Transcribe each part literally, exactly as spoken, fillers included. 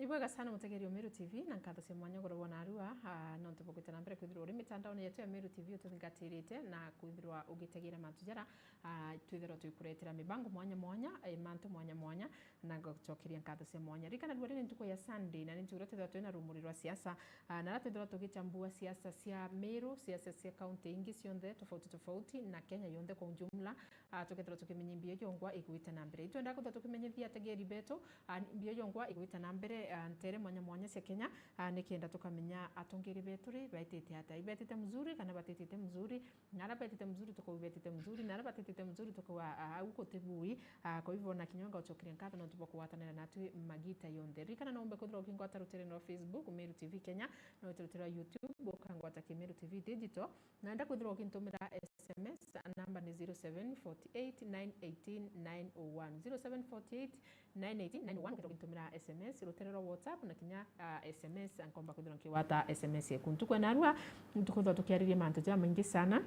Ibwega sana mutegeri wa Meru T V, na nkatho cia mwanya ugoro bwa narua, ah, nontu bwa gwita na mbere kwithirwa uri mitandaone yetu ya Meru T V ututhingatirite na kwithirwa ugitegera mantu jara, ah, twithirwa twikuretera mibango mwanya mwanya, eh, mantu mwanya mwanya, na ngocokeria nkatho cia mwanya. Ririkana rua riri ntuku ya Sunday, na ni ntuku iria twithirwa twina rumuri rwa siasa, ah, na aria twithirwa tugichambua siasa cia Meru, siasa cia kaunti ingi cionthe tofauti tofauti, na Kenya yonthe kwa ujumla, ah, tukethirwa tukimenya mbio jongwa igwita na mbere. Itwenda kwithirwa tukimenyithia ategeri betu, ah, mbio jongwa igwita na mbere, ah, ntere mwanya mwanya cia Kenya, ah, nikenda tukamenya atongeri betu ri, baitite ata. Ibaitite mzuri kana batitite mzuri? Na aria baitite mzuri, tukauga ibaitite mzuri, na aria batitite mzuri, tukauga, ah, au guti bui. Ah, kwa hivyo, na kinya ngocokeria nkatho nontu bwa kugwatanira natwi magita yonthe. Ririkana no umbe kwithirwa ukingwata rutere rwa Facebook, Meru T V Kenya, no wite rutere rwa YouTube, ukangwata ki Meru T V Digital, na enda kwithirwa ukintumira S M S, namba ni zero seven forty eight nine eighteen nine oh one, zero seven forty eight nine eighteen nine oh one, ukethirwa ukintumira S M S, rutere rwa WhatsApp, na kinya, ah, S M S, nkomba kwithirwa nkigwata S M S yeku. Ntuku ya narua, ntuku ithirwa tukiariria mantu jamaingi sana,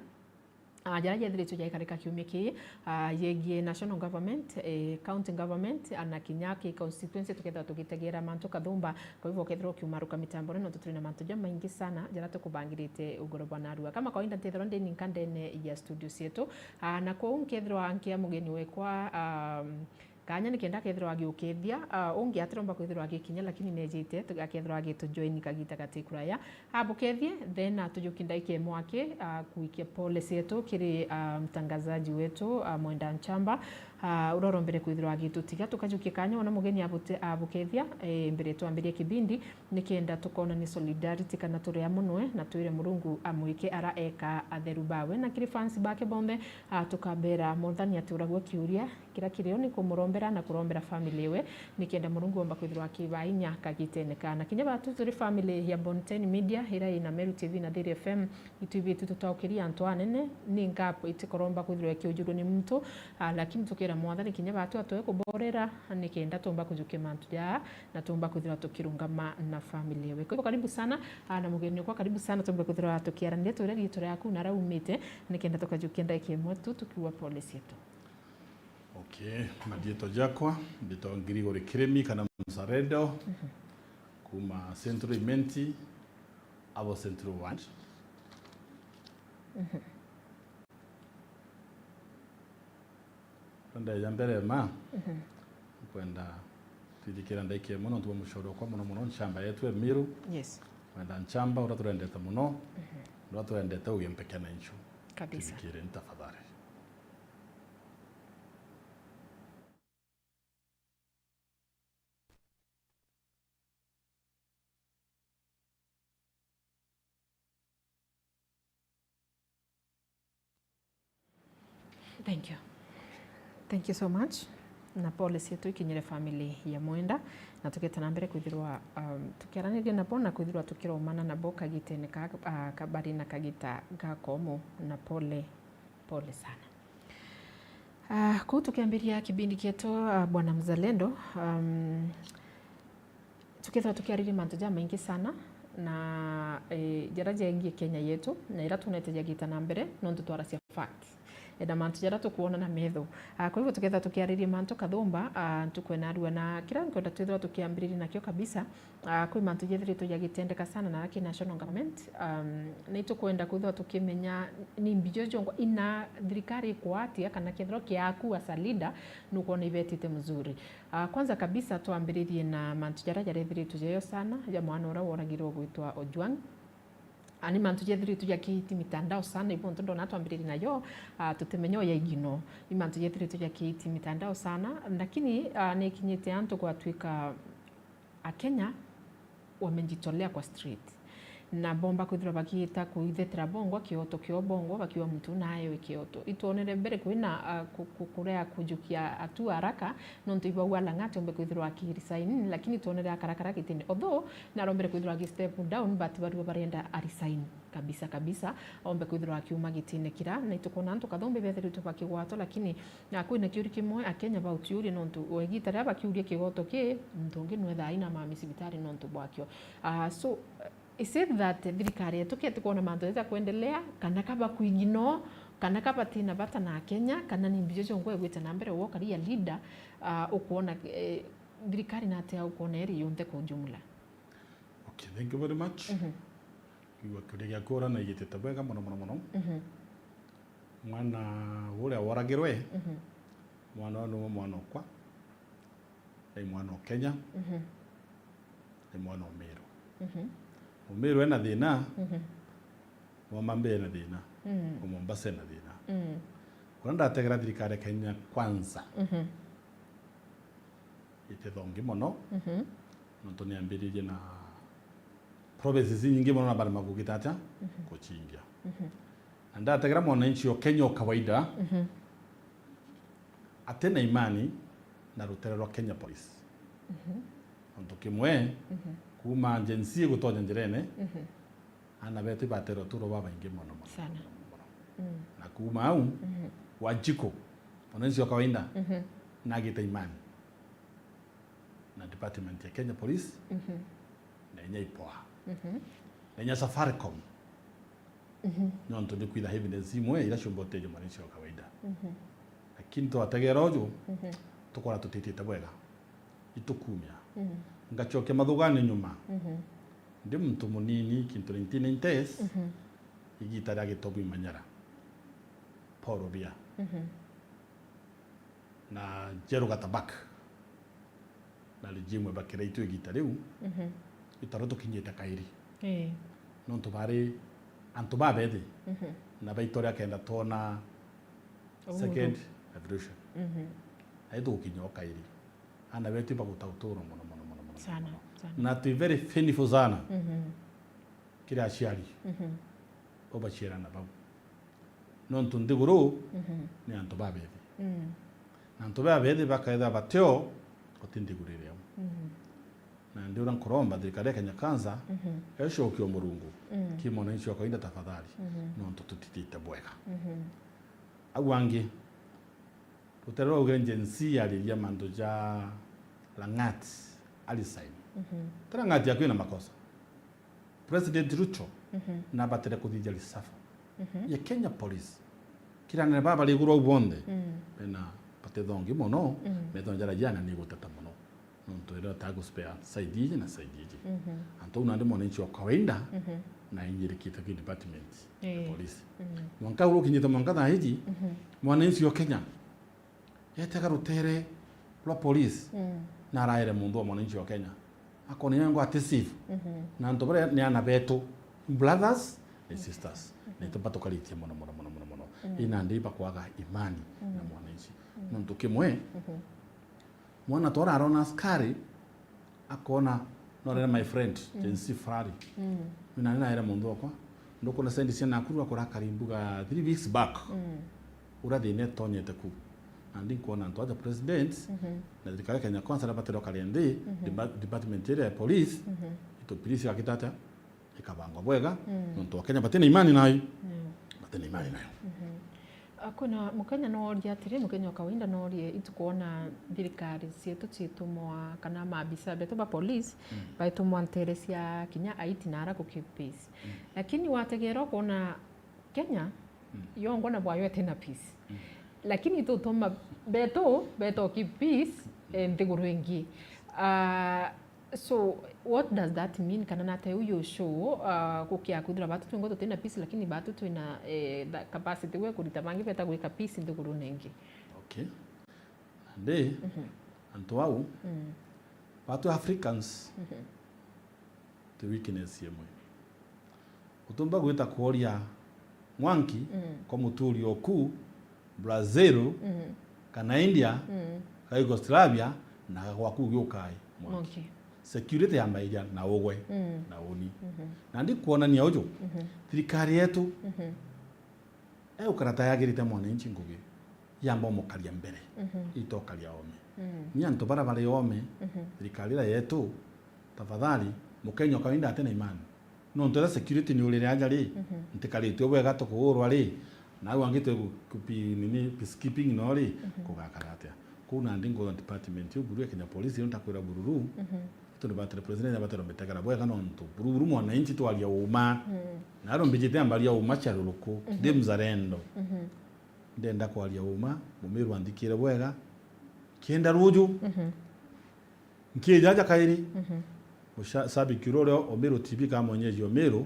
ah, jaria jethiritwe jaikarika kiumia kii, ah, yegie national government, eh, county government, ah, na kinya ki constituency tukethirwa tugitegera mantu kathumba. Kwa hivyo, ukethirwa ukiumaruka mitambone, nontu turi na mantu jamaingi sana jaria tukubangirite ugoro bwa narua. Kama kawaida, ntithirwa ndi ninka ndene ya studio cietu, ah, na kwou nkethirwa nkia mugeni wekwa, ah, kanya nikenda akethirwa agiukethia, ah, ungi atiromba kwithirwa agikinya, lakini nejite tu-, akethirwa agitujoin kagita gati kuraya. Abukethie, then atujuki ndaika imwe aki, ah, kuikia pole cietu kiri, ah, mtangazaji wetu, ah, Mwenda Nchamba, ah, uria urombere kwithirwa agitutiga tukajukia kanya ona mugeni abute-, abukethia, eh, mbere twambirie kibindi, nikenda tukona ni solidarity kana turi amwe nwe na twire Murungu amwike ara eka atheru bawe. Na kiri fans bake bonthe, ah, tukabera Mwathani aturagwe kiuria, kira kirio ni kumurombera na kurombera family iwe, nikenda Murungu omba kwithirwa akiba inya kagitene kana. Kinya batu turi family ya Bonten Media, ira ina Meru T V na Thiri F M, itwibiti tutaukiria antu anene, ni ngapo itikoromba kwithirwa ikiujurwa ni muntu, ah, lakini tukira Mwathani kinya batu atoe kuborera, nikenda tumba kujukia mantu jaa, na tumba kwithirwa tukirungama na family iwe. Kwa hivyo, karibu sana, ah, na mugeni kwa karibu sana, tumbe kwithirwa tukiaraniria turia riitwa riaku na raumite, nikenda tukajukia ndaika imwe tu tukiuga pole cietu. Okay, madietwa jakwa, mbitwa Ngirigori Kirimi kana Mzalendo, kuma Central Imenti, abo Central Ward. Ndeja mbere ma, nkwenda twithikira ndaika imwe nontu bwa mucoro kwa muno muno nchamba yetu Emiru. Yes. Kwenda nchamba uria turendete muno, uria turendete uyu mpeke na inchu. Kabisa. Twithikire ni tafadhali. Thank you. Thank you so much. Na pole cietu ikinyire family ya Mwenda, na tuketa na mbere kwithirwa, um, tukiaraniria nabo na kwithirwa tukiromana nabo kagitene ka, ah, kabari na kagita gakomo, na pole, pole sana. Ah, kuu tukiambiria kibindi kietu, ah, Bwana Mzalendo, um, tukethirwa tukiariria mantu jamaingi sana, na, eh, jaria jengie Kenya yetu, na ira twonete jagita na mbere, nontu twaracia fact. Eh, na mantu jaria tukwona na metho. Ah, kwa hivyo tukethirwa tukiariria mantu kathumba, ah, ntuku ya narua, na kiria nkwenda twithirwa tukiambiriria nakio kabisa, ah, kwi mantu jethiritwe jagitendeka sana na ki national government. Um, ni tukwenda kwithirwa tukimenya ni mbio jongwa ina thirikari ikwatia kana kethirwa kiaku as a leader nukwona ibetite mzuri. Ah, kwanza kabisa twambiririe na mantu jaria jarethiritwe jayo sana, ja mwana uria woragirwe gwitwa Ojwang. Ah, ni mantu jethiritwe jakiiti mitandao sana, ibu ntu ndona twambiririe nayo, ah, tutimenya uya igino. Ni mantu jethiritwe jakiiti mitandao sana, lakini, ah, nikinyite antu gwatwika Akenya wamejitolea kwa street. Na bomba kwithirwa bagiita kuithetera bongwa kioto kio bongwa bakiuga muntu naewe kioto. Itwonere mbere kwina, ah, ku-, ku-, kurea kujukia hatua haraka, nontu ibauga Lang'at ombe kwithirwa aki resign, lakini twonere akarakara gitine. Although narombere kwithirwa aki step down, but barua barenda a resign kabisa kabisa, ombe kwithirwa akiuma gitine kira. Na itukona antu kathumbi bethiritwe bakigwatwa, lakini na kwina kiuri kimwe Akenya bautiuria nontu wa igita riria bakiuria kigoto ki, muntu ungi nwethaa aina mami cibitari nontu bwakio. Ah, so, is it that thirikari yetu keti kwona mantu jaja kwendelea, kana kaba kuigino, kana kaba tina bata na Akenya, kana ni mbio jongwa igwite na mbere wo career leader, ah, ukwona, eh, Thirikari na atia ukwona iri yonthe kwa ujumla? Okay, thank you very much. Mhm. Kiugo kiria giaku ura na igitite bwega mono, mono, mono. Mhm. Mwana uria woragirwe, mhm, mwana uyu niwe mwana okwa, ni mwana o Kenya, mhm, ni mwana o Meru. Mhm. O Meru ena thina, mhm, o Mamba ena thina, mm, o Mombasa ena thina. Mm. Kuria ndategera thirikari ya Kenya Kwanza, mhm, itithongi mono, mhm, nontu niambiririe na provinces inyingi mono na barema kugita atia, mhm, kucingia. Mhm. Na ndategera mwananchi o Kenya o kawaida, mhm, atina imani na rutere rwa Kenya Police. Mhm. Nontu kimwe, mhm, kuuma Gen Z gutonya njirene, mhm, aana betu ibatere uturo babaingi mono, mono, sana, mono, mono. Mm. Na kuuma au, mhm, Wanjikũ, mwananchi wa kawaida, mhm, nagite imani na department ya Kenya Police, mhm, na inya ipoa, mhm, na inya Safaricom. Mhm. Nontu ni kwitha evidence imwe ira ciumba uteja mwananchi wa kawaida. Mhm. Lakini twategera uju, mhm, tukora tutitite bwega. Itukumia. Mhm. Ngacokia mathugani nyuma. Mhm. Ndi muntu munini, kintu nineteen nineties, mhm, igita ria Gitobu Imanyara. Paul Biya. Mhm. Na Njeru Gatabak. Na regime bakira itu igita riu. Mhm. Itaro tukinyite kairi. Ii. Nontu bari antu babethi. Mhm. Na baitoria kenda twona Uhuru. Second revolution. Mhm. Na itugukinya o kairi. Aana betu ibaguta uturo mono, mono, mono, mono, sana, mono. Sana. Na twi very painful sana. Mhm. Kiri aciari. Mhm. Bo baciarana bau. Nontu nthiguru, mhm, ni antu babethi. Mm. Na antu babethi bakaethira batio, guti nthiguru iri au. Mhm. Na ndi uria nkuromba thirikari ya Kenya Kwanza, mhm, ecokie o Murungu, mm, ki mwananchi wa kawaida tafadhali, mhm, nontu tutitite bwega. Mhm. Au angi, rutere rwa ugire Gen Z yariria mantu ja Lang'at, Alice Saini. Mhm. Ti Lang'at yaku ina makosa. President Ruto, mhm, nabatire kuthithia reshuffle, mhm, ya Kenya Police. Kiri anene baba bari iguru au bonthe, mm, bena batithongi mono, mm, methona jara jana ni guteta mono. Nontu iria ta gu spare side iji na side iji. Mhm. Antu au nandi mwananchi wa kawaida, mhm, na inyirikite ki department ya, eh, police. Mm. Mwanka uru kinyite mwanka thaa iji, mhm, mwananchi wa Kenya yetega rutere rwa police, mm, na araere muntu wa mwananchi wa Kenya. Akona inya ngwa ati safe. Mhm. Na antu baria ni ana betu, brothers and sisters. Mhm. Na itu batukaritie mono, mono, mono, mono, mono. Mm. Ina ndi bakwaga imani, mm, na mwananchi. Mm. Nontu kimwe, mhm, mwana twara arona askari, akona, no arere my friend, mm, Gen Z fulani. Mm. Mina nina ere muntu okwa, ndukona sendi cia Nakuru akora kari mbuga three weeks back. Mm. Ura thina itonyete ku. Na ndi nkwona antu aja president, mhm, na thirikari ya Kenya Kwanza na batero kare ndi, mhm, deba-, department iri ya police, mhm, itu police gakita atia? Ikabangwa bwega, mm, nontu Akenya batina imani nayo. Mm. Batina imani nayo. Mhm. Ah, kwina Mukenya nooria atiri, Mukenya wa kawaida noorie, itukwona thirikari cietu ciitumwa kana maabisa betu ba police, mm, baitumwa ntere cia kinya aiti na ara ku keep peace. Mm. Lakini wategeera ukwona Kenya, mm, yongwa na bwayo itina peace. Mm. Lakini itutuma betu, betu keep peace, eh, nthiguru ingi. Ah, So, what does that mean? Kana nate uyu show, uh, gukia kwithira batu twingwa tutina peace, lakini batu twina, eh, the capacity gwe kurita bangi beta gwika peace nthigurune ingi? Okay. Nandi, mhm, antu au, mm, batu Africans, mhm, ti weakness imwe. Utumba gwita kworia mwanki, mm, kwa muturi oku Brazil, mm, kana India, mm, kana Yugoslavia, na gwaku giukai mwanki. Mwanki. Security yambairia na ugwe, mm, na uni. Mhm. Na ndi kuonania uju, mhm, thirikari yetu, mhm, eukara ta yagirite mwananchi ngugi, yamba umukaria mbere, mhm, itokaria ome. Mm. Ni antu bara bari ome, mhm, thirikari ira yetu, tafadhali, Mukenya o kawaida atina imani. Nontu ira security ni urire aja ri, mhm, ntikarite bwega tukuurwa ri, na au angi twi ku-, kupi-, nini, peacekeeping no ri, mhm, kugakara atia? Kuu nandi ngwona department iu buru ya Kenya Police, iyo ntakwira bururu, mhm, itu ni batire president abatire mitegera bwega nontu bururu mwananchi twaria uma. Mm. Na aro mbijite ambaria uma cia ruruku, mhm, ndi mzalendo. Mhm. Ndenda kwaria uma, mumiru anthikire bwega. Kienda ruju, mhm, Nkiija aja kairi, mhm, mushabiki uria urio o Meru T V kamwenyeji o Meru,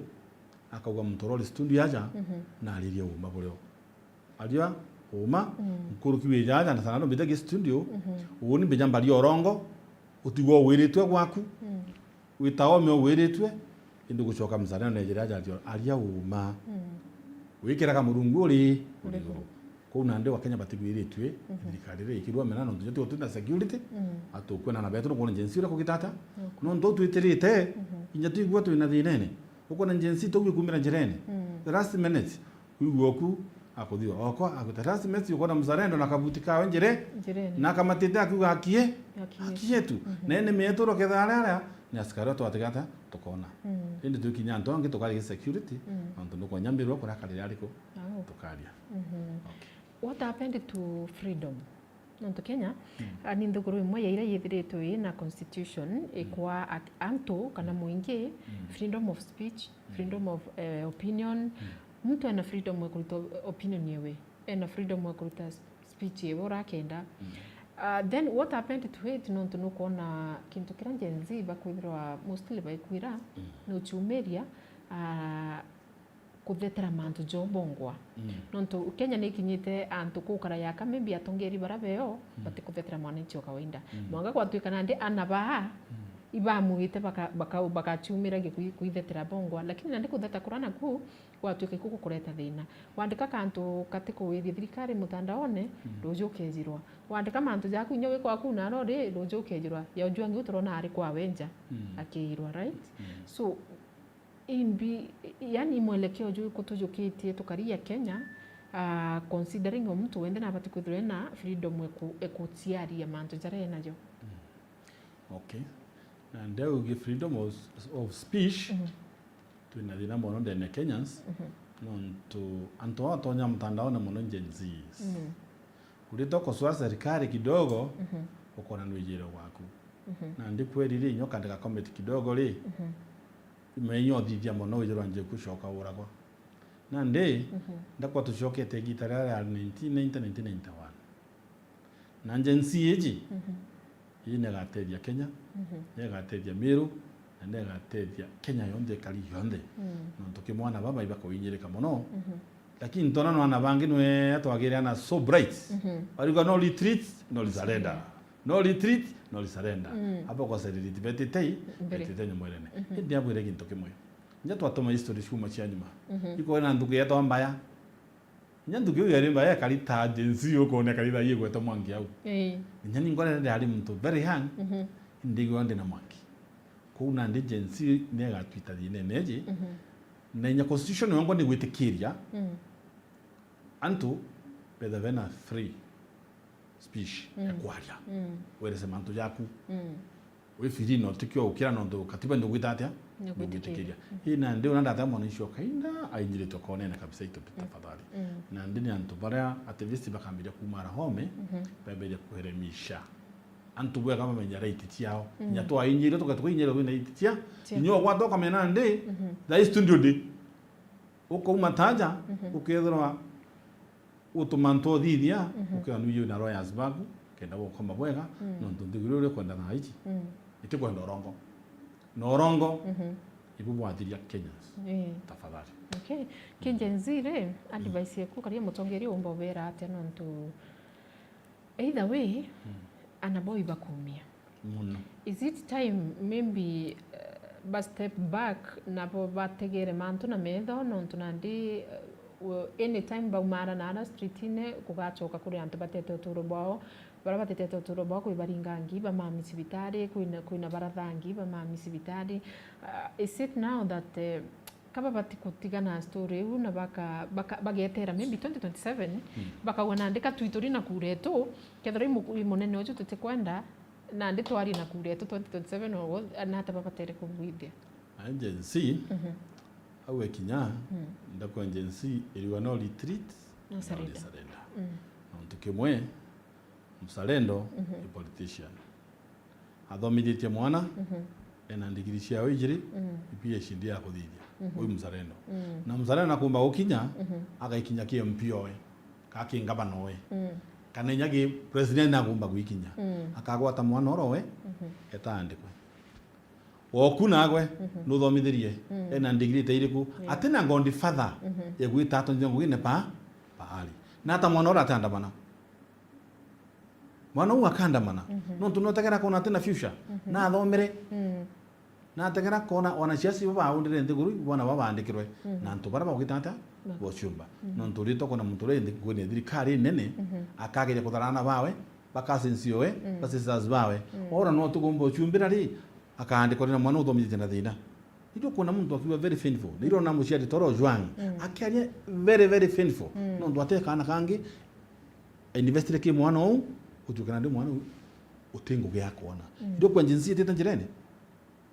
akauga muntu uria uri studio aja, mhm, na aririe uuma burio. Aria uuma, mm, nkuruki wija aja na sana no mbijagi studio, mhm, uuni mbija mbari orongo, utigwa wiritwe gwaku, mm, wita ome wiritwe, indi gucoka mzalendo nejire aja aria uuma. Mm. Wikiraga Murungu uri, uri iguru. Kuu nandi Wakenya batigwiritue, mhm, thirikari ri ikirua mena nontu jo tigo twina security, mm, atukwena na betu nukwona Gen Z uria kugita atia. Okay. Nontu u twitirite, mhm, inya twigua twina thinene. Ukwona Gen Z tugwi kumira njirene. Mm. The last minute, kwigua oku, akuthua. Okwa, aguta last minute, ukwona mzalendo na kabuti kawe njire, njirene, na akamatite akiuga akie, akie, akie tu. Mhm. Na indi mietu roketha aria aria, ni askari atu atigata, tukona. Mm. Indi twikinya antu angi tukari security, mm, nontu nukwenya mbirwa kuria akarire ariku. Au. Tukaria. Mhm. Okay. What happened to freedom? Nontu Kenya, mm, ah, ni nthiguru imwe ya iria yithiritwe ina constitution, mm, ikwa at-, antu kana, mm, muingi, mm, freedom of speech, mm, freedom of, eh, opinion. Mm. Muntu ena freedom ya kuruta opinion yewe, ena freedom ya kuruta s-, speech yewe urakenda. Mm. Ah, then what happened to it? Nontu nukwona kintu kiria Gen Z bakwithirwa mostly baikwira, mm, nuchumiria, ah, kuthetera mantu jo bongwa. Mm. Nontu Kenya ni ikinyite antu kukara yaka, maybe atongeri bara beo, mm, batikuthetera mwananchi wa kawaida. Mm. Mwanga gwatuika nandi ana baa, mm, ibamuite baka-, baka-, bakachumira gi-, kui-, kuithetera bongwa. Lakini nandi kutheta kura naku, gwatuika ikugu kureta thina. Wandika kantu katikuwithia thirikari mutandaone, mm, ruju ukejirwa. Wandika mantu jaku inya wi kwaku na rori, ruju ukejirwa. Ya Ojwang uturona ari kwa wenja, mm, akiirwa, right? Mm. So, Imbi, yani, mwelekeo juriku tujukitie tukari a Kenya, ah, considering o muntu wenthe nabati kwithirwa ena freedom eku-, ekuciaria mantu jaria enajo? Mm. Okay. Na ndeugi freedom of, of speech, mhm, twina thina mono ndene Kenyans, mhm, nontu antu aa atonya mutandaone mono Gen Zs. Mhm. Urite ukusua serikali kidogo, mhm, ukona nwijire gwaku. Mhm. Na ndikwerire inya ukandika comment kidogo ri, mhm, imenya uthithia mono wijirwa njeku coka uragwa. Nandi, mhm, ndakwa tucokete igita riria ria nineteen ninety, nineteen ninety-one. Na Gen Z iji, mhm, ii negatethia Kenya, mhm, negatethia Meru, na negatethia Kenya yonthe ikari yonthe. Mm. Nontu ki mwana baba ibakuinyirika mono. Mhm. Lakini ntona no ana bangi nwe atwagire ana so bright. Mhm. Bariuga no retreat, no surrender. No retreat, no surrender. Mm. Abo kwa surrender, betitei, mbere, betitei nyumwirene. Mhm. Indi abwire gintu kimwe. Nya twatuma history ciuma cia nyuma. Mhm. Iko na nthuki yetwa mbaya. Nya nthuki iu yari mbaya ekari ta Gen Z ukone ekari thaa igwete mwangi au. Ii. Nya ni ngorere ari muntu very young, mhm, ndigwa ndi na mwangi. Kou nandi Gen Z negatwita thinene iji. Mhm. Na inya constitution yongwa ni gwitikiria, mm, antu betha bena free speech ya, mm, kwaria. Mm. Werese mantu jaku. Mm. Wi free na utikio ukira nontu katiba ndugwita atia? Ndugwitikiria. Ndugwitikiria. Mm. Ii nandi una ndata mwananchi o kainda ainyiritwe konene kabisa itu, mm, tafadhali. Mm. Nandi ni antu baria activists bakambiria kumara home, mhm, bambiria kuheremisha antu bwega bamenya right ciao. Mm. Inya twainyirwe tuka-, tukainyirwe twina right cia. Cia. Inya ugwata ukamenya nandi, mhm, thaa ici tu ndio ndi. Ukauma taja, mhm, ukethirwa utuma ntu uthithia, mhm, ukethirwa nwiyo na lawyers baku, kenda bukoma bwega, mm, nontu nthiguru iria ukwenda thaa ici, mm, itikwenda urongo. Na urongo, mhm, ibu bwathiria Kenyans. Ii. Tafadhali. Okay. Ki, mm, Gen Z ri, mm, advice yaku karia mutongeria umba ubera atia nontu either way, mm, ana bo ibakumia. Mono. Is it time maybe, uh, ba step back nabo bategere mantu na metho, nontu nandi, uh, anytime baumara na ara streetine kugacoka kuri antu batete uturo bwao, bara batetete uturo bwao kwi baringangi bamami cibitari, kwina, kwina barathangi bamami cibitari. Uh, is it now that, uh, kaba bati kutiga na story iu na baka-, baka-, bagetera maybe twenty twenty-seven, mm, bakauga nandi ka twituri na kura etu, kethirwa i mu-, i munene uju tutikwenda, nandi twari na kura etu twenty twenty-seven, o, nata babatere kubwithia? Ai Gen Z, mhm, au ekinya, mm, ndakwa Gen Z iriwa no retreat, no surrender. No surrender. Mm. Nontu kimwe, mzalendo, mhm, ni politician. Athomithitie mwana, mhm, ena ndigiri ciao ijiri, mm, P H D ya kuthithia. Mhm. Uyu mzalendo. Mm. Na mzalendo nakumba gukinya, mhm, agaikinya ki M P oe, ka ki ngavana oe. Mm. Kana inya ki president nakumba gwikinya. Mm. Akagwata mwana oro we, mhm, etaandikwe. Woku nagwe, mhm, nuthomithirie, mm, ena degree ta iriku? Yeah. Atina godfather, mhm, ya gwita atonye ngugine pa, paari. Na ata mwana ura atandamana? Mwana uu akandamana. Mhm. Nontu notegera kona atina future. Mhm. Nathomere. Mm. Nategera kona wanasiasa ibo baundire nthiguru, ibo bona babandikirwe. Mhm. Na antu bara bagwita atia? Ba- Bociumba. Mhm. Nontu ritwa kona muntu uri nthi-, ngwene thirikari nene, mhm, akageria kutharana bawe, ba cousins owe, mm, ba sisters bawe. Mm. Ora no tukumba ucumbira ri, akaandikwa na mwana uthomithitie na thina. Ndio kuona muntu akiwa very painful. Na irona muciari toro Juang. Mm. Akiaria very, very painful. Mm. Nontu ate kana kangi, investire ki mwana uu, utuke na ndi mwana uu, uti ngugi ya kuona. Mm. Ndio kwa Gen Z itite njirene.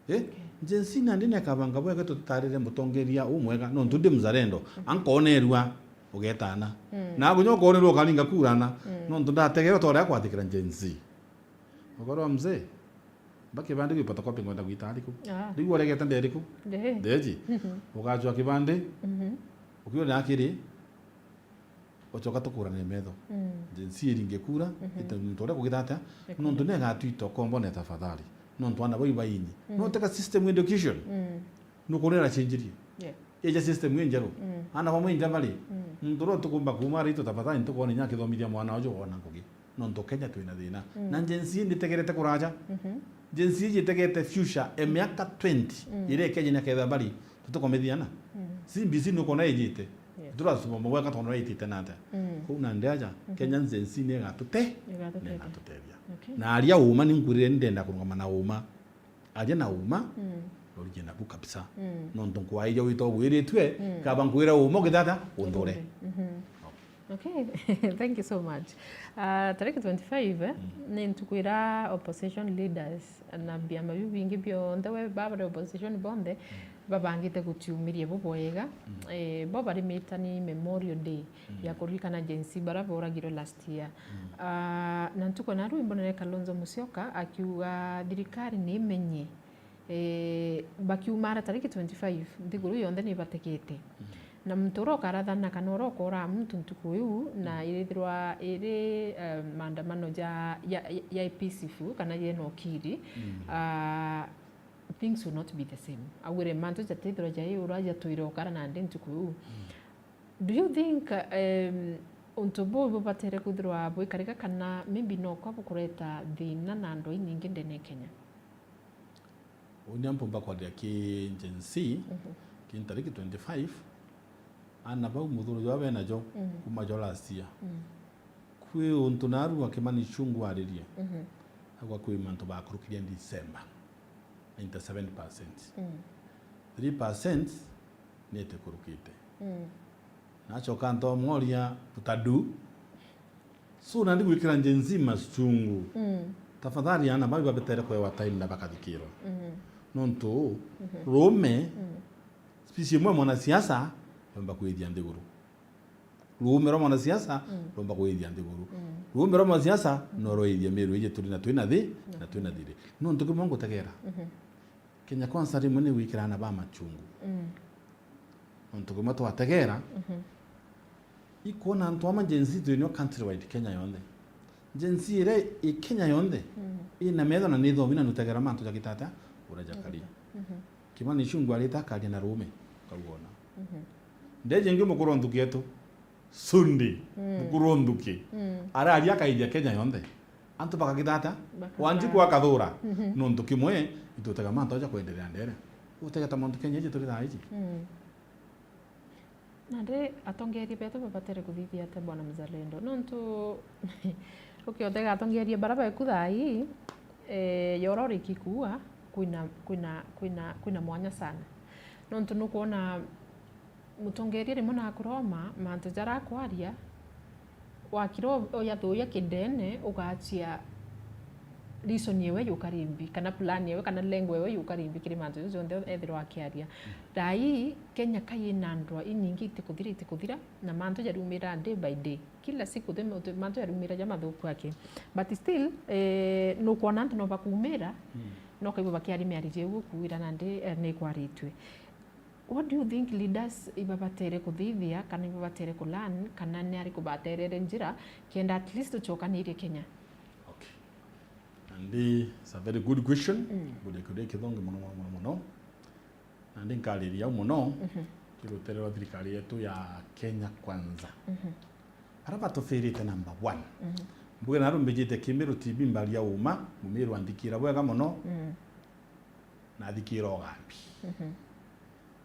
Eh? Okay. Gen Z nandi nekabanga bwega tutarire mutongeria umwega, nontu ndi mzalendo. Mm. Ankonerua ugetana. Mm. Na gunya ukonerua ukaringa kurana, mm, nontu ndategera utore kwathikira Gen Z. Ugoro wa mzee, mba kibandi gwi photocopy ngwenda gwita ariku. Ah. Riu uregete nderiku? Ndeji. Mhm. Ugajwa kibandi, mhm, ukiona akiri, ucoka tukurane metho. Mm. Gen Z iringe kura, mhm, ite muntu uria kugita atia? Nontu negatwita ukombo na tafadhali. Nontu ana bau baini. Mm. No teka system education. Mm. Nukurira chinjirie. Yeah. Eja system injeru. Mm. Ana bamwe inja bari. Mm. Muntu uria tukumba kuma ari tu tafadhali ntukone nya kithomithia mwana uju ona ngugi. Nontu Kenya twina thina. Mm. Na Gen Z nditegerete kuraja. Mhm. Gen Z itegete future e miaka twenty. Mm. Ire Kenya na ketha bari. Tutukomithiana. Mm. C B C nuko na ijite. Yes. Turasoma mabweka tono ijite na atia. Mm. Kou na ndeaja, mhm, Kenya Gen Z ni igatute-, igatutethia. Ni igatutethia. Okay. Na aria uma ni nkurire ndenda kurungama na uma. Aria na uma, mm, norije nabu kabisa. Mm. Nontu nkwairia wito bwiritue, mm, kaba nkwira uma ugithata, unthure. Unthure. Mhm. Okay, thank you so much. Ah, tariki twenty-five, eh, mm, ni ntuku ira opposition leaders na biama biu bingi bionthe, we baba opposition bonthe, mm, babangite gutiumiria bubwega. Mm. Eh, bo bari Mitani Memorial Day, mm, ya kuririkana Gen Z bara boragirwe last year. Mm. Ah, na ntuku na riu imbonere Kalonzo Musyoka akiuga thirikari ni imenye, eh, bakiumara tariki twenty-five, nthiguru yonthe ni ibategete. Mm. Na muntu uria ukarathana kana uria ukora muntu ntuku iu, na, mm, irithirwa iri, eh, maandamano ja, ya, ya peaceful kana yena ukiri, mm, ah, things will not be the same. Augire mantu jatithirwa jai uria jatwire ukara nandi ntuku iu. Mm. Do you think, um, untu buu bubatere kwithirwa bwikarika kana maybe no kwa bukureta thina na andu inyingi ndene ya Kenya? Uni mpumba kwaria ki Gen Z, mhm, ki tariki twenty-five, ana bau muthuro jwa benajo, mhm, kuma jo last year. Mhm. Kwi untu naru wa Kimani Ichung'wah aririe, mhm, agwa kwi mantu bakurukirie December, ninety-seven percent. Mhm. Three percent ni itikurukite. Mm. Nacoka ntomworia, "Utadu?" So, nandi gwikira Gen Z machungu. Mm. Tafadhali, ana bau babetere kwewa time na bakathikirwa. Mhm. Nontu, mhm, ruume, mm, species imwe mwanasiasa, yomba kwithia nthiguru. Ruume rwa mwanasiasa, mm, rumba kwithia nthiguru. Mm. Ruume rwa mwanasiasa, no rwithia miru iji turi na twina thi, na twina thiri. Nontu kimwe ngutegera. Mhm. Kenya Kwanza rimwe ni gwikira ana ba machungu. Mm. Nontu kimwe twategera, mhm, ikwona antu ama Gen Z twinio countrywide Kenya yonthe. Gen Z iria i Kenya yonthe, mm, ina metho na ni ithomi na nutegera mantu ja gitata, uria jakaria. Mhm. Kimani Ichung'wah arite akaria na ruume, ukauona. Mhm. Ndeje ingi mukuru o nthuki etu, Sunday, mm, mukuru o nthuki. Mm. Araria akaithia Kenya yonthe. Antu bakagitata, bakagitata. Wanjiku akathura. Mhm. Nontu kimwe, itutega mantu aja kwenderea ndere. Utegeta mantu Kenya iji turi thaa iji. Mm. Nandi atongeria betu babatere kuthithia atia, Bwana Mzalendo? Nontu ukiotega atongeria bara beku thaa ii, eh, yoro riki kuua, kwina, kwina, kwina, kwina mwanya sana. Nontu nukwona mutongeria rimwe nakuroma mantu jaria akwaria, wakira u-, uyathuria kindene, ugachia reason yewe yukari mbi, kana plan yewe, kana lengo yewe yukari mbi kiri mantu jau jonthe ethirwa akiaria. Mm. Thaa ii, Kenya ka yina ndwaa inyingi itikuthira, itikuthira, na mantu jariumira day by day. Kila siku the, the, mantu jariumira jamathuku aki. But still, eh, nukwona antu no bakumira, mm, no kaigua bakiaria miario jau ukuwira nandi, eh, nikwaritue. What do you think leaders ibabatere kuthithia kana ibabatere ku learn, kana ni ariku baterere njira kenda at least tucokanirie Kenya? Okay. Nandi, it's a very good question. Mm. Good, good, kithongi mono, mono, mono, mono. Nandi nkariria au mono, mhm, kigutererwa thirikari yetu ya Kenya Kwanza. Mhm. Aria batufirite number one. Mhm. Mbuge naru mbijite Kimiru T V mbaria uma, Mumiru anthikira bwega mono. Mm. Nathikira ugambi. Mhm.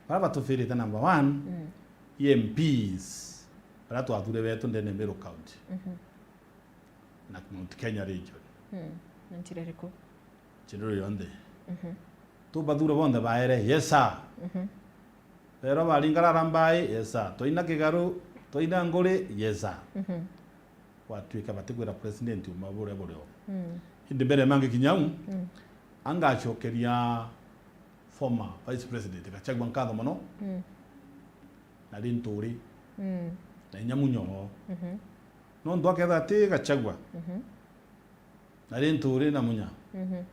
Baria batufirite number one, mm, i M Ps, baria twathure betu ndene Meru County. Mhm. Na Mount Kenya region. Mm. Na njira iriku? Njira yonthe. Mhm. Tubathure bonthe baere, yes sir. Mhm. Beerwa baringa Rarambai, yes sir. Twaina Kigaru, twaina Nguri, yes sir. Mhm. Gwatuika batikwira president uma buria buri o. Mm. Indi mbere ya mangi kinya au, mm, angacokeria former vice president Gachagua nkatho mono. Mm. Na ri Nturi. Mm. Na inya Munya o. Mhm. Nontu akethira ati Gachagua. Mhm. Na ri Nturi na Munya. Mhm.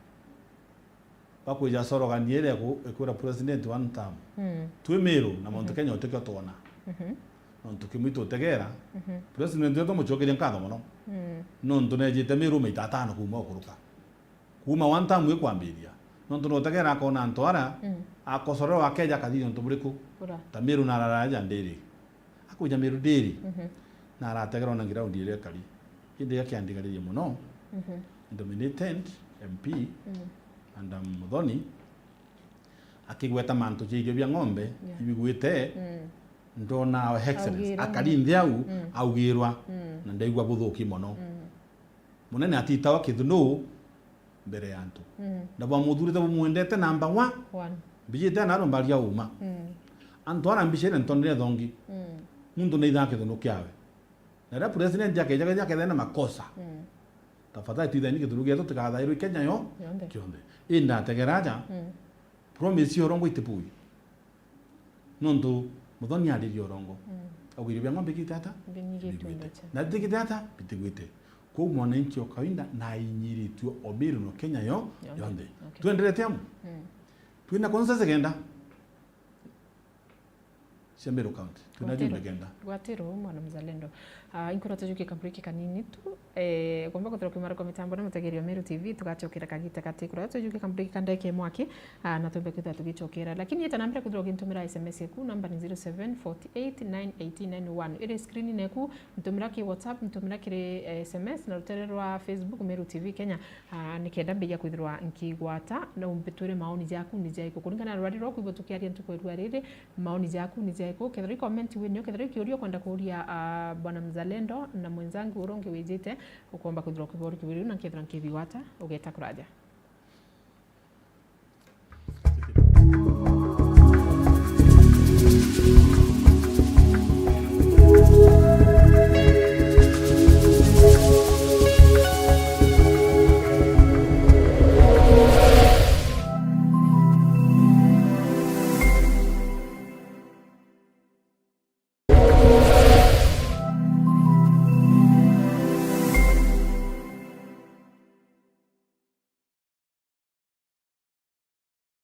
Bakwija slogan iria iku-, ikwira president one term. Mm. Twi Meru na Mount, mhm, Kenya utikio twona. Mhm. Nontu kimwe itutegera, mhm, president wetu tumucokerie nkatho mono. Mm. Nontu nejite Meru maita atano kuuma ukuruka. Kuuma one term ikwambiria. Nontu nutegera akona antu ara, mm, akosorerwa akeja kathithia untu buriku. Ura. Ta Meru na araraja ndiri. Akwija Meru ndiri. Mhm. Na arategerwa na ground iria ikari. Indi iria kiandigaririe mono, mhm, ni Dominic Tent, M P, mm, Adam Muthoni, akigweta mantu ja irio bia ng'ombe, yeah, ibigwite, mm, ndona Our Excellence, augirwa, akari nthi au, mm, augirwa, mm, na ndaigua buthuki mono. Mm. Munene atitawa kithunu mbere ya antu. Mm. Na bwamuthurite bumwendete number one. One. Mbijite na arumbaria uma. Mm. Antu ara mbicire ntonire thongi. Mm. Muntu naithaa kithunu kiawe. Na riria president akeja, keja akethira na makosa. Mm. Tafadhali twitheni kithunu gietu tikathairwe Kenya yo yonthe. Kionthe. Indi ategera aja, mm, promise ya urongo itipui. Nontu Muthoni aririe urongo. Mm. Augire bia ng'ombe ikite ata? Binyigitwe. Bibigwite. Mbecha. Na bitigite ata? Bitigwite. Kwou mwananchi o kawaida nainyiritue o Meru no Kenya yo yonthe. Yonthe. Okay. Twenderete amu? Mm. Twina consensus kenda cia Meru County. Twina jumbe kenda. Gwatiro, mwana mzalendo. Ah, inkwira tujukie kabreak kanini tu. Eh, ugomba kwithirwa ukiumara kwa mitambo na mutegeri wa Meru T V, tugacokera kagita gati kuria tujukie kabreak ka ndagika imwe aki, ah, na twembe kwithirwa tugicokera. Lakini eta na mbere kwithirwa ugintumira S M S yaku, namba ni zero seven forty eight nine eighteen nine one. Iri screen neku, ntumira ki WhatsApp, ntumira kiri, eh, S M S, na rutere rwa Facebook, Meru T V Kenya. Ah, nikenda mbija kwithirwa nkigwata, na umbitwire maoni jaku ni jaiku. Kuringana na rwari rwaku ibo tukiaria ntuku ya rua riri, maoni jaku ni jaiku. Kethira i comment winio, kethira i kiuria ukwenda kuuria, ah, bwana mzalendo na mwenzangu uria ungi wijite, ukomba kwithirwa ukibori kiuria na nkethira nkibigwata, ugeta kuraja.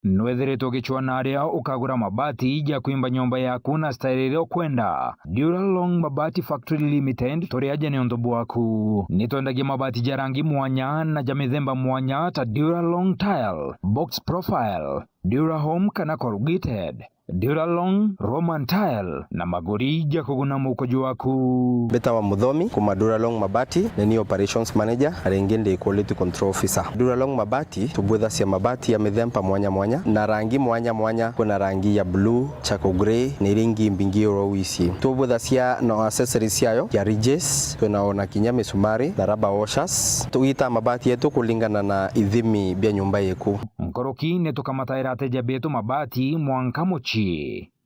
Nwithiritwe ugicwaa na aria ukagura mabati ja kwimba nyomba yaku na style iria ukwenda? Duralong Mabati Factory Limited turi aja niuntu bwaku. Nitwendagia mabati ja rangi mwanya na ja mithemba mwanya ta Duralong Tile, Box Profile, Durahome kana Corrugated. Duralong, Roman Tile, na maguri ja kuguna muko jwaku. Mbitawa Muthomi, kuma Duralong Mabati, na ni Operations Manager, na ringi ndi Quality Control Officer. Duralong Mabati, tubwithacia mabati ya mithemba mwanya mwanya, na rangi mwanya mwanya, kwina rangi ya blue, charcoal grey, na iria ingi mbingi oro wisi. Tubwithacia na accessories ciayo, ya ridges, twina ona kinya misumari, na rubber washers. Tugitaa mabati yetu kulingana na ithimi bia nyumba yeku. Nkuruki ni tukamataira ateja betu mabati mwanka mucii.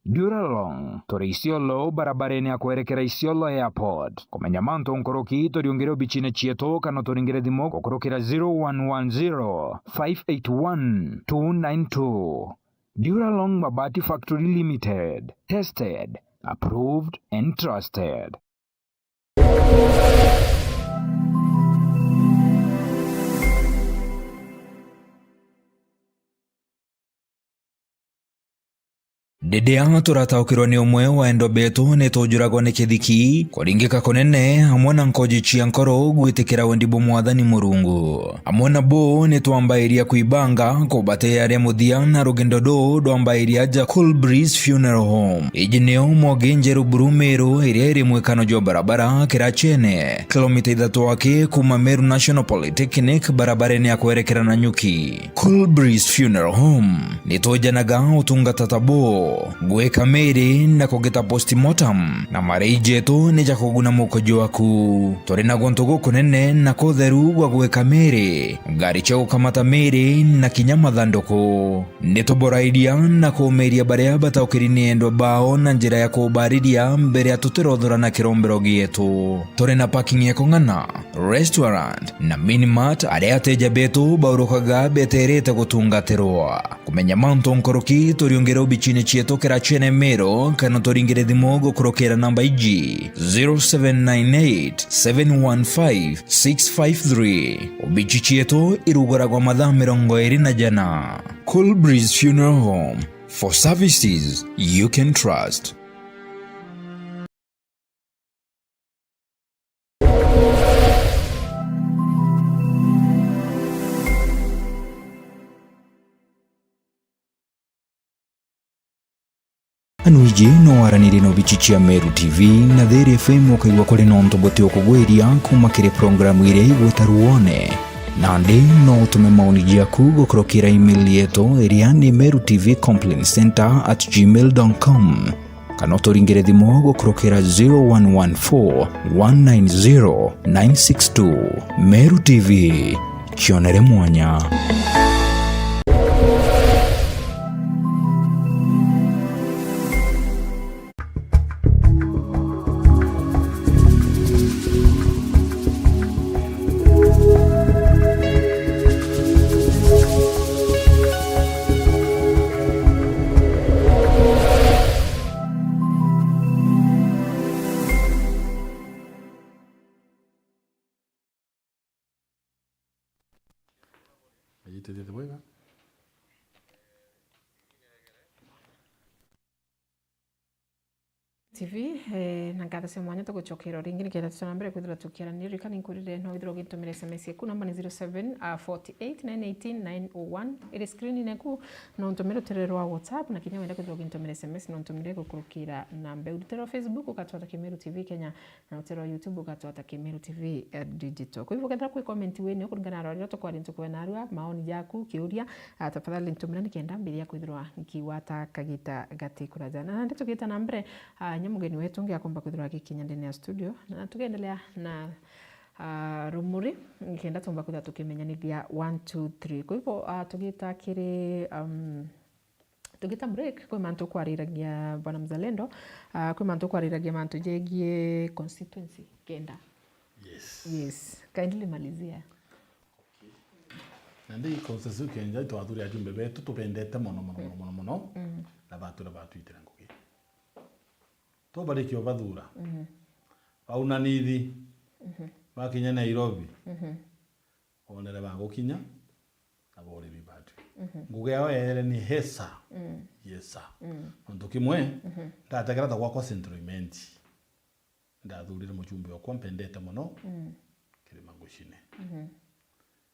Duralong, turi Isiolo, barabarene ya kwerekera Isiolo Airport. Kumenya mantu nkuruki, turiungire obicine cietu kana turingire thimu gukurukira zero one one zero, five eight one, two nine two. Duralong Mabati Factory Limited. Tested, approved and trusted. Riria turataukirwa ni umwe wa endwa betu, ni tujuragwa ni kithiki, kuringika kunene, amwe na nkoji cia nkoro gwitikira wendi bwa Mwathani Murungu. Amwe na bo ni twambairia kwibanga kubateera aria muthia, na rugendo ruu rwambairia aja Cool Breeze Funeral Home. Iji nio Mwogi Njeru Buru Meru, iria iri mwikano jwa barabara Kirachene, kilomita ithatu aki kuuma Meru National Polytechnic, barabarene ya kwerekera Nanyuki. Cool Breeze Funeral Home. Ni tujanaga utungata ta buu, gwika miiri na kugita postmortem, na marii jetu ni ja kuguna mukuju waku. Turi na guntu gukunene na kutheru gwa gwika miiri, ngari cia gukamata miiri na kinya mathanduku. Ni tuborairia na kuumiiria baria bataukiri ni endwa bao na njira ya kubaariria mbere ya tutirothura na kirombero gietu. Turi na parking ya kung'ana, restaurant na minimart, aria ateja betu baurukaga beterete gutungatirwa. Kumenya mantu nkuruki, turiungire obichine cietu Kirachene Meru, kana turingire thimu gukurukira namba iji, zero seven nine eight, seven one five, six five three. Obichi cietu iruguragwa mathaa mirongo iri na jana. Cool Breeze Funeral Home, for services you can trust. Anu iji no waranirie na obichi cia Meru T V na Thiri F M, ukaigua kuri na untu buti ukugwiria kuuma kiri programu iria igwita Ruone. Nandi no utume maoni jaku gukurukira email yetu iria ni meru T V complaint center at gmail dot com. Kana uturingire thimu gukurukira zero one one four, one nine zero, nine six two. Meru T V, kionere mwanya. Anyitithite bwega. T V, eh, na nkatho cia mwanya tugucokera o ringi nikenda tucoke na mbere kwithirwa tukiaraniria. Ririkana inkurire no withirwa ugintumira S M S yaku, namba ni zero seven, uh, forty eight, nine eighteen, nine oh one. Iri screen-ini yaku, no untumire rutere rwa WhatsApp, na kinya wenda kwithirwa ugintumira S M S, no untumire gukurukira namba iu. Rutere rwa Facebook, ukatwata Kimeru T V Kenya, na rutere rwa YouTube, ukatwata Kimeru T V, eh, Digital. Kwa hivyo, kethira kwi comment wina kuringana na rwaria tukwaria ntuku ya narua, maoni jaku, kiuria, ah, tafadhali ntumira nikenda mbiria kwithirwa nkigwata kagita gati kuraja. Na nandi tugita na mbere, ah, nya mugeni wetu ungi akomba kwithirwa agikinya ndene ya studio. Na tukiendelea na, ah, rumuri, nikenda tumba kwithirwa tukimenyanithia one, two, three. Kwa hivyo, ah, tugita kiri, um, tugita break, kwi mantu kwariragia Bwana Mzalendo, ah, kwi mantu kwariragia mantu jegie constituency kenda. Yes. Yes. Kindly malizia. Na ndi constituency kenda twathuri ajumbe betu tubendete mono, mono, mono, mono, mono, na batwira batwitira ngugi. Tubarikia ubathura. Bauna nithi. Bakinya Nairobi. Onere bagukinya, na bori bibatwi. Ngugi yao yeere ni hesa. Yesa. Nontu kimwe, ndategera ta gwakwa Central Imenti. Ndathurire mujumbe okwa mpendete mono, Kirima Ngucine.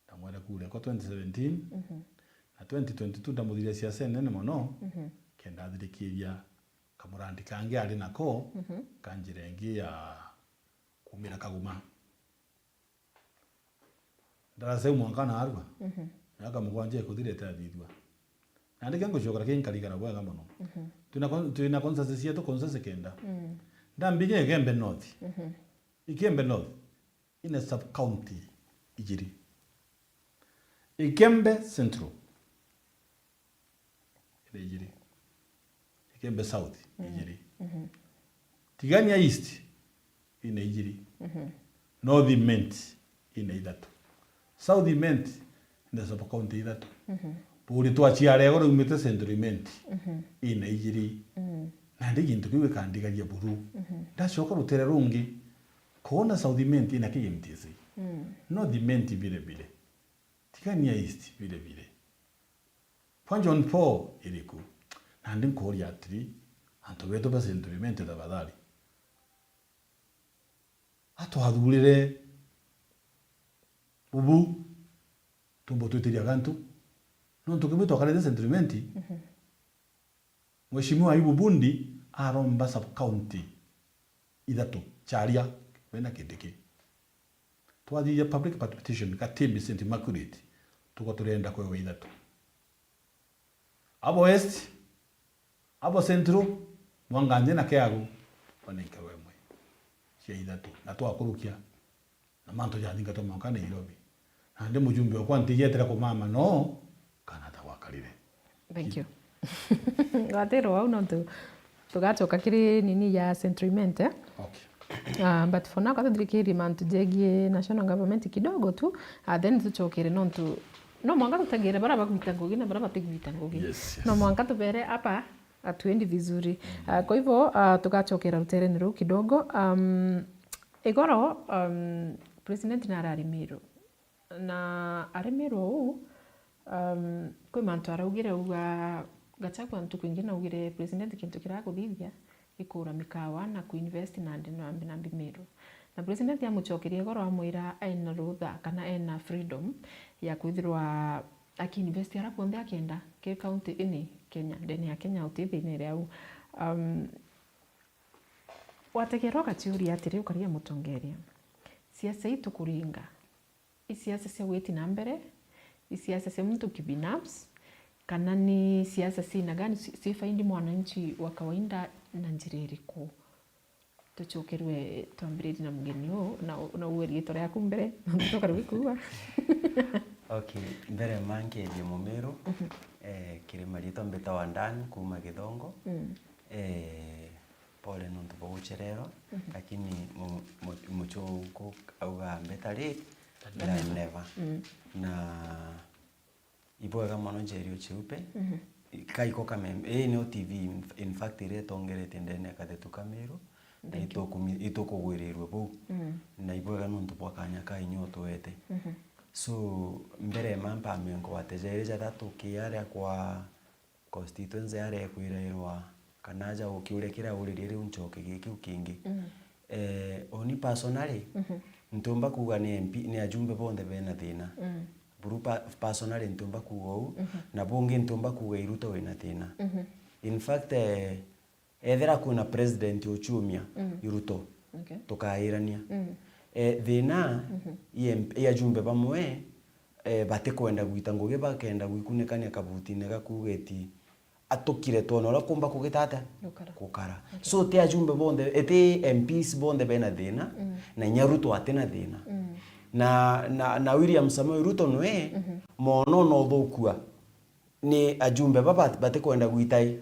Ndamwere kura ekwa twenty seventeen, na twenty twenty-two ndamuthiria siasa inene mono, kenda athirikiria kamurandi kangi ari nako, ka njira ingi ya kumira kaguma. Ndaraseu mwanka naarua. Miaka mugwanja ikuthira itathithua. Nandi kia ngucokera ki nkarigara bwega mono. Twina con-, twina consensus cietu, consensus kenda. Ndambinya Igembe North. Igembe North ina sub county ijiri. Igembe Central ina ijiri. Igembe South ijiri. Tigania East ina ijiri. North Imenti ina ithatu. South Imenti ina sub county ithatu. Buri twaciara igoro umite Central Imenti ina ijiri. Nandi gintu kiu gikandigaria buru. Ndacoka rutere rungi, koona South Imenti ina K M T C. North Imenti bire bire. Tigania East bire bire. Kwa John Paul iriku? Nandi nkuuria atiri, antu betu ba Central Imenti tafadhali, atwathurire Bubu, tumbo twitiria gantu. Nontu kimwe twakarite Central Imenti, Mheshimiwa Ayubu Bundi aromba sub county ithatu, Charia, bena Kindiki. Twathithia public participation Gatimi Saint Immaculate, tuko turenda kwewa ithatu. Abo West, abo Central, mwanganthie na Kiagu, banenkerwe imwe cia ithatu, na twakurukia na mantu jathingatwa mwanka Nairobi. Nandi mujumbe okwa ntijetera kumama no kana ta gwakarire. Thank you. Ngwatiro wau nontu tugacoka kiri nini ya Central Imenti, eh? Okay. Ah, but for now, ka tuthirikirie mantu jegie national government kidogo tu, ah, then tucokere nontu no mwanka tutegere bara bagwita ngugi na bara batigwita ngugi. Yes, yes. No mwanka tubere apa atuendi vizuri. Ah, kwa hivyo, ah, tugacokera ruterene ruu kidogo. Um, igoro, um, president narari Meru. Na ari Meru uu, um, kwi mantu araugire, auga, Gachagua ntuku ingi naugire president kintu kirakuthithia, ikura mikawa na kuinvest nandi nambi nambi Meru. Na president amucokeria igoro amwira ena rutha kana ena freedom ya kwithirwa akiinvest ara kuonthe akenda, ki county ini Kenya, ndene ya Kenya, uti thiinire au. Um, wategerwa ugaciuria atiri, ukaria mutongeria, siasa ii tukuringa, i siasa cia gwiti na mbere, i siasa cia muntu kibinafsi, kana ni siasa cina gani ci-, cifaidi mwananchi wa kawaida na njira iriku? Tucokerwe twambiririe na mugeni uu, na u-, na uwe riitwa riaku mbere, na ntucoka rugikuua. Okay, mbere ma nkiethie Mumiru, eh, kiri mariitwa mbitawa Dan kuuma Githongo. Mm. Eh, pole nontu bwa guchererwa, lakini mu-, mu-, muchunku auga better late than never. Mm. Na ibwega mono Njeri Ucheupe. Mhm. Kaiko kameme, ii nio T V, in, in fact, iria itongeretie ndene ya kathetu ka Meru, na itukumi-, itukugwirirwe buu. Mm. Na ibwega nontu bwa kanya ka inya utwete. Mhm. So, mbere ma mpambe nkwate jairi jathatu, ki aria kwa constituency aria ekwirairwa kana aja ukiuria kiria auririe riu ncoke gi kiu kingi. Mm. Eh, oni personally, ntiumba kuuga ni M P, ni ajumbe bonthe bena thina. Mm. Buru pa-, personally ntiumba kuuga uu, na bungi ntiumba kuuga i Ruto wina thina. Mhm. In fact, eh, ethira kwina president uchiumia, i Ruto, okay, tukairania. Mm. Eh, thina, i M P, i ajumbe bamwe, eh, batikwenda gwita ngugi, bakenda gwikunikania kabutine ga kuuga eti atukire twona uria kumba kugita atia? Gukara. Gukara. Okay. So, ti ajumbe bonthe, eh, ti M Ps bonthe bena thina, na inya Ruto atina thina. Mm. Na, na, na William Samoei Ruto nwe, mono no uthukua ni ajumbe baba batikwenda gwita i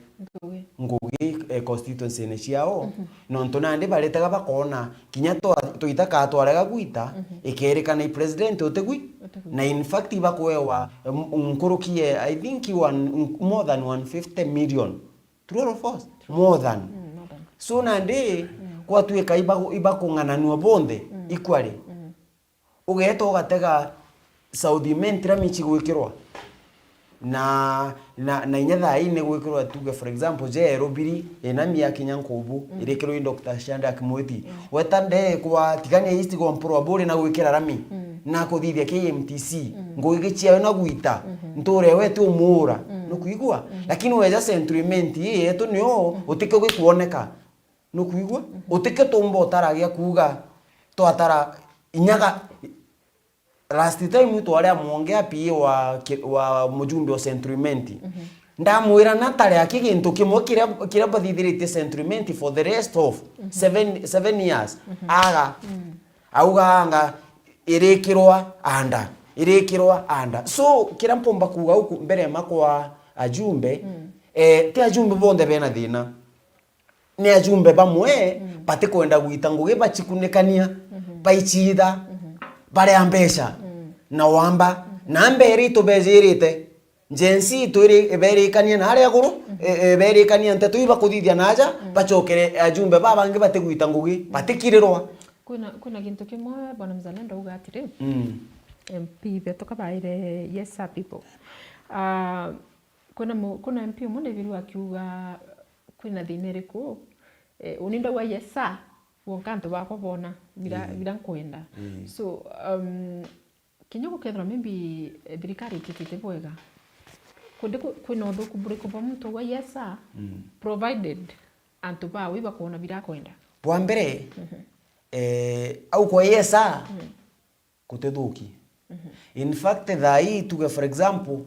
ngugi, eh, constituency-ini ciao, nontu nandi baritaga bakona kinya twa-, twita ka twarega gwita, ikerikana i president utigwi. Na in fact, ibakuewa, um, nkuruki ye, I think, one, more than one fifty million. True or false? More than. Mm, more than. So nandi, kwatuika ibaku-, ibakung'ananua bonthe equally. Ugeeta ugatega South Imenti rami cigwikirwa. Na, na, na inya thaa ii ni gwikirwa, tuge for example, je Erubiri, inami ya kinya nkubu, irikirwe i Doctor Shadrack Mwiti. Weta ndee kwa Tigania East kwa Mpurwa Buri na gwikira rami, na kuthithia K M T C. Ngugi ciayo na gwita, nture we ti umuura. Nukwigua? Lakini weja Central Imenti ii yetu nio, utikio gikuoneka. Nukwigua? Utikio tumba utara gia kuuga, twatara inyaga. Last time twaria mwongea P A wa ki-, wa mujumbe wa Central Imenti. Ndamwira natare aki gintu kimwe kiria, kiria bathithiritie Central Imenti for the rest of seven, seven years. Aga. Auga anga irikirwa anda, irikirwa anda. So, kiria mpomba kuuga guku mbere ma kwa ajumbe, eh, ti ajumbe bonthe bena thina. Ni ajumbe bamwe batikwenda gwita ngugi, bachikunikania, baichiitha, baria mbeca na wamba. Na mbere itubejirite, Gen Z itwiri-, iberikania na aria aguru, e-, iberikania nteto iu bakuthithia na aja, bachokere ajumbe babangi batigwita ngugi, batikirirwa. Kwina, kwina gintu kimwe Bwana Mzalendo auga atiri, M P betu kabaire, yes sir people. Ah, Kwina mu-, kwina M P umwe ndithirwe akiuga kwina thina iriku, eh, uni ndauga yes sir, wonka antu bakwa boona bira, Mm. bira nkwenda. Mm. So, um, kinya gukethirwa maybe, eh, thirikari ititite bwega, kundi ku-, kwina uthuku buriku bwa muntu auga yes sir, Mm. provided antu bawe ibakwona bira akwenda? Bwa mbere, Mhm. eh, au kwa yes sir, Mm. gutithuki. Mhm. In fact, thaa ii tuge for example,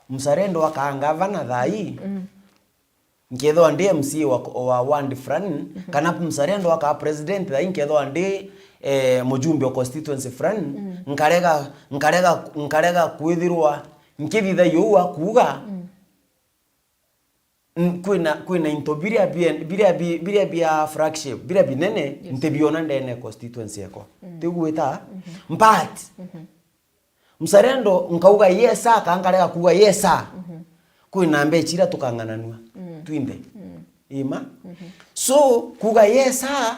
mzalendo akaa ngavana thaa ii, Mm. nkethwa ndi M C A wa, wa ward fulani, Mhm. kana mzalendo akaa president thaa ii, nkethwa ndi, eh, mujumbe wa constituency fulani, Mm. nkarega, nkarega, nkarega kwithirwa nkithithagia uu akuuga, Mm. N-, kwina, kwina into biria bia, biria bi-, biria bia flagship, biria binene, Yes. ntibiona ndene ya constituency yakwa. Mm. Tigwita? Mhm. But, Mhm. mzalendo nkauga yes sir, kana nkarega kuuga yes sir. Mhm. Kwina mbecha iria tukang'ananua. Mm. Twinthe. Mm. Ima? Mhm. So, kuuga yes sir,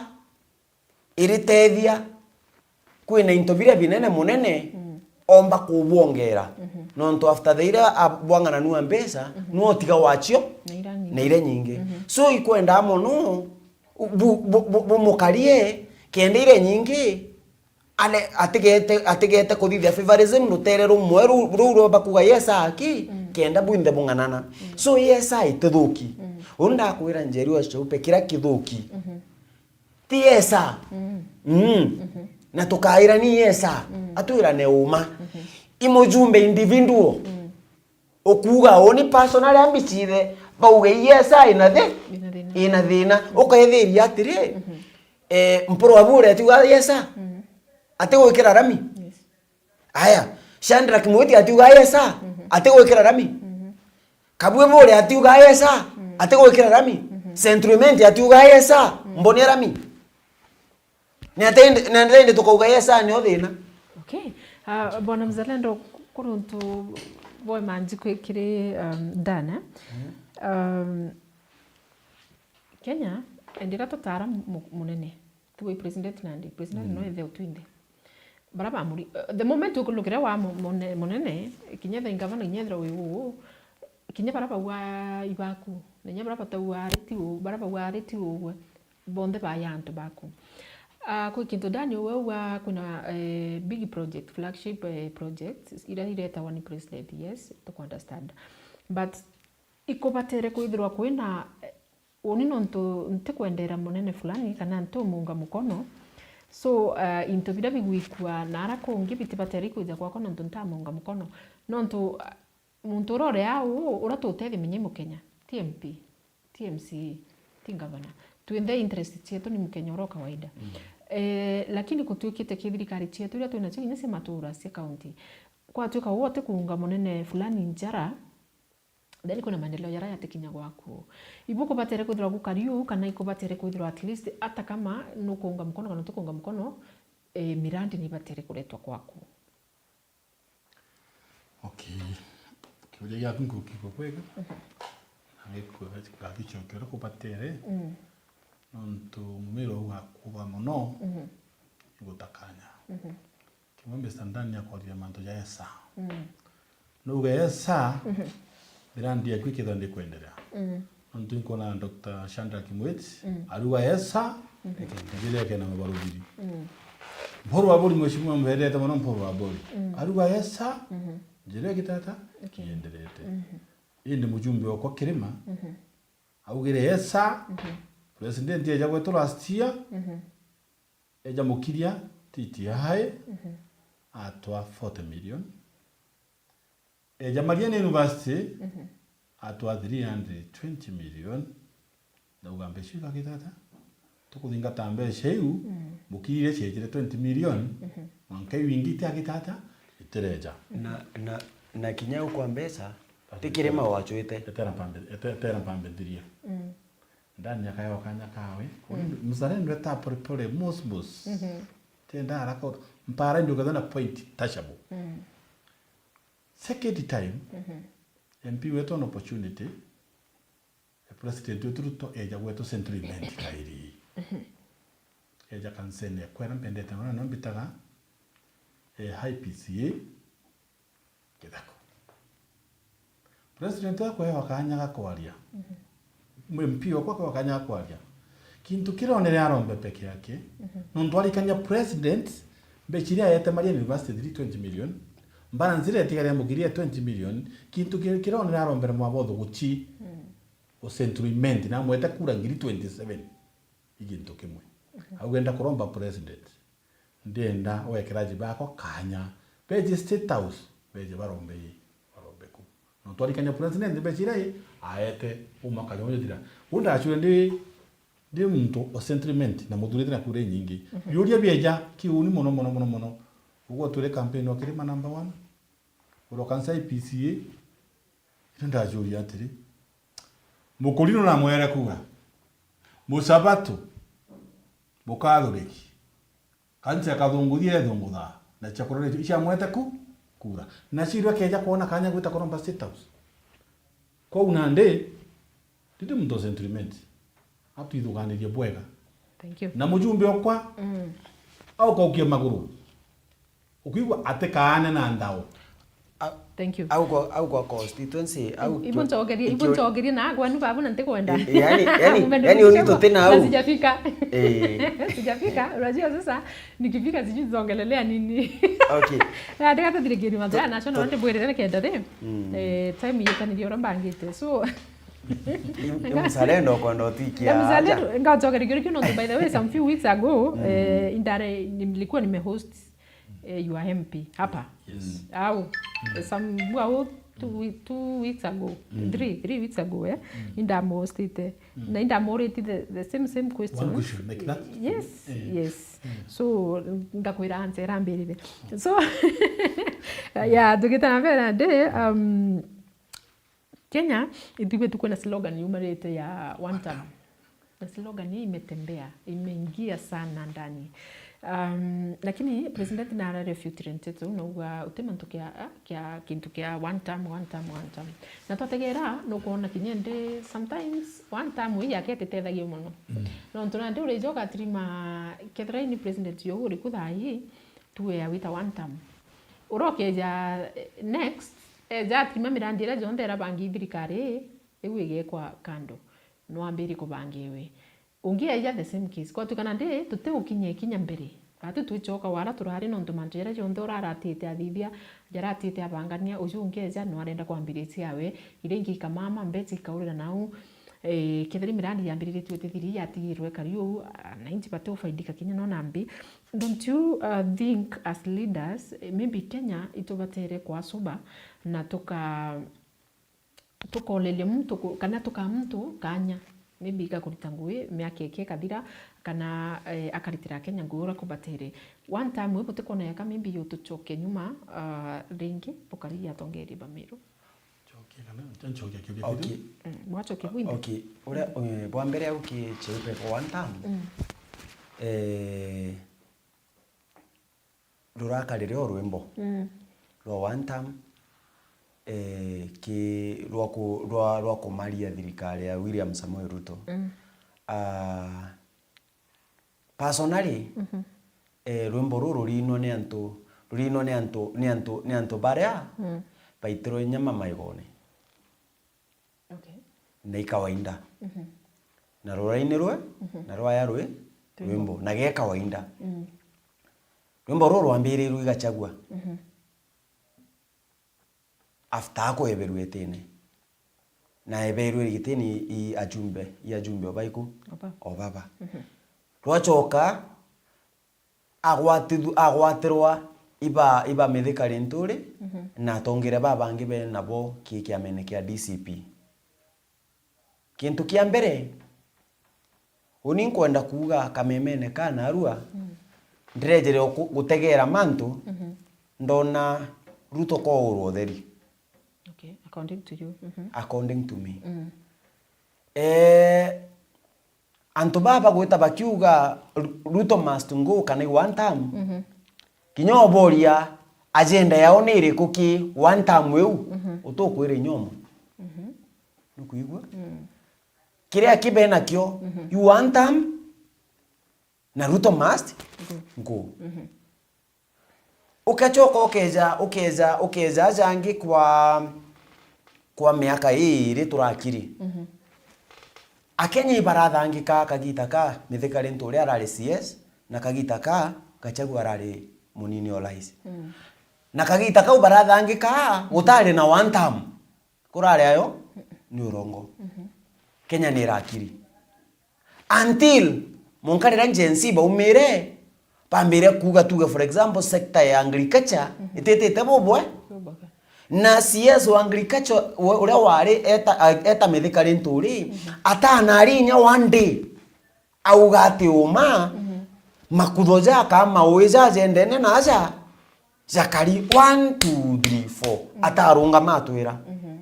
iritethia kwina into biria binene munene, Mm. omba kubwongera. Mhm. Nontu after the iria ab-, bwang'ananua mbeca, Mhm. nwe utiga wacio Na iria nyingi. na iria nyingi. Mhm. So, ikwendaa mono bu-, bu-, bu-, bumukarie, kenda iria nyingi, ale-, atigete, atigete kuthithia favorism rutere rumwe ru-, ruu rwomba kuuga yes aki, Mm. kenda bwinthe bung'anana. Mm. So, yes itithuki. Mm. Uu ndakwira Njeri wa Chaupe, kiria kithuki, Mhm. ti yes sir. Mm. Mm. Mhm. Na tukaira ni yes sir. Mm. Atwirane uma. Mhm. I mujumbe individual. Mm. Ukuuga uni personally ambicithe, bauge yes sir ina thi-, Ina thina. ina thina. Mm. Ukaithiria atiri, Mhm. eh, Mpuru wa Bure atiuga yes sir. Mm. Atigwikira rami. Yes. Aya, Shadrack Mwiti atiuga yes sir. Mhm. Atigwikira rami. Mhm. Kabwe Bure atiuga yes sir. Mm. Atigwikira rami. Mhm. Central Imenti atiuga yes sir. Mm. Mbonia rami. Ni atia indi, ni atia indi tukauga yes sir nio thina? Okay. Ah, Bwana Mzalendo, ku-, kuri untu bwa manji kwi-, kiri, um, Dana. Mm. Um, Kenya, endira tutara mu-, munene. Tigwe president nandi, president Mm. no ethe utwinthe. Bara bamuri-, uh, the moment ukulukira wa mu-, mune-, munene, kinya the governor kinya ethira wi uu, kinya bara bauga ibaku, na kinya bara batauga ari ti uu, bara bauga ari ti ugwe, bonthe baya antu baku. Ah, kwi kintu Dani uwe uga kwina, eh, big project, flagship, eh, project, iria iretawa ni president, yes, tuku understand. But ikubatere kwithirwa kwina, eh, uni nontu ntikwendera munene fulani kana ntiumuunga mukono. So, eh, into biria bigwikua naara kungi bitibatere ikwija gwakwa nontu ntamuunga mukono. Nontu, ah, muntu uria uria uu, uria tutethia menya i Mukenya, ti M P, ti M C A, ti ngavana. Twinthe interest cietu ni Mukenya uria o kawaida. Mm. Eh, lakini kutuikite ki thirikari cietu iria twinacio kinya cia matura, cia county, kwatuika uu utikuunga munene fulani njara, then kwina maendeleo jaria jatikinya gwaku. Ibukubatere kwithirwa gukari uu, kana ikubatere kwithirwa at least, hata kama nukuunga mukono kana utikuunga mukono, eh, mirandi nibatere kuretwa gwaku? Okay. Kiuria giaku ngukigua bwega. Mhm. Na giku-, ngagicokia uria kubatere. Mm. Nontu mumero ugakuba mono, Mhm. igutakanya. Mhm. Kimwe Mister Ndani akwaria mantu ja esa. Mm. Nuga esa, Mhm. mirandi yaku ikethwa ndikwenderea. Mm. Nontu inkwona Doctor Shadrack Mwiti, Mm. aruga esa, Mhm. njira ikena mabarubiri. Mm. Mpuru wa Buri, Mheshimiwa mberete mono Mpuru wa Buri. Mm. Aruga esa, Mhm. njira ikitata, Okay. ienderete. Mhm. Indi mujumbe okwa Kirima, Mhm. augire esa, Mhm. president eja gwetu last year, Mhm. eja mukiria T T I, Mhm. atwa forty million. Eja Mariani University, Mhm. atwa three hundred twenty million. Ndauga mbeca iu igakita atia? Tukuthingata mbeca iu, Mm. mukiria ciejire twenty million, Mhm. mwanka iu ingi itiakita atia? Itireja. Na, na, na kinya u kwa mbeca, ti Kirima wacwite. Etera mpambe, ete-, etera mpambe nthirie. Mm. Ndani akaewa kanya kawe. Mm. Mzalendo eta pole pole, mos mos. Mhm. Tenda haraka, mpara ndio ukethana point touchable. Mm. Second time, Mhm. M P wetu an opportunity, eh, President wetu Ruto eja gwetu Central Imenti kairi. Mhm. Eja kanisene ekwera mpendete mono, no mbitaga, eh, high P C A, Kitheko. President akwewa kanya ga kwaria. M P wakwa akwewa kanya ga kwaria. Kintu kiria onere arombe peke yake, nontu arikania president, mbecha iria aete Marian University three twenty million, balance iria etigari ya mukiri ya twenty million, kintu ki-, kiria onere arombere Mwabotho guchi, o Central Imenti, na amwete kura ngiri twenty-seven. I gintu kimwe. Auga enda kuromba president. Ndienda wekeraji bakwa kanya. Beje State House, beje barombe i, barombe ku. No twarikania president beje iria i, aete, uma kanya uyo thira. Unda achure ndi, ndi muntu o Central Imenti na muthurite na kura inyingi. Biuria bieja kiuni mono, mono, mono, mono. Ugwe twire campaign wa Kirima number one. Uroka nsa I P C A. Ino ndacuria atiri, Mukurino na mwere kura. Musabato. Mukathuriki. Kanisa ya Kathunguthia ethunguthaa, na cia kurora icio, iciamwete ku, kura. Na cirwe keja kwona kanya gwita kuromba State House. Kwou nandi, ndindi muntu o Central Imenti. Atwithuganirie bwega. Thank you. Na mujumbe okwa, mm, aukaukia maguru. Ukwigua atikaane na ndao. Thank you. Au kwa, au kwa constituency, au ibu nchogerie, ibu nchogerie na agwa nu babu na ntikwenda. E, e, yani, yani, yani uni tuti na au. Sijafika. Eh. Sijafika. Unajua sasa nikifika sijui nzongelelea nini. Okay. Na ndika tuthirikiri matha na shona ndio bwere na kenda ri. Mm. Eh, time yetanirie ura mbangite. So, ni mzalendo kwenda utikia. Ni mzalendo, ngachogeria kiu nontu, by the way, some few weeks ago, mm, eh, indare nilikuwa nimehost eh, your M P hapa. Yes. Au, eh, some, au two, wee-, two weeks ago, three, three weeks ago, eh, indamhostite. Na indamhurite the, the same, same question. One question like that? Yes, eh, yes. So, ngakwira answer irambirire. So, yeah, tugita na mbere na ndi, um, Kenya, ithui gwetu kwina slogan yumarite ya one term. Na slogan hii imetembea, imeingia sana ndani. Um, lakini president na ararefute nteto, nauga uti mantu kia, kia kintu kia one term, one term, one term. Na twategera, nukwona kinya ndi, sometimes one term hii yake ititethagia mono. Mm. Nontu nandi urijoka atirima, kethira ni president yo uriku thaa hii, tuwe awita one term. Urokeja, eh, next, eja atirima mirandi iria jonthe irabangi thirikari ii, iu igekwa kando. Nwambirie kubanga iwe. Ungi eja the same case. Kwatukana ndi, tuti ukinya ikinya mbere. Ati twichoka wara turari nontu mantu jaria jonthe uraratite athithia, jaratite abangania, uju ungi eja no arenda kwambiritia awe, iria ingi ikamama, mbecha ikaurira nau. Eh, kethira mirandi yambiriritue tithiri yatigirwe kari uu, ah, na inji bati ufaidika kinya no nambi. Don't you, uh, think as leaders, eh, maybe Kenya itubatere kwa sober na tuka-, tukoleria muntu ku-, kana tukaa muntu kanya, maybe gakurita ngui miaka iki ikathira, kana, eh, akaritira Kenya ngui uria kubatere. One time wi butikwona yaka maybe yutuchoke nyuma, ah, ringi bukari atongeria ba Meru? Chokia kana, nchokia kiuria kiu. Okay. Mm, mwachokia bwinthe. Okay. Uria, eh, bwa mbere au ki cheupe kwa one time. Mm. Eh, rurakarire o rwimbo, mm, rwa one term, eh, ki, rwa ku-, rwa, rwa kumaria thirikari ya William Samoei Ruto. Mm. Ah, personally, mhm, eh, rwimbo ruru rurinwa ni antu, rurinwa ni antu, ni antu, ni antu baria, mm, baitirwe nyama maigone. Okay. Na i kawaida. Mhm. Na ruraini rwe, mhm, na rwaya rwi, rwimbo. Rwimbo. Na ge kawaida. Mm. Rwimbo ruru rwambirirwe i Gachagua. Mhm. After akweberua gitine. Na eberwe gitine i ajumbe, i ajumbe o baiku? O baba. O baba. Mhm. Rwachoka, agwatithu-, agwatirwa iba, iba Mithika Linturi, mhm, na atongeria babangi be nabo ki kiamene kia D C P. Kintu kia mbere, uni nkwenda kuuga kamemene ka narua, mm, ndirejere o ku-, gutegera mantu, mhm, ndona Ruto kourwa utheri. Okay, according to you. Mhm. According to me. Mm. Eh, antu baa bagwita bakiuga Ru-, Ruto must go kana i one term, mhm, kinya uboria agenda yao ni iriku ki one term iu, mhm, utukwira inyoma. Mhm. Nukwigua? Mm. Kiria kibe nakio, mhm, i one term, na Ruto must go. Go. Mhm. Ukachoka ukeja, ukeja, ukeja aja angi kwa, kwa miaka iiri turakiri. Mhm. Akenya ibarathangika kagita ka Mithika Linturi uria arari C S, na kagita ka Gachagua arari munini o rais. Mm. Na kagita kau barathangika gutari na one term. Kurari ayo ni urongo. Mhm. Kenya ni irakiri. Until mwanka riria Gen Z baumire, bambire kuuga, tuge for example, sector ya agriculture, mhm, ititite bubwe. Bubwe. Na C S wa agriculture, we-, uria wari eta, a-, eta Mithika Linturi, mhm, atana ari inya one day, auga ati uma, mhm, makutho ja kana maui ja jendene na aja, jakari one, two, three, four. Mhm. Atarungama atwira. Mhm.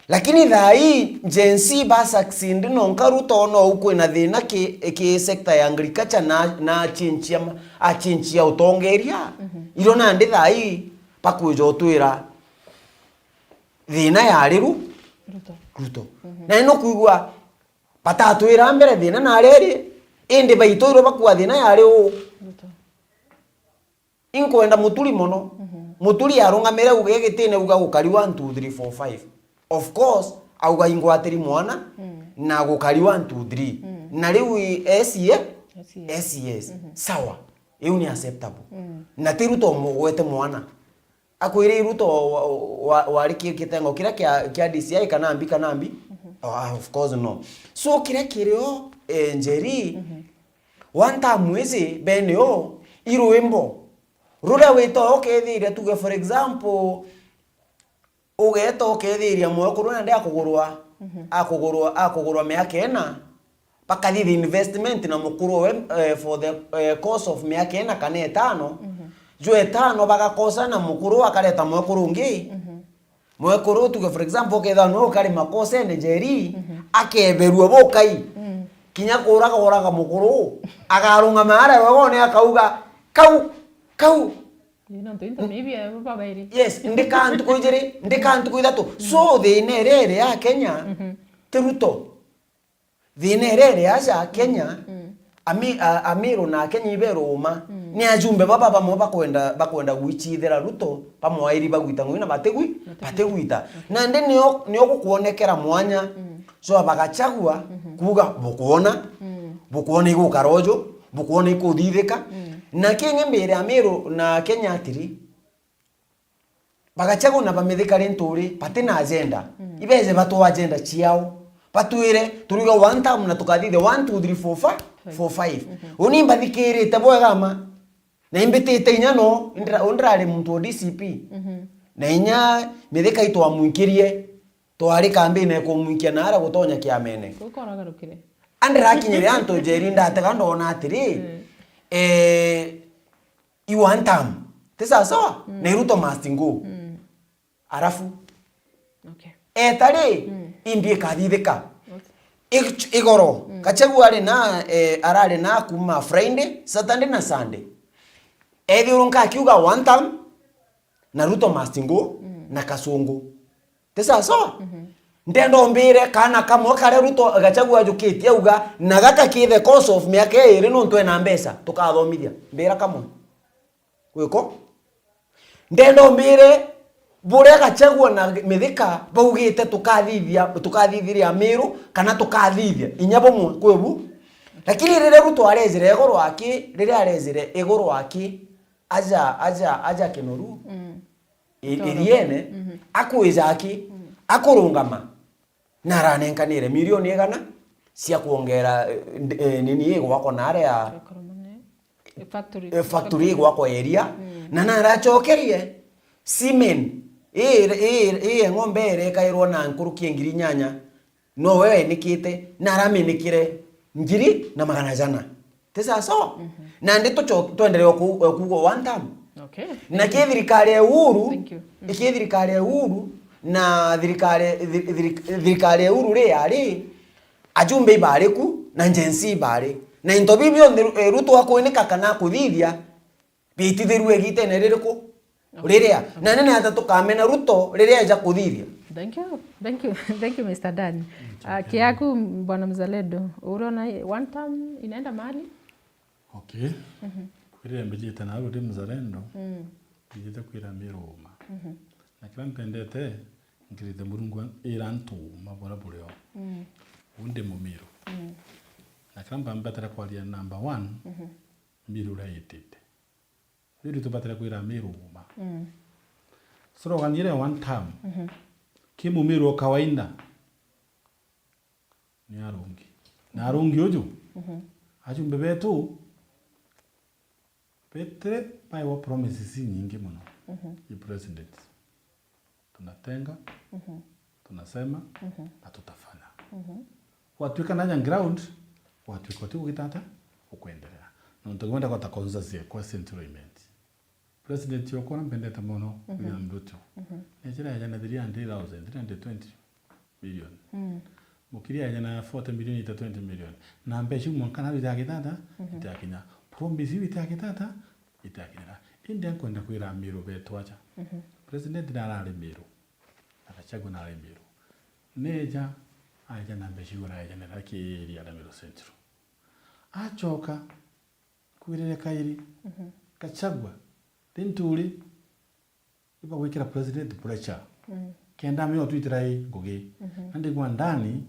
Lakini thaa ii, Gen Z ba succeed nonka Ruto, no ukwina thina ki, ki sector ya agriculture na, na achinchia ma-, achinchia utongeria. Mhm. Iro nandi thaa ii, bakwija utwira thina yari ru-, Ruto. Ruto. Mhm. Na ino kwigua batatwira mbere thina nari iri, indi baitwirwe bakua thina yari u. Ruto. Inkwenda Muturi mono. Mhm. Muturi arungamire auge gitine, auga gukari one, two, three, four, five. Of course, auga ingwatiri mwana, mm, na gukari one, two, three. Mm. Na riu i S E, S E S. S E S. Mhm. Sawa. Iu ni acceptable. Mm. Na ti Ruto umugwete mwana. Akwire Ruto wa, wa, wari ki-, kitengo kiria kia, kia D C I kana mbi, kana mbi? Mhm. Oh, ah, of course no. So kiria kirio, eh, Njeri, mhm, one term iji bene o, i rwimbo. Ruria wita ukethiria, tuge for example, ugeta ukethiria mwekuru nandi akugurwa, mhm, akugurwa, akugurwa miaka ina, bakathithia investment na mukuru we, eh, for the, eh, course of miaka ina kana itano, mhm, jwa itano bagakosa na mukuru akareta mwekuru ungi. Mhm. Mwekuru, tuge for example, ukethirwa niwe ukari makosene Njeri, mhm, akeberua bukai. Mm. Kinya kuraga uraga mukuru, akarungama aria wegone akauga, "Kau, kau." Ii, nontu into maybe abo babairi. Yes, ndika ntuku ijiri, ndika ntuku ithatu. So, thina iria iri ya Kenya, mhm, ti Ruto. Thina iria iri aja Kenya, mm, Ami-, a-, Amiru na Akenya iberuma, mm, ni ajumbe baba bamwe bakwenda, bakwenda gwichithira Ruto, bamwairi bagwita ngui na batigwi-, batigwita. Batigwita. Nandi nio, nio gukwonekera mwanya, mm, jwa Bagachagua, mhm, kuuga, "Bukwona, mm, bukwona igukara uju, bukwona ikuthithika." Mm. Na kingi mbere Amiru na Akenya atiri, Bagachagua na Bamithika Linturi, bati na agenda. Mm. Ibeje batwa agenda ciao. Batwire, turiuga one term na tukathithia one, two, three, four, five, five. Four, five. Mhm. Uni mbathikirite bwega ma. Na imbitite inya no, indira-, undirari muntu wa D C P. Mhm. Na inya Mithika itwamwikirie, twari kambine kumwikia na ara gutonya kiamene. Kuu koragarukire. Andirakinyire antu Njeri ndatega ndona atiri, mm, eh, i one term. Ti sawa sawa? Mm. Na i Ruto must go. Mm. Arafu, okay, eta ri, mm, imbi ikathithika. Okay. Ig-, igoro, mm, Gachagua ari na, eh, arari na kuma Friday, Saturday na Sunday. Ethiurunka akiuga one term, na Ruto must go, mm, na Kasungu. Ti sawa sawa? Mhm. Ndenda umbire kana kamwe karia Ruto Gachagua ajukitie auga, na gaka ki the course of miaka iiri nontu ena mbeca, tukathomithia. Mbira kamwe. Gwiko? Ndenda umbire buria Gachagua na Mithika baugite tukathithia, tukathithiria Amiru, kana tukathithia inya bumwe kwi bu. Lakini riria Ruto arejire igoro aki, riria arejire igoro aki, aja, aja, aja Kinoru, mm, i-, iriene, mhm, akwija aki, mm, akurungama, na aranenkanire milioni igana cia kwongera, eh, nd-, eh, nini igwakwa na aria, eh, factory, eh, factory igwakwa area, mm, na naracokerie cement, i, i, i ng'ombe irekairwo na nkuruki ya ngiri inyanya, no we wenikite, na araminikire ngiri na magana jana. Ti sawa sawa? Mhm. Nandi tuco-, twenderea ku-, kuuga one term. Okay. Na ki thirikari ya Uhuru, thank you, mm, ki thirikari ya Uhuru, na thirikari, thi-, thiri-, thirikari ya Uhuru ri yari, ajumbe ibari ku, na Gen Z ibari. Na into biu bionthe Ru-, eh, Ruto akwinika kana akuthithia, biitithirue igitene ririku? Okay. Riria. Na nene ata tukamena Ruto riria eja kuthithia? Thank you. Thank you. Thank you, Mister Dan. Mm, ah, thank you. Kiaku, Bwana Mzalendo, urona one term inaenda mahali? Okay. Mhm. Kwirire mbijite na uri Mzalendo, mm, mbijite kwira Amiru uma. Mhm. Na kiria mpendete, Nkirite Murungu ira antu uuma buria buri o. Mm. Uu ndi Mumiru. Mm. Na kiria mba-, mbatire kwaria number one, mhm, Miru uria itite. Miru tubatire kwira Miru uuma. Mm. Slogan iria one term, mhm, ki Mumiru o kawaida, ni arungi. Na arungi uju, mhm, ajumbe betu, betire baewa promises inyingi mono, mhm, i president. Tunatenga, mhm, tunasema, mhm, na tutafanya. Mhm. Gwatuika naja ground, gwatuika uti gugitata, ukwendelea. Nontu ngwenda gwata consensus ya kwa Central Imenti. President okwa mpendete mono, mhm, William Ruto. Mhm. Nejira yajana three hundred thousand, three hundred twenty million. Mm. Mukiri yajana forty million ita twenty million. Na mbeca iu mwanka nayo itiakitata, mhm, itiakinya. Promise iu itiakitata, itiakinyira. Indi nkwenda kwira Miru betu aja. Mhm. President narari Miru. Na Gachagua narari Miru. Neja, aja na mbeca iu araejanira ki area ya Miru Central. Acoka, kwirire kairi, mhm, Gachagua, Linturi, ibagwikira president pressure. Mm. Kenda amenya utwitira i ngugi. Mhm. Na ndigwa ndani,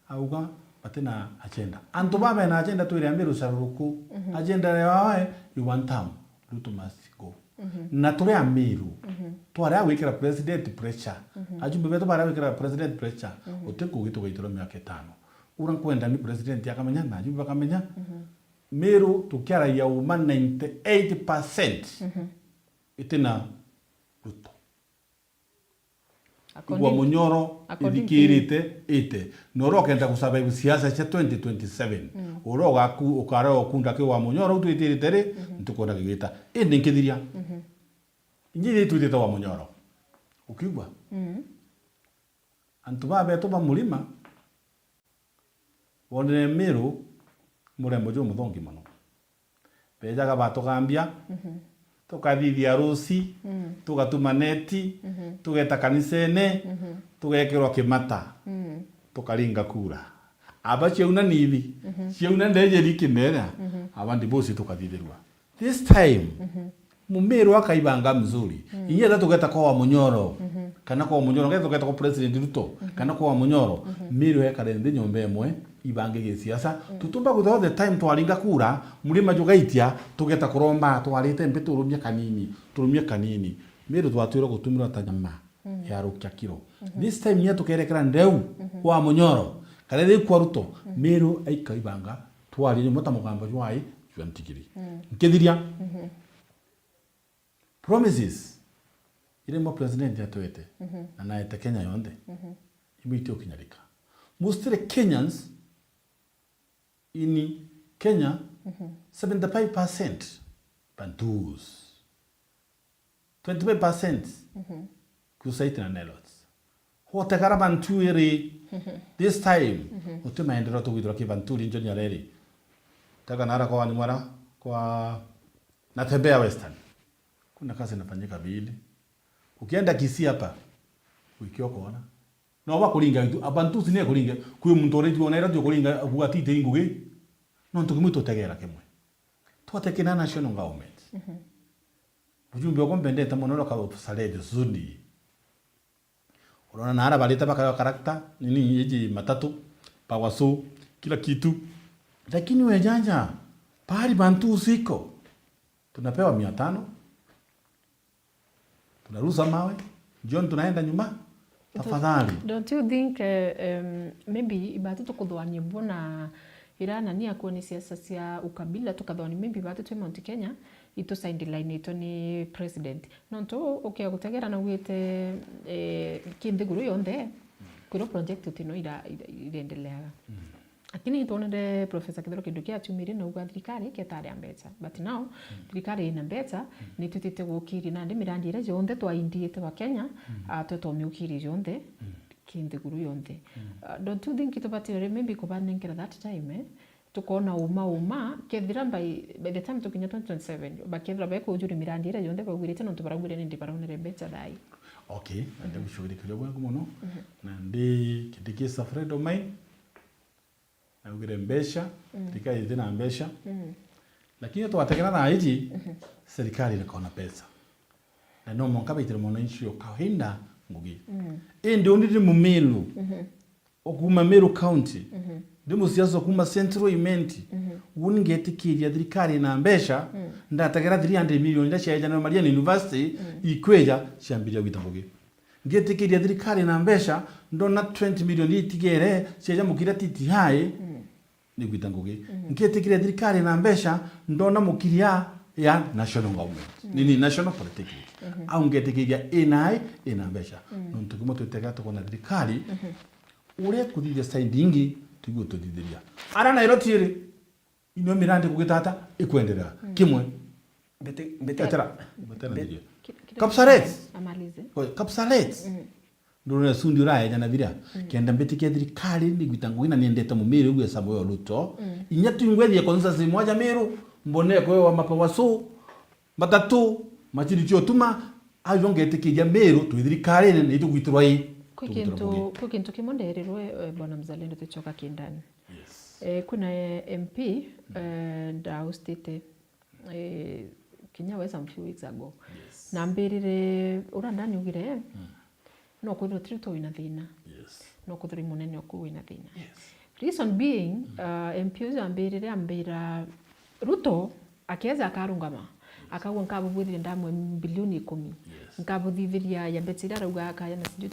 auga batina agenda. Antu ba bena agenda twire Amiru caruruku. Mhm. Agenda yawe, you want term, Ruto must go. Mhm. Na turi Amiru, mhm, twari a gwikira president pressure. Mhm. Ajumbe betu bari a gwikira president pressure, mhm, uti ngugi tugaitirwa miaka itano. Ura nkwenda ni president akamenya, na ajumbe bakamenya. Mhm. Miru tukiaragia uma ninety-eight percent, mhm, itina Ruto. Igwa munyoro, according to ithikirite, ite. Na uria ukenda gusurvive siasa cia twenty twenty-seven, mm, uria ugaku-, ukarea ukunda ki wa munyoro, u twitirite ri, mhm, ntukwona gigita. Indi nkithiria. Mhm. Ingi ni twitite wa munyoro. Ukiigua? Mhm. Antu ba betu ba murima, bonere Miru muremo jumuthongi mono. Bejaga batugambia, mhm, tukathithia arusi, mm, tugatuma neti, mhm, tugeta kanisene, mhm, tugekirwa kimata, mm, tukaringa kura. Aba ciauna nithi, mhm, ciauna ndejeri kimera, mhm, aba ndibosi tukathithirua. This time, mhm, Mumiru akaibanga mzuri. Mm. Inya tha tugeta kwa wa munyoro. Mhm. Kana kwa wa munyoro, ngetha tugeta kwa President Ruto. Mhm. Kana kwa wa munyoro. Mhm. Miru ekare nthi nyomba imwe, ibange gisiasa. Mm. Tutumba kwithirwa all the time twaringa kura, murima jugaitia, tugeta kuromba, twarite mbi turumie kanini, turumie kanini. Miru twatwirwe gutumirwa ta nyama, mm, ya rukia kiro. Mhm. This time inya tukerekera ndeu, mhm, kwa munyoro. Kana ri kwa Ruto, mm, Miru aikaibanga, twarie nyuma ta mugamba jwai, jwa ntigiri. Mm. Nkithiria. Mhm. Promises iria imwe president atwete, mhm, na naete Kenya yonthe, mhm, imwe itiokinyarika. Mostly Kenyans in Kenya, mhm, seventy-five percent Bantus, twenty-five percent, mhm, Kusaiti na Nilotes. Wote kara Bantu iri, mhm, this time, mhm, uti maendeleo tugwithirwa ki Bantu region ya reri. Taka nara kwa wani mwara, kwa Natembea Western. Kuna kazi inafanyika vile. Ukienda Kisii hapa, wiki ukoona. No bakuringa itu, Bantu si ne kuringa, kwi muntu uriti ona ira tu kuringa, kuga tite ingugi. No ntu kimwe tutegera kimwe. Twatekena national government. Mhm. Mujumbe wako mpendete mono, ura ka Saleh Sudi. Unaona na ara barite bakayo karakta, nini iji matatu, power so, kila kitu. Lakini we jaja, pahali Bantu usiko, tunapewa mia tano, tunarusa mawe, jioni tunaenda nyuma. Tafadhali. Don't you think, eh, um, maybe ibatu tukuthwania bona ira nani akuo ni siasa cia ukabila, tukathwania maybe ibatu twi Mount Kenya, itu sideline itu ni president. Nontu ukia gutegera na ugite, eh, ki nthiguru yonthe, kwirwo project tino ira-, ira-, irendeleaga. Mm. Lakini twonere Professor Kithure Kindiki aciumire na uga thirikari iketare ya mbeca. But now, mm, thirikari ina mbeca, mm, ni twitite gukiria nandi mirandi iria yonthe twaindiite wa Kenya, mm, ah, twe twomiukiria yonthe, mm, ki nthiguru yonthe. Mm. Ah, don't you think tubatire maybe kubanenkera that time, eh? Tukona uma uma, kethira by, by the time tukinya twenty twenty-seven, bakethira bekujuria mirandi iria yonthe baugirite nontu baraugira nindi baronere mbeca thai. Okay, na, mhm, ndigucugurikiria bwangu mono. Mhm. Na ndi Kindiki is a friend of mine. Naugire mbeca, mm, thirikari iti na mbeca. Mm. Lakini twategera thaa iji, mhm, serikali iko na pesa. Na no mwanka baitire mwananchi o kawaida Ngugi. Mm. Indi undi ndi Mumiru. Mhm. Okuuma Meru County. Mhm. Ndi musiasa okuuma Central Imenti. Mhm. Uni ngetikiria thirikari na mbeca, mm, ndategera three hundred million iria ciaejanirwe Mariene University, mm, ikwija ciambiria gwita ngugi. Ngetikiria thirikari na mbeca, ndona twenty million iria itigere cieja mukira T T I, mm, ni gwita ngugi. Mhm. Ngetikiria thirikari na mbeca, ndona mukiria ya national government. Mhm. Nini, national polytechnic. Mhm. Au ngetikiria ina ai, ina mbeca. Mhm. Nontu kumwe twitega tukona thirikari, mhm, uria kuthithia side ingi, tuigue tuthithiria. Ara na iro tiiri, inio mirandi kugitata, ikwenderera. Mhm. Kimwe. Mbiti-, mbiti-, Etera, mbiti-, mbitera ndirie. Ki-, ki-, Kapsaret. Amalize. Oi, Kapsaret. Mhm. Ndurone sundi uraeja na biria. Mm. Kenda mbitikia thirikari ni gwita ngugi na niendete Mumiru igwe Samuel Ruto. Mm. Inya twingwethie consensus moja Meru, mbone kwewa mapawa so, matatu, machiri cio tuma, ayo ngetikiria Meru twi thirikarine ni tugwitirwa i. Kwi tugwitirwa kintu, ngugi. Kwi kintu kimwe nderirwe, eh, Bwana Mzalendo tuchoka kindani. Yes. Eh, kuna, eh, M P, mm, eh, ndaustite eh, kinya we some few weeks ago. Yes. Na mbirire, ura ndani ugire, mm, no kwithirwa ti Ruto wina thina. Yes. No kwithirwa i munene oku wina thina. Yes. Reason being, mm, uh, M P ucio ambirire, ambira, Ruto akeja akarungama, yes, akauga, "Nkabubwithiria ndamwe bilioni ikumi. Yes. Nkabuthithiria ya mbeca iria arauga akaya na sijui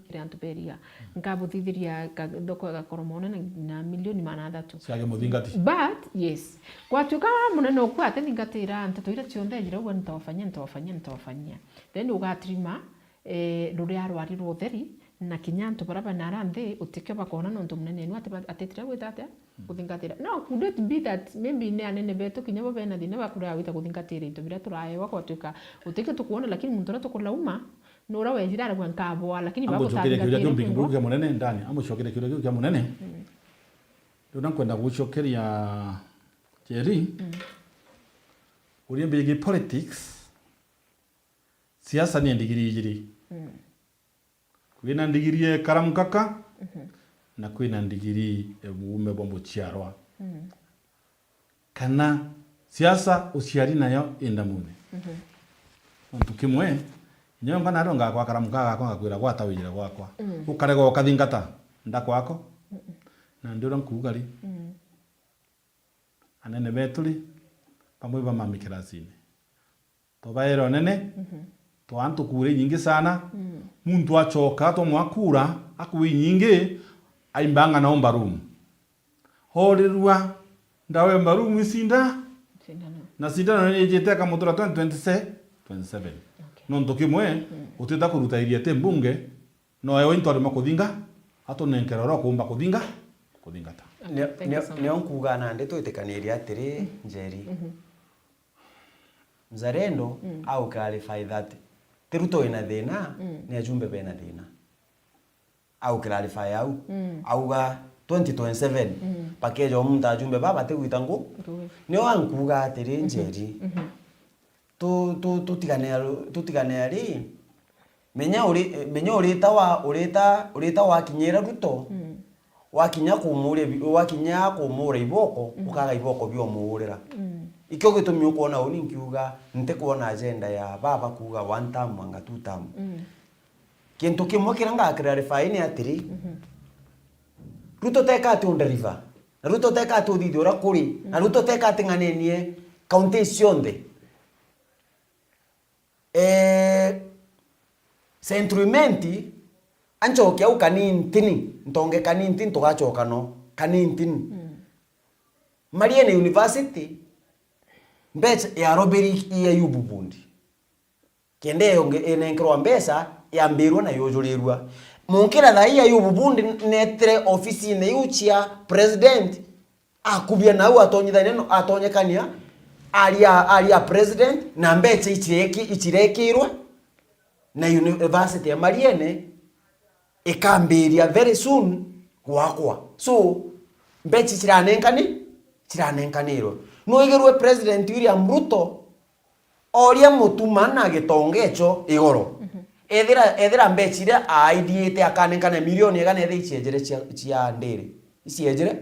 kiri antu beria. Nkabuthithiria ka-, thoko igakoromo nene na milioni magana athatu." Ciage muthingati. But, yes. Gwatuika munene oku atithingatira nteto iria cionthe ejira uga, "Nitawafanyia, nitawafanyia, nitawafanyia." Then ugatrima, eh, ruria rwari rwa utheri, na kinya antu baria bari nara nthi, utikio bakona nontu munene enu ati-, atitire gwita atia? Mm. Kuthingatira. Now, could it be that maybe ni anene betu kinya bo bena thina bakuria gwita kuthingatira into biria turaewa gwatuika utikio tukwona, lakini muntu uria tukulauma, nura wejire arauga, "Nkaboa," lakini amucokeria kiuria kiu mbingi buru kia munene ndani, amucokeria kiuria kiu kia munene. Mm. Riu na nkwenda gucokeria Njeri, mm, uria mbigi politics, siasa ni ndigiri ijiri. Mm. Kwina ndigiri ya karamu kaka, mhm, na kwina ndigiri ya uume bwa muciarwa. Mm. Kana siasa uciari nayo i ndamune. Mhm. Untu kimwe, inya yonka nario ngakwa karamu kaka gakwa ngakwira, "Gwata wijire gwakwa." Mm. Ukarega ukathingata ndakwako. Mm-mm. Na ndi uria nkuuga ri, mm, anene betu ri, bamwe ba mami kirasini. Tubaere unene, mhm, twa antu kura inyingi sana. Mm. Muntu acoka twamwa kura, akua inyingi, aimbanga naomba room. Horirua, ndawemba room icinda, cindano, na cindano ni ijite akamutura twenty twenty-seven. Okay. Nontu kimwe, mm, utita kuruta iriete mbunge, no ewe into arima kuthinga, atunenkere uria ukuumba kuthinga, kuthingata. Nio, thank you so much. Nio nkuuga nandi twitikanirie atiri, mm, Njeri. Mhm. Mzalendo, mm, au clarify that ti Ruto wina thina, mm, ni ajumbe bena thina. Au clarify au. Mm. Auga twenty twenty-seven, mm, bakeja muntu ajumbe baba batigwita ngu. Ngugi. Nio ankuuga atiri, mhm, Njeri. Mhm. Tu-, tu-, tutigane aru-, tutigane ari, menya uri-, menya urita wa-, urita, urita wakinyira Ruto, mm, wakinya kumuria bi-, wakinya kumuura iboko, mm, ukaga iboko biomuurira. Mm. Ikio gitumi ukwona uni nkiuga ntikwona agenda ya baba kuuga one term anga two term. Mm. Kintu kimwe kiria nga clarify ni atiri, mhm, Ruto teka ati underiva, na Ruto teka ati uthithia uria kuri, na, mhm, Ruto teka ati ng'anenie kaunti cionthe. Eh, Central Imenti, ancoke au kanintini, ntonge kanintini, tugacoka no kanintini. Mm. Mariene University, mbeca yaroberi i Ayubu Bundi. Kenda yonge-, inenkerwa mbeca, yambirwa na yujurirua. Munkira thaa ii Ayubu Bundi netire ofisine iu cia president, akubia nau atonyithania no, atonyekania, aria, aria president, na mbeca icireki-, icirekirwe, na University ya Mariene ikambiria very soon gwakwa. So, mbeca ciranenkani-, ciranenkanirwe. Nwigirwe President William Ruto oria Mutuma na gitonga icio igoro. Mhm. Ethira, ethira mbeca iria aaidiite akanenkana milioni igana ethira iciejire cia, cia ndiri. Iciejire?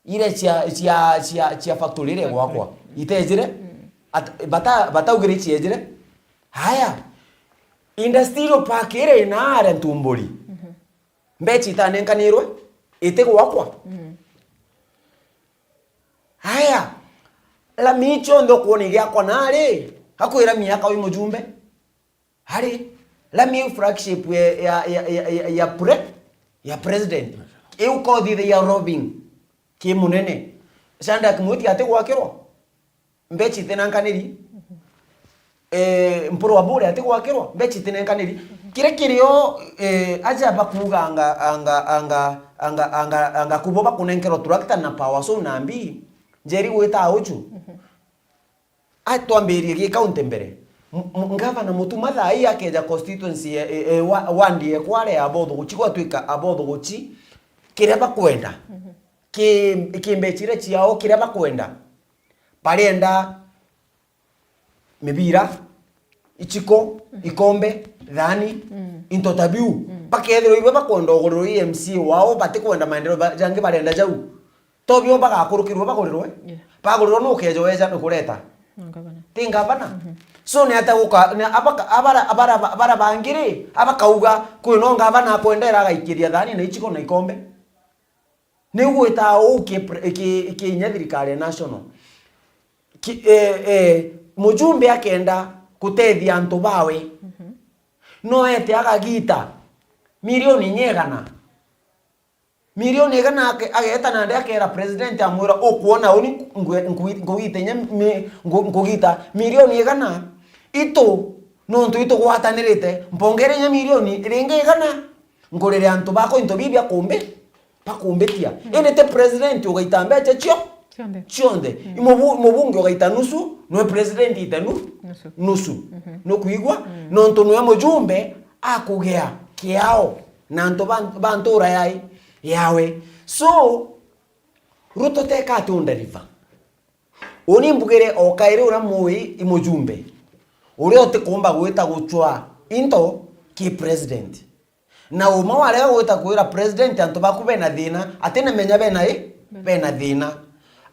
Iria cia, cia, cia, cia factory iria igwakwa. Factory. Mm. Itejire? Mm. At-, bata-, bataugire iciejire? Haya. Industrial park iria ina aria Ntumburi. Mhm. Mbecha itanenkanirwe, iti gwakwa. Mhm. Haya, lami cionthe ukwona igiakwa nari, akwira miaka wi mujumbe. Ari, lami iu flagship ya, ya, ya, ya, ya, ya pre-, ya president. Iu kothithagia lobbying ki munene. Shadrack Mwiti ati gwakirwa. Mbecha itinenkaniri. Eh, Mpuru wa Bure ati gwakirwa, mbecha itinenkaniri. Kiria kirio, eh, aja bakuuga anga, anga, anga, anga, anga, anga kubo bakunenkerwa tractor na power saw na mbi, Njeri gwita uju. Mhm. Atwambirie gi county mbere. M-, m-, ngavana Mutuma thaa ii akeja constituency, eh, eh, wa-, ward ya kware ya Abothuguchi, gwatwika Abothuguchi, kiria bakwenda. Mhm. Ki, ki mbecha iria ciao, kiria bakwenda. Barienda mibira, ichiko, mhm, ikombe, thani, mm, into ta biu. Mm. Bakethirwa ibo bakwenda ugurirwa i M C A wao, batikwenda maendeleo ba-, jangi barenda jau. To bio bagakurukirwa bagurirwe? Yeah. Bagurirwa nukeja weja nukureta? Na ngavana. Ti ngavana? Mhm. So ni ata guka-, ni abaka-, abara, abara, abara bangi ri, abakauga, kwi no ngavana akwendera agaikiria thani na ichiko na ikombe? Ni gwita uu ki pre-, ki, ki inya thirikari ya national. Ki, eh, eh, mujumbe akenda gutethia antu bawe. Mhm. No ete agagita milioni inya igana. Milioni igana ake-, ageeta nandi akeera president amwira, "Ukwona uni ngwe-, ngwi-, ngugita inya mi-, ngu-, ngugita milioni igana itu, nontu itugwatanirite, mpongere inya milioni ringi igana, ngurire antu bakwa into biu bia kumbi-, bakumbitia." Mm. Indi ti president ugaita mbecha cio-, cionthe. Cionthe. Mm. Mubu-, mubunge ugaita nusu, nwe president ite nu-, nusu. Nusu. Mhm. Nukwigua? Mm. Nontu nwe mujumbe akugea kiao na antu ba, ba ntura yai, yawe. So, Ruto teka ati underiva. Uni mbugire o kairi uria mui i mujumbe, uria utikumba gwita gucwa into ki president. Na uma warega gwita kwira president antu baku bena thina, ati na menya bena i? Bena. Bena thina.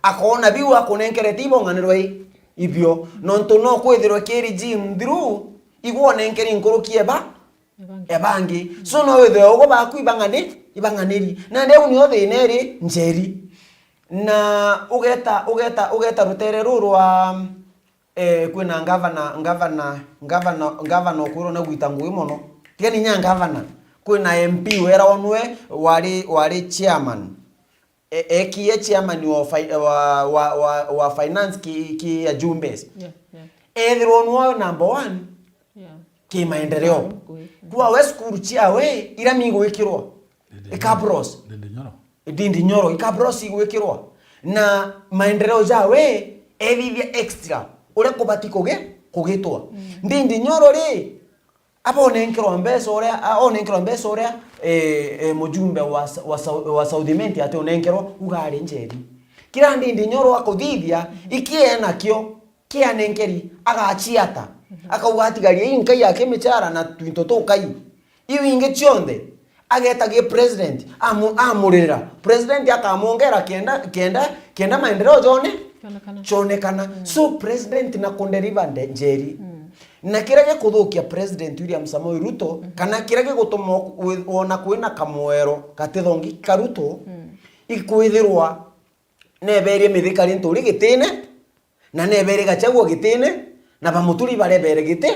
Akona biu akunenkerete ibonganirwe i? Ibio. Nontu no kwithirwe ki regime nthiru, igwonenkeri nkuruki eba? Ebangi. Ebangi. So no withirwe ugo baku ibang'ani-, ibang'aniri. Nandi au nio thina iri Njeri. Na ugeta, ugeta, ugeta rutere ruru rwa, eh, kwina ngavana, ngavana, ngavana, ngavana ukwirwo na gwita ngugi mono. Tiga ni nya ngavana. Kwina M P wera onwe wari, wari chairman. E-, ekie chairman wa fi-, wa, wa, wa, wa finance ki, ki Ajumbes. Yeah, yeah. Ethirwa nwo number one, yeah, ki maendeleo. Kwao, kwao. Kwa we cukuru ciawe, ira migwikirwa. Ndindi Ikabros. Nyoro. Ndindi Nyoro. Ndindi Nyoro, ikabros igwikirwa. Na maendeleo jawe, ethithia extra. Uria kubati kugi-, kugitwa. Mm. Ndindi Nyoro ri, Aba onenkerwa mbeca uria, a, onenkerwa mbeca uria, eh, eh, mujumbe wa Sa-, wa Sau-, wa South Imenti ati onenkerwa, uga ari Njeri. Kira Ndindi Nyoro akuthithia, iki enakio, kianenkeri, agachiata. Mhm. Akauga atigaria ii nkai yake michara na twinto tukai. Iu ingi cionthe, ageta gi president, amu-, amurira. President akamwongera kenda, kenda, kenda maendeleo jone, cionekana. Cionekana. Mm. So president na kunderiva nde-, Njeri. Mm. Na kiria gikuthukia President William Samoei Ruto, mhm, kana kiria gigutuma wi-, wona kwina kamwero gatithongi ka Ruto, mm, ikwithirwa neberie Mithika Linturi gitine, na neberie Gachagua gitine, na bamuturi barebere giti,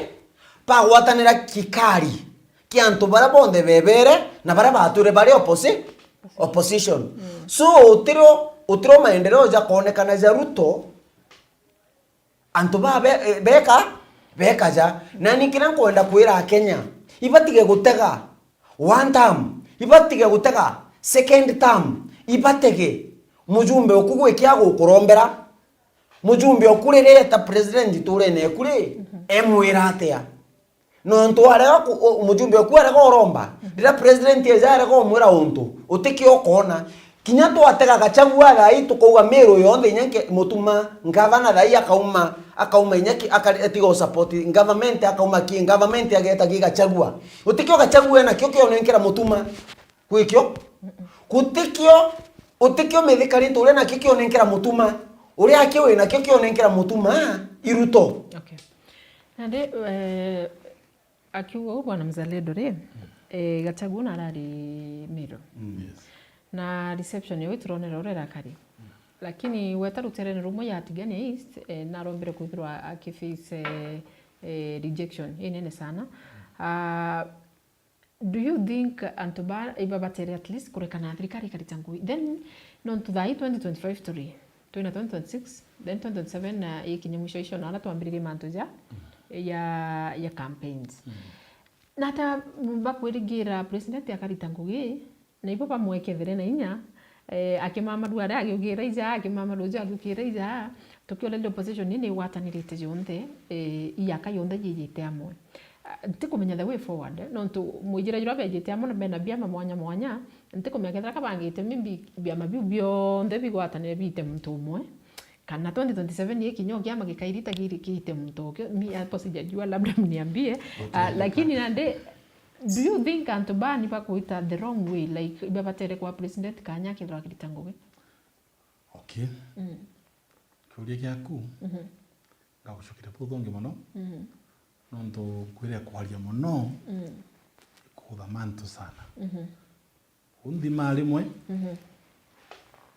bagwatanira kikari kia antu baria bonthe bebere na baria batwire bari opposi-, opposition. Mm. So, utiro, utiro maendeleo jakonekana ja Ruto, antu ba be-, eh, beka, bekaja. Nani kiria nkwenda kwira Akenya, ibatige gutega one term, ibatige gutega second term, ibatege mujumbe uku gwikia gukurombera. Mujumbe uku riria eta president turene eku ri, mhm, emwira atia? Nontu arega ku-, u-, mujumbe uku arega uromba. Mhm. Riria president eja arega umwira untu, utikio ukona. Kinya twatega Gachagua thaa ii tukauga Meru yonthe inya nke-, Mutuma, ngavana thaa ii akauma, akauma inya ki-, akare-, atiga usupport government, akauma ki government ageta ki Gachagua. Utikio Gachagua enakio kionenkera Mutuma. Gwikio? Mm-mm. Gutikio, utikio Mithika Linturi nakio kionenkera Mutuma. Uria akio wi nakio kionenkera Mutuma, i Ruto. Okay. Nandi, eh, Akiuga uu bwana Mzalendo ri, eh, Gachagua na arari Meru. Yes. Na reception yao ituronera uria irakari. Lakini weta ruterene rumwe ya Tigania East, eh, narombire kwithirwa akiface, eh, eh, rejection inene sana. Ah, do you think antu ba ibabatere at least kurekana na thirikari ikarita ngugi? Then, nontu thaa ii twenty twenty-five turi, twina twenty twenty-six, then twenty twenty-seven na ikinye mwisho icio, na ara twambiririe mantu ja, ya, ya campaigns. Na ata bakwirigira president akarita ngugi, na ibo bamwekethire na inya, eh, akimama rua aria agiukiira ija, akimama ruju agiukiira ija, tukiona the opposition ni igwatanirite yonthe, eh, iaka yonthe yijite amwe. Ah, ntikumenya the way forward, nontu mwijire juria bejite amwe na bena biama mwanya mwanya, ntikumenya kethira kabangite maybe biama biu bionthe bigwatanire biite muntu umwe, kana twenty twenty-seven ikinya o kiama gikairita giri-, kiite muntu ukio. Mi hapo sijajua, labda mniambie. Ah, lakini nandi, do you think antu baa ni bakwita the wrong way, like, ibabatere kwa president kanya akethirwa akirita ngugi? Okay. Mm. Kiuria giaku, mhm, ngagucokeria buthongi mono, mhm, nontu nkwire kwaria mono, mm, ikutha mantu sana. Mhm. Unthima rimwe, mhm,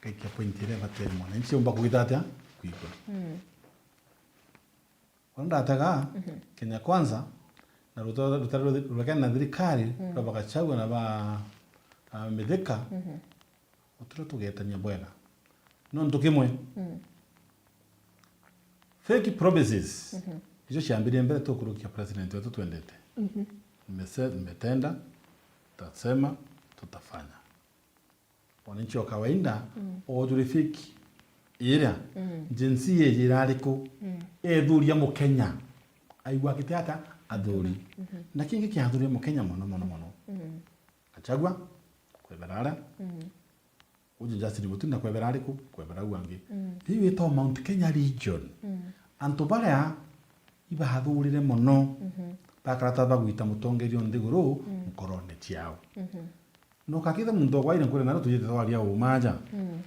ngaikia point iria ibatere mwananchi umba kwita atia kwigua. Mm. Uria ndatega, mhm, Kenya Kwanza, na ruta-, ruta-, rurekene na thirikari, mm, rwa ba Gachagua na ba, ah, Mithika, mhm, utire tugetania bwega. Nontu kimwe, mm, fake promises, mhm, icio ciambirie mbere tukurukia president wetu twendete. Mhm. Nimese-, nimetenda, tutasema, tutafanya. Mwananchi wa kawaida, mm, ojuri fake iria, mm, Gen Z iji irariku, mm, ethuria Mukenya. Aigua akite ata? Athuri. Mhm. Na kingi kiathuria Mukenya mono, mono, mono. Mm. Gachagua, kwebera aria. Mm. Uju Justin Muturi na kwebera ariku? Kwebera au angi. Mm. Riu itwa Mount Kenya region. Mm. Antu baria ibathurire mono, mhm, bakarata bagwita mutongeria o nthiguru, mm, nkorone ciao. Mhm. Na ukakitha muntu okwaire nkuri nario tujite twaria uma aja. Mm.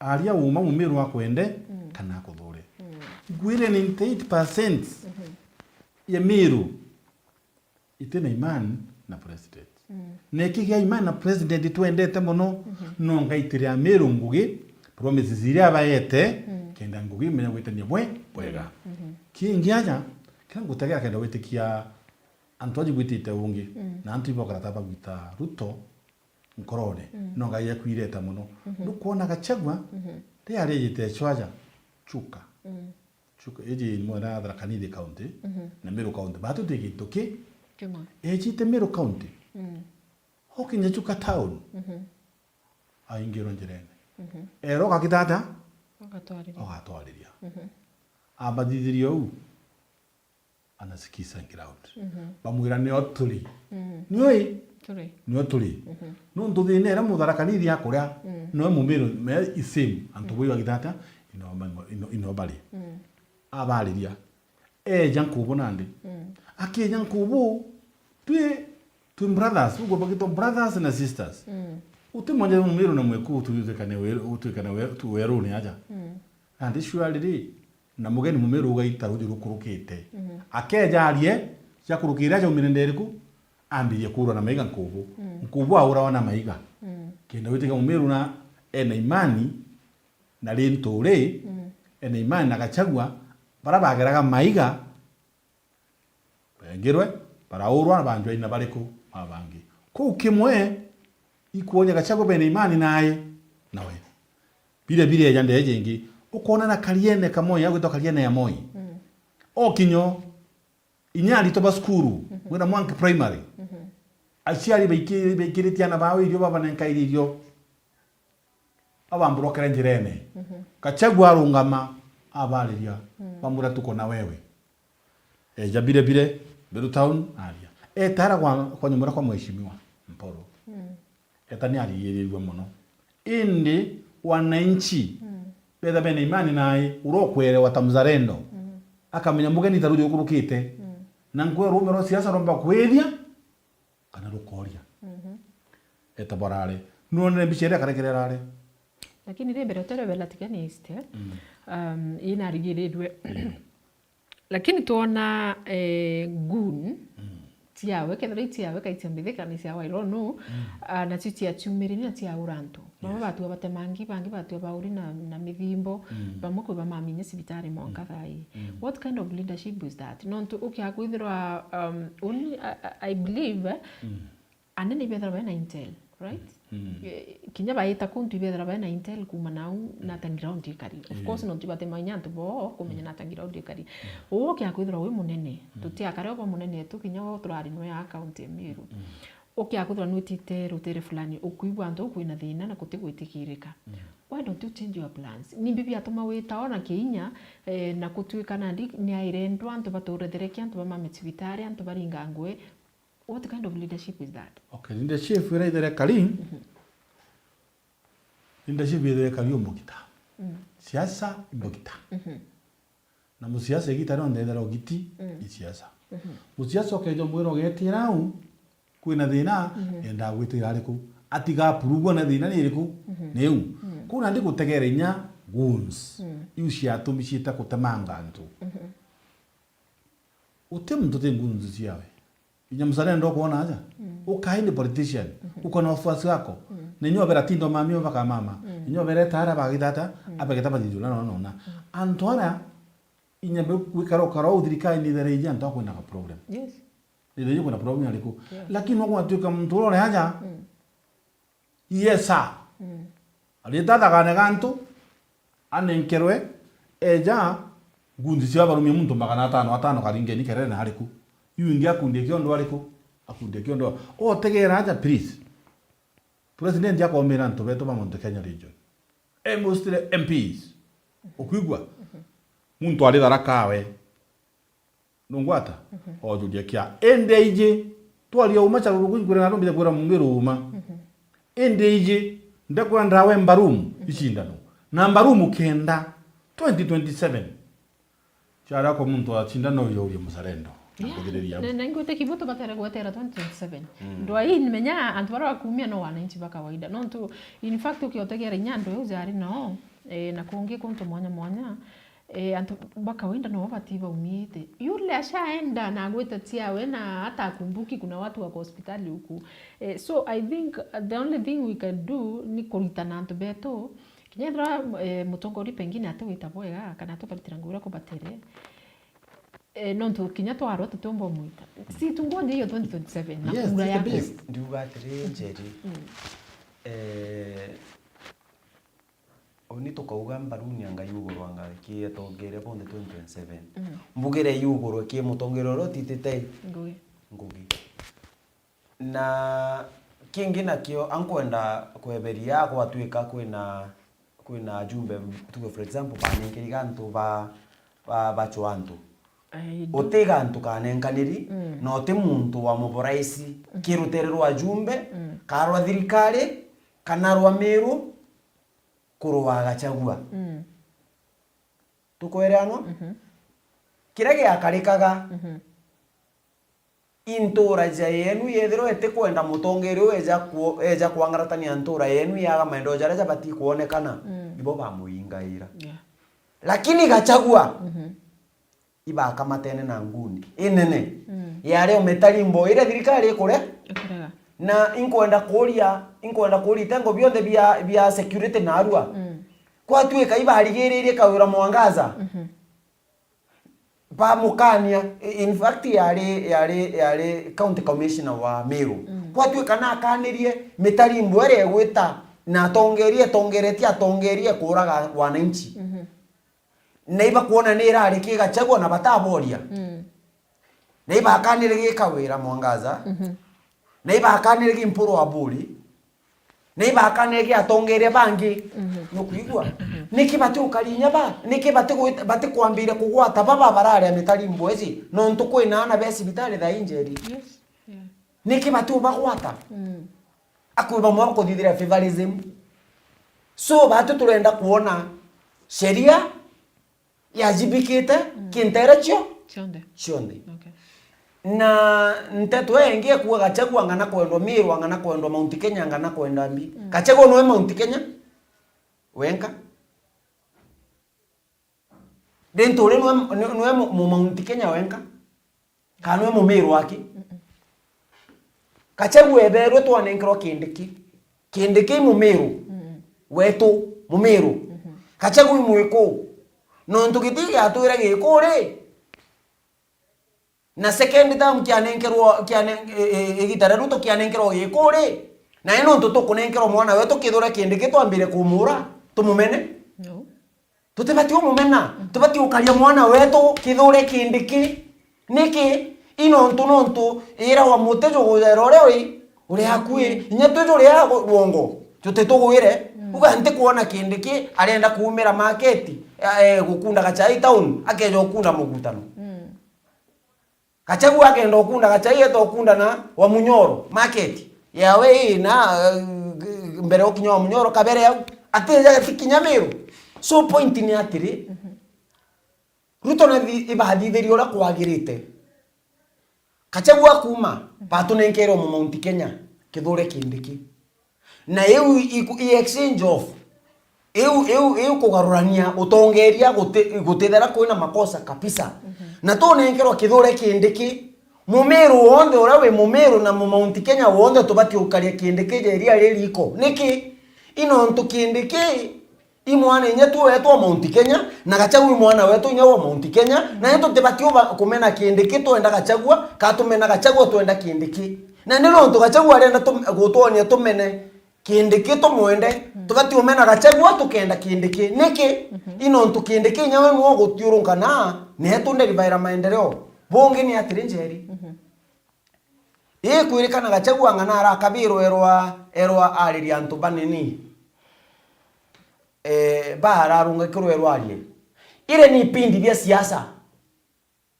Aria uma mumiru akwende, mm, kana akuthure. Mm. Ngwire ninety-eight percent, mhm, ya Miru itina imani na president. Mm. Na ikigia imani na president twendete mono, mhm, no ngaitire Amiru ngugi, promises iria abaete, mm, kenda ngugi imenya gwitania bwe-, bwega. Mhm. Kingi aja, kira ngutegera kenda gwitikia antu aji gwitite ungi, mm, na antu ibokara ta bagwita Ruto nkorone, mm, no ngai akwireta mono. Mhm. Nukwona Gachagua, mhm, ria arijite cwaja, chuka. Mm. Chuka, iji ni mwena ya Tharaka Nithi County, mhm, na Meru County. Batu ti gintu ki kimwe. Ejite Meru County. Mm. Okinya Chuka town. Mhm. Aingirwa njirene. Mhm. Ero gakitata? Ogatwariria. Ogatwariria. Mhm. Abathithirie uu. Anasikisa ground. Mhm. Bamwira, "Nio turi." Mm. Nioi? Turi. Nio turi. Mhm. Nontu thina iria Mutharaka Nithi akuria, mm, noe Mumiru, me isame, antu, mm, boi bagitata, ino, ino, ino bari. Mm. Abariria. Eja Nkubu nandi. Mm. Akieja Nkubu, twi, twi brothers, uguo bagitwa brothers na sisters. Mm. Uti mwanya Mumiru na Mwiku, utwikane we-, utwikane we-, tu weruni aja. Mm. Nandi shwari ri, na mugeni Mumiru ugaita ruuji rukurukite. Mhm. Akeja arie, cia kurukira aja umire nderiku, ambirie kuurwa na maiga Nkubu. Mm. Nkubu aurawa na maiga. Mm. Kenda witika Mumiru na ena imani, na ri nturi, mm, ena imani na Gachagua, bara bageraga maiga, bengirwe, baraurwa, na banjwa ina bariku babangi. Kuu kimwe, ikwonyeka Gachagua bena imani nae, nawe. Bire bire eja ndeje ingi, ukona na kariene kamwe ya gwitwa kariene ya Moi. Mm. O kinyo, inya aritwa ba cukuru, mhm, wina Mwanki Primary. Mhm. Aciari baiki-, baikiritie ana bao irio, babanenkaire irio. Abamburokere njirene. Mhm. Gachagua arungama, abariria, mm, bamwira, "Tuko na wewe." Eja bire bire, Meru Town, aria. Etara kwa, kwa nyumba kwa mheshimiwa Mpuru. Mm. Eta ni arigirirwe mono. Indi wananchi, mm, betha bena imani nae, urokwerewa ta mzalendo. Mm. Akamenya mugeni ta ruju rukurukite. Mm. Na nkwe rume rwa siasa romba kwithia, kana rukoria. Mhm. Eta barare. Nuonere mbica iria karekere arare. Lakini ri mbere uterebela Tigania East, eh? Mm. Um, inarigirirwe. Mm. Lakini twona, eh, gun, mm, ciawe, kethira i ciawe, kai cia mbithi kana i ciawe, I don't know. Ah, nacio ciaciumiririe na ciaura antu. Bamwe batua batemangi, bangi batua bauri na, na mithimbo, bamwe kwi bamaminya cibitari mwanka thaa ii. What kind of leadership is that? Nontu ukia kwithirwa, um, uni, I, I, I believe, eh, anene ibethirwa bena intel, right? Eh, kinya baita kuntu ibethirwa bena intel kuma nau na ta ground ikari. Of course, nontu batemanya antu boo kumenya na ta ground ikari. Uu ukia kwithirwa wi munene, tutiakare uba munene tu, kinya we turari nwe a county ya Meru. Ukia kwithirwa nwitite rutere fulani, ukwigua antu kwina thina na gutigwitikirika. Why don't you change your plans? Nimbi biatuma wita ona kiinya, eh, na gutuika nandi ni airendwa, antu baturetherekia, antu bamame cibitari, antu baringa ngui, What kind of leadership is that? Okay, leadership ira ithere kari, leadership ithere kari umbugita. Siasa imbugita. Na musiasa igita rionthe ethera ugiti i siasa. Musiasa ukeja mwira ugetira au, kwina thina, enda gwitira ariku? Atiga apurugwa na thina ni iriku? Niu. Kuu nandi gutegera inya goons. Iu ciatumi ciita kutemanga antu. Uti muntu uti ngundi ciawe. Inya mzalendo ukwona aja. Ukae ni politician. Uko na wafuasi wako. Na inyuo bera tindo mami baka mama. Inyuo bera tara bagithata, abageta bajijula nona nona. Antu ara, inya be gwikara ukara u thirikari ni there iji antu akwina ka problem. Yes. Ni there iji kwina problem ariku? Lakini no gwatuika muntu ura uri aja, Yes, sir. Arita thagane gantu, anenkerwe, eja, ngundi cia barumia muntu magana atano atano karingeni kerere na ariku? Iu ingi akundie kiondo ariku? Akundie kiondo. Otegera aja, please. President akomera antu betu ba Mount Kenya region. E mostly M Ps. Ukwigua? Muntu ari Tharaka awe. Nungwata? Ojuria kia. Indi iji, twaria uma caruruku, nkwira na rumbite kwira mungi ruma. Indi iji, ndakwira ndawe mbarumu, icindano. Na mbarumu kenda, twenty twenty-seven. Ciaria kwa muntu acindana uyo uria muzalendo. Na kuthiriria. Na, na ngwite kibu tubatere gwetera twenty twenty-seven. Ndwa hii nimenya antu bara bakumia no wananchi ba kawaida. Nontu, in fact, ukiotegera inya andu eu jari nao, eh, na kungi kuntu mwanya mwanya, Eh, antu ba kawaida no bati baumiite. Yule ashaenda na agwita ciawe na hata akumbuki kuna watu wako hospitali huku. Eh, so I think, uh, the only thing we can do ni kuritana antu betu. Kinya ethira, eh, mutongoria pengine atiwita bwega, kana atibaritira ngugi iria kubatere. Eh, nontu kinya twarwa tutiumba umwita. Si tungoje hiyo twenty twenty-seven na kura yako. Yes, it is. Ndiuga atiri, Njeri. Eh, Uni tukauga mbaruni anga yugurwa anga ki atongeria bonthe twenty twenty-seven. Mbugire yugurwe ki mutongeria uria utitite ngugi. Ngugi. Na kingi nakio, ankwenda kweberia gwatuika kwina, kwina ajumbe, tuge for example, banenkeri gantu ba, ba, bachwa antu. Uti gantu kanenkaniri, na uti muntu wa muboraisi ki rutere rwa ajumbe, ka rwa thirikari, kana rwa Miru, kurwa Gachagua. Tukwereanwa? Kiria giakarikaga, i ntura ja yenu yethirwa itikwenda mutongeria uyu eja ku-, eja kwangaratania ntura yenu yaga maendeleo jaria jabati kwonekana, ibo bamuingaira. Yeah. Lakini Gachagua, ibakamatene na ngundi inene. Yaria umetarimbo iria thirikari ikuria. Ikurega. Na inkwenda kuria, inkwenda kuria itengo bionthe bia, bia security narua. Kwatuika ibarigiririe Kawira Mwangaza. Bamukania, in fact, yari, yari, yari county commissioner wa Meru. Kwatuika nakanirie mitarimbo iria igwita na atongeria, atongeretie, atongeria kuuraga wananchi. Na ibakwona ni irari ki Gachagua na bataboria. Na ibakanire gi Kawira Mwangaza. Na ibakanire gi Mpuru Aburi. Na ibakanire gi atongeria bangi. Nukwigua? Niki bati ukari inya ba? Niki bati gwita, bati kwambiria kugwata baba bararia mitarimbo iji? Nontu kwina ana be cibitari thaa ii, Njeri. Yes. Yeah. Niki bati ubagwata? Akwi bamwe bakuthithira favorism. So, batu turenda kuona sheria yajibikite kintere cio cionthe. Cionthe. Okay. Na nteto ingi ekuga Gachagua ng'ana kwendwa Miru, ng'ana kwendwa Mount Kenya, ng'ana kwenda mbi. Gachagua noe Mount Kenya wenka. Rintu uri noe, noe mu, mu Mount Kenya wenka. Kana noe Mumiru aki. Gachagua eberwe twanenkerwa Kindiki. Kindiki i Mumiru. Mm. Wetu, Mumiru. Mhm. Gachagua i Mwiku. Nontu giti giatwire Giku ri, na second term kianenkerwa, kiane-, e, e, igita ria Ruto kianenkerwa Giku ri, nae nontu tukunenkerwa mwana wetu Kithure Kindiki twambire kumura, tumumene? No. Tutibati umumena, tubati ukaria mwana wetu Kithure Kindiki. Niki? I nontu, nontu ira wa muti jugujera uri, uri akui, inya twi juria wongo, juti tugwire. Mm. Uga ntikwona Kindiki arenda kuumira market, eh, eh, gukunda gachai town, akeja gukunda mugutano. Mm. Gachagua akenda ukunda gachai, eta ukunda na wa Munyoro market. Yawe ii na, eh, mbere ukinya wa Munyoro kabere au. Atija gatikinya Miru. So point ni atiri, mhm, Ruto na thi-, ibathithirie uria kwagirite. Gachagua kuuma, batunenkeirwe mu Mount Kenya, Kithure Kindiki. Na iu iku-, i exchange of, iu, iu, iu kugarurania utongeria guti-, gutithera kwina makosa kabisa. Mhm. Na tunenkerwa Kithure Kindiki, Mumiru wonthe uria wi Mumiru na mu Mount Kenya wonthe tubati ukaria Kindiki jeria ririko. Niki? I nontu Kindiki i mwana inya tu wetu wa Mount Kenya, na Gachagua i mwana wetu inya wa Mount Kenya, na ni tutibati uba-, kumena Kindiki twenda Gachagua, ka tumena Gachagua twenda Kindiki. Na ni nontu Gachagua arenda tum-, gutwonia tumene Kindiki tumwende, mm, tubati umena Gachagua tukenda Kindiki. Niki? Mhm. I nontu Kindiki inya we nwo gutiurunka na, netu nderivaira maendeleo. Bungi ni atiri Njeri. Mhm. Ikwirikana Gachagua ng'ana arakabirwa erwa, erwa aririe antu banini. Eh, ba ararungikirwa erwa arie. Ire ni ipindi bia siasa.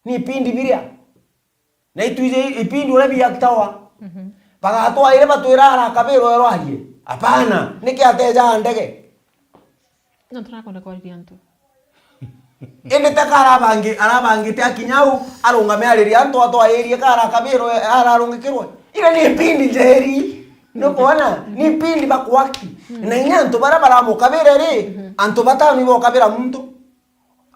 Ni ipindi biria. Na itwije ipindi uria biaktawa. Mhm. Bagatwaire batwira arakabirwa erwa arie. Apana, niki ateja ndege? No turakwenda kwariria antu. Indi taka arabangi-, arabangite akinya au, arungame aririe antu atwairie ka arakabirwe, ararungikirwe. Ire ni mpindi njeri. Nukwona? Ni mpindi bakwaki. Mm. Na inya antu baria baramukabire ri, mhm, antu batano ibokabira muntu.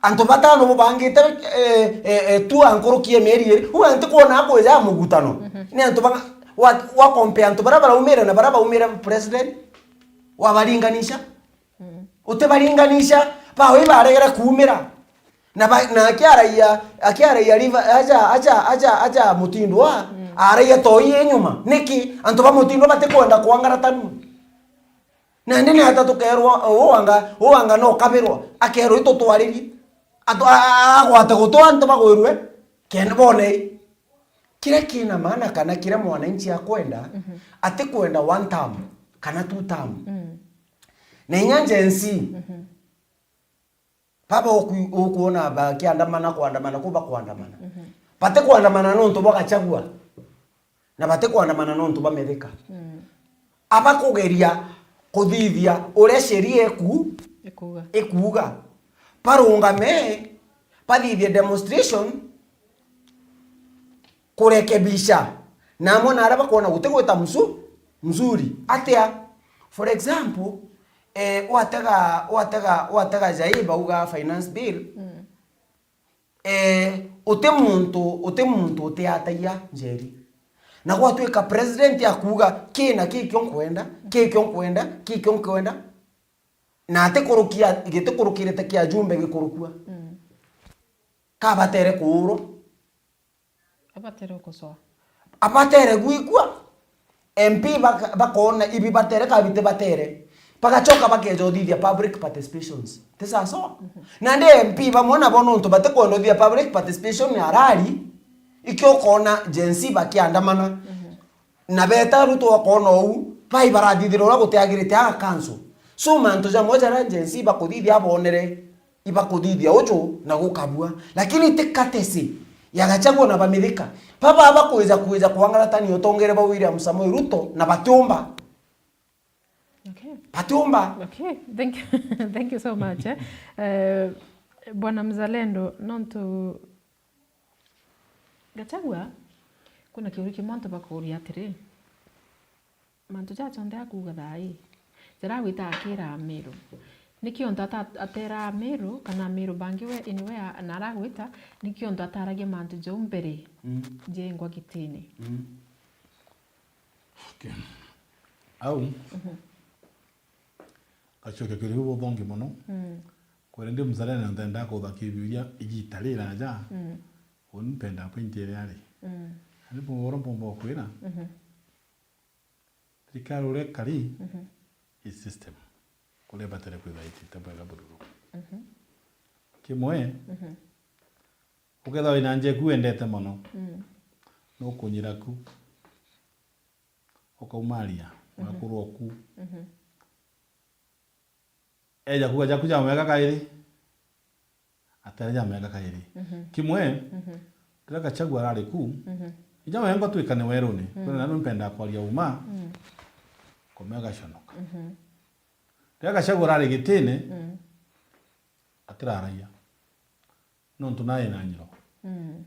Antu batano bubangite, eh, eh, eh, tu ankurukie mieri iri. Uga ntikwona akwija mugutano. Mhm. Ni antu banga-, wa, wa compare antu baria baraumire na baria baumire president. Wabaringanisha. Mm. Utibaringanisha, bao ibaregere kuumira. Na ba-, na akiaraia, akiaraia riva, aja, aja, aja, aja Mutindwa, mm, araia toi inyuma. Niki? Antu ba Mutindwa batikwenda kwangaratanua. Nandi ni ata tukerwa, uu anga, uu anga no kabirwa, akerwa itutwaririe. Atu-, a-, a-, agwate gutwa antu bagwirwe, kenda bone. Kiria kina maana kana kiria mwananchi akwenda, mhm, atikwenda one term kana two term. Mm. Na inya Gen Z, mhm, baba uku-, ukwona bakiandamana, kwandamana, kuba kwandamana. Mhm. Batikwandamana nontu bwa Gachagua. Na batikwandamana nontu bwa Mithika. Mm. Abakugeria kuthithia uria sheria iku-, ikuuga. Ikuuga. Barungame, bathithie demonstration, kurekebisha. Na amwe na aria bakwona gutigwita mzu-, mzuri. Atia? For example, eh, watega, watega, watega jai bauga finance bill, mm, eh, uti muntu, uti muntu utiatagia Njeri. Na gwatwika president akuuga, "Kina kikio nkwenda, kikio nkwenda, kikio nkwenda." Na atikurukia, gitikurukirite kia jumbe gikurukua. Mm. Kabatere kuurwa. Abatere gucoa. Abatere gwikua. M P baka-, bakona ibi batere, ka biti batere. Bagacoka bakeja uthithia public participations. Ti sawa sawa? Mhm. Nandi M P bamwe nabo nontu batikwenda uthithia public participation ya rally, ikio ukona Gen Z bakiandamana. Mhm. Na beta Ruto akona uu, bai barathithira uria gutiagirite aga council. So mantu jamwe jaria Gen Z bakuthithia abonere, ibakuthithia uju na gukabua. Lakini ti courtesy ya Gachagua na ba Mithika. Baba bakwija, kwija kwangaratania utongere bwa William Samoei Ruto na batiumba. Okay. Batiumba. Okay. Thank you. Thank you so much, eh. Eh, Bwana Mzalendo, nontu Gachagua, kwina kiuria kimwe antu bakuuria atiri, mantu jaa jonthe akuuga thaa ii, jaragwita akira Amiru, niki ontu ata-, atera Amiru kana Amiru bangi we, in we a-, na aragwita, niki ontu ataragia mantu jau mbere, mm, jengwa gitine? Mm. Okay. Au, gacokia kiria kiu buthongi mono. Mm. Kweri ndi mzalendo, ntenda kuthakia biuria igita riraja. Mm. Uni mpenda pointi iria ari. Mm. Ari bungoro mpomba kwira. Mhm. Thirikari uria ikari, mhm, i system. Kuria ibatere kwithirwa itite bwega bururu. Mhm. Kimwe, mhm, ukethirwa wina nja eku wendete mono, mm, nukunyira ku. Ukaumaria, mhm, wakurwa ku. Mhm. Eja kuuga jaku jamwega kairi, ateja jamwega kairi. Mhm. Kimwe, mhm, riria Gachagua arari ku, mhm, inya wengwa twikane weruni, mm, kwina nanu mpendaa kwaria uma, mm, komea gaconoka. Mhm. Riria Gachagua arari gitine, mm, atiraragia. Nontu nae na nyiro. Mm.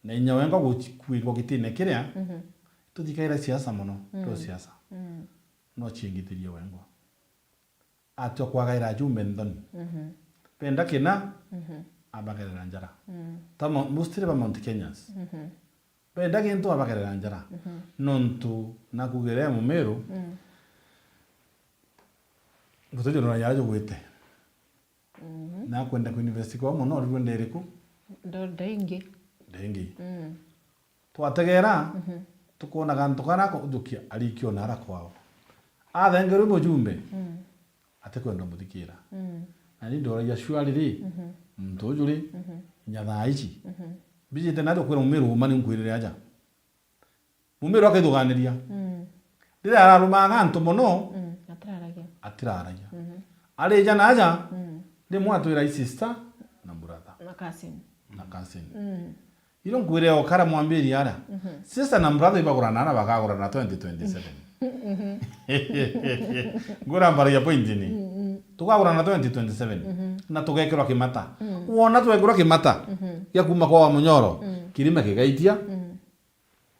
Na inya wengwa gukuirwa gitine kiria, mhm, tuthikaira siasa mono, mm, twe siasa. Mm. No ciingithirie wengwa. Atua kwagaira ajumbe nthoni. Mhm. Benda kina, mhm, abagerera njara. Mm. Ta mo-, mostly ba Mount Kenyans. Mhm. Benda gintu abagerera njara. Mhm. Nontu nakugire Mumiru, mm, guti jurora yajugwite. Mhm. Na kwenda kuinvest kwa mono, rirwe ndiriku? Ndo-, ndaingi. Ndaingi. Mm. Twategera, mhm, tukona gantu kana kujukia arikiona ara kwao. Athengerwe mujumbe, mm, atikwenda muthikira. Mm. Na ni ndoragia shwari ri, mhm, muntu uju ri, mhm, inya thaa ici. Mhm. Mbijite najo kwira Mumiru uma ni nkwirire aja. Mumiru akaithuganiria. Mm. Riria ararumaga antu mono, mm, atiraragia. Atiraragia. Mhm. Arija naja, mm, rimwe atwira i sister na brother. Na cousin. Na cousin. Mm. Iro nkwire okara mwambiri ara. Mhm. Sister na brother ibagurana na bakagurana twenty twenty-seven. Mhm. Ngura mbara ya point ni. Mm, mm. Tukagurana twenty twenty-seven. Mhm. Na tugekirwa kimata. Mm. Wona twekirwa kimata, mhm, gia kuma kwa wa Munyoro, mm, kirima kigaitia. Mm.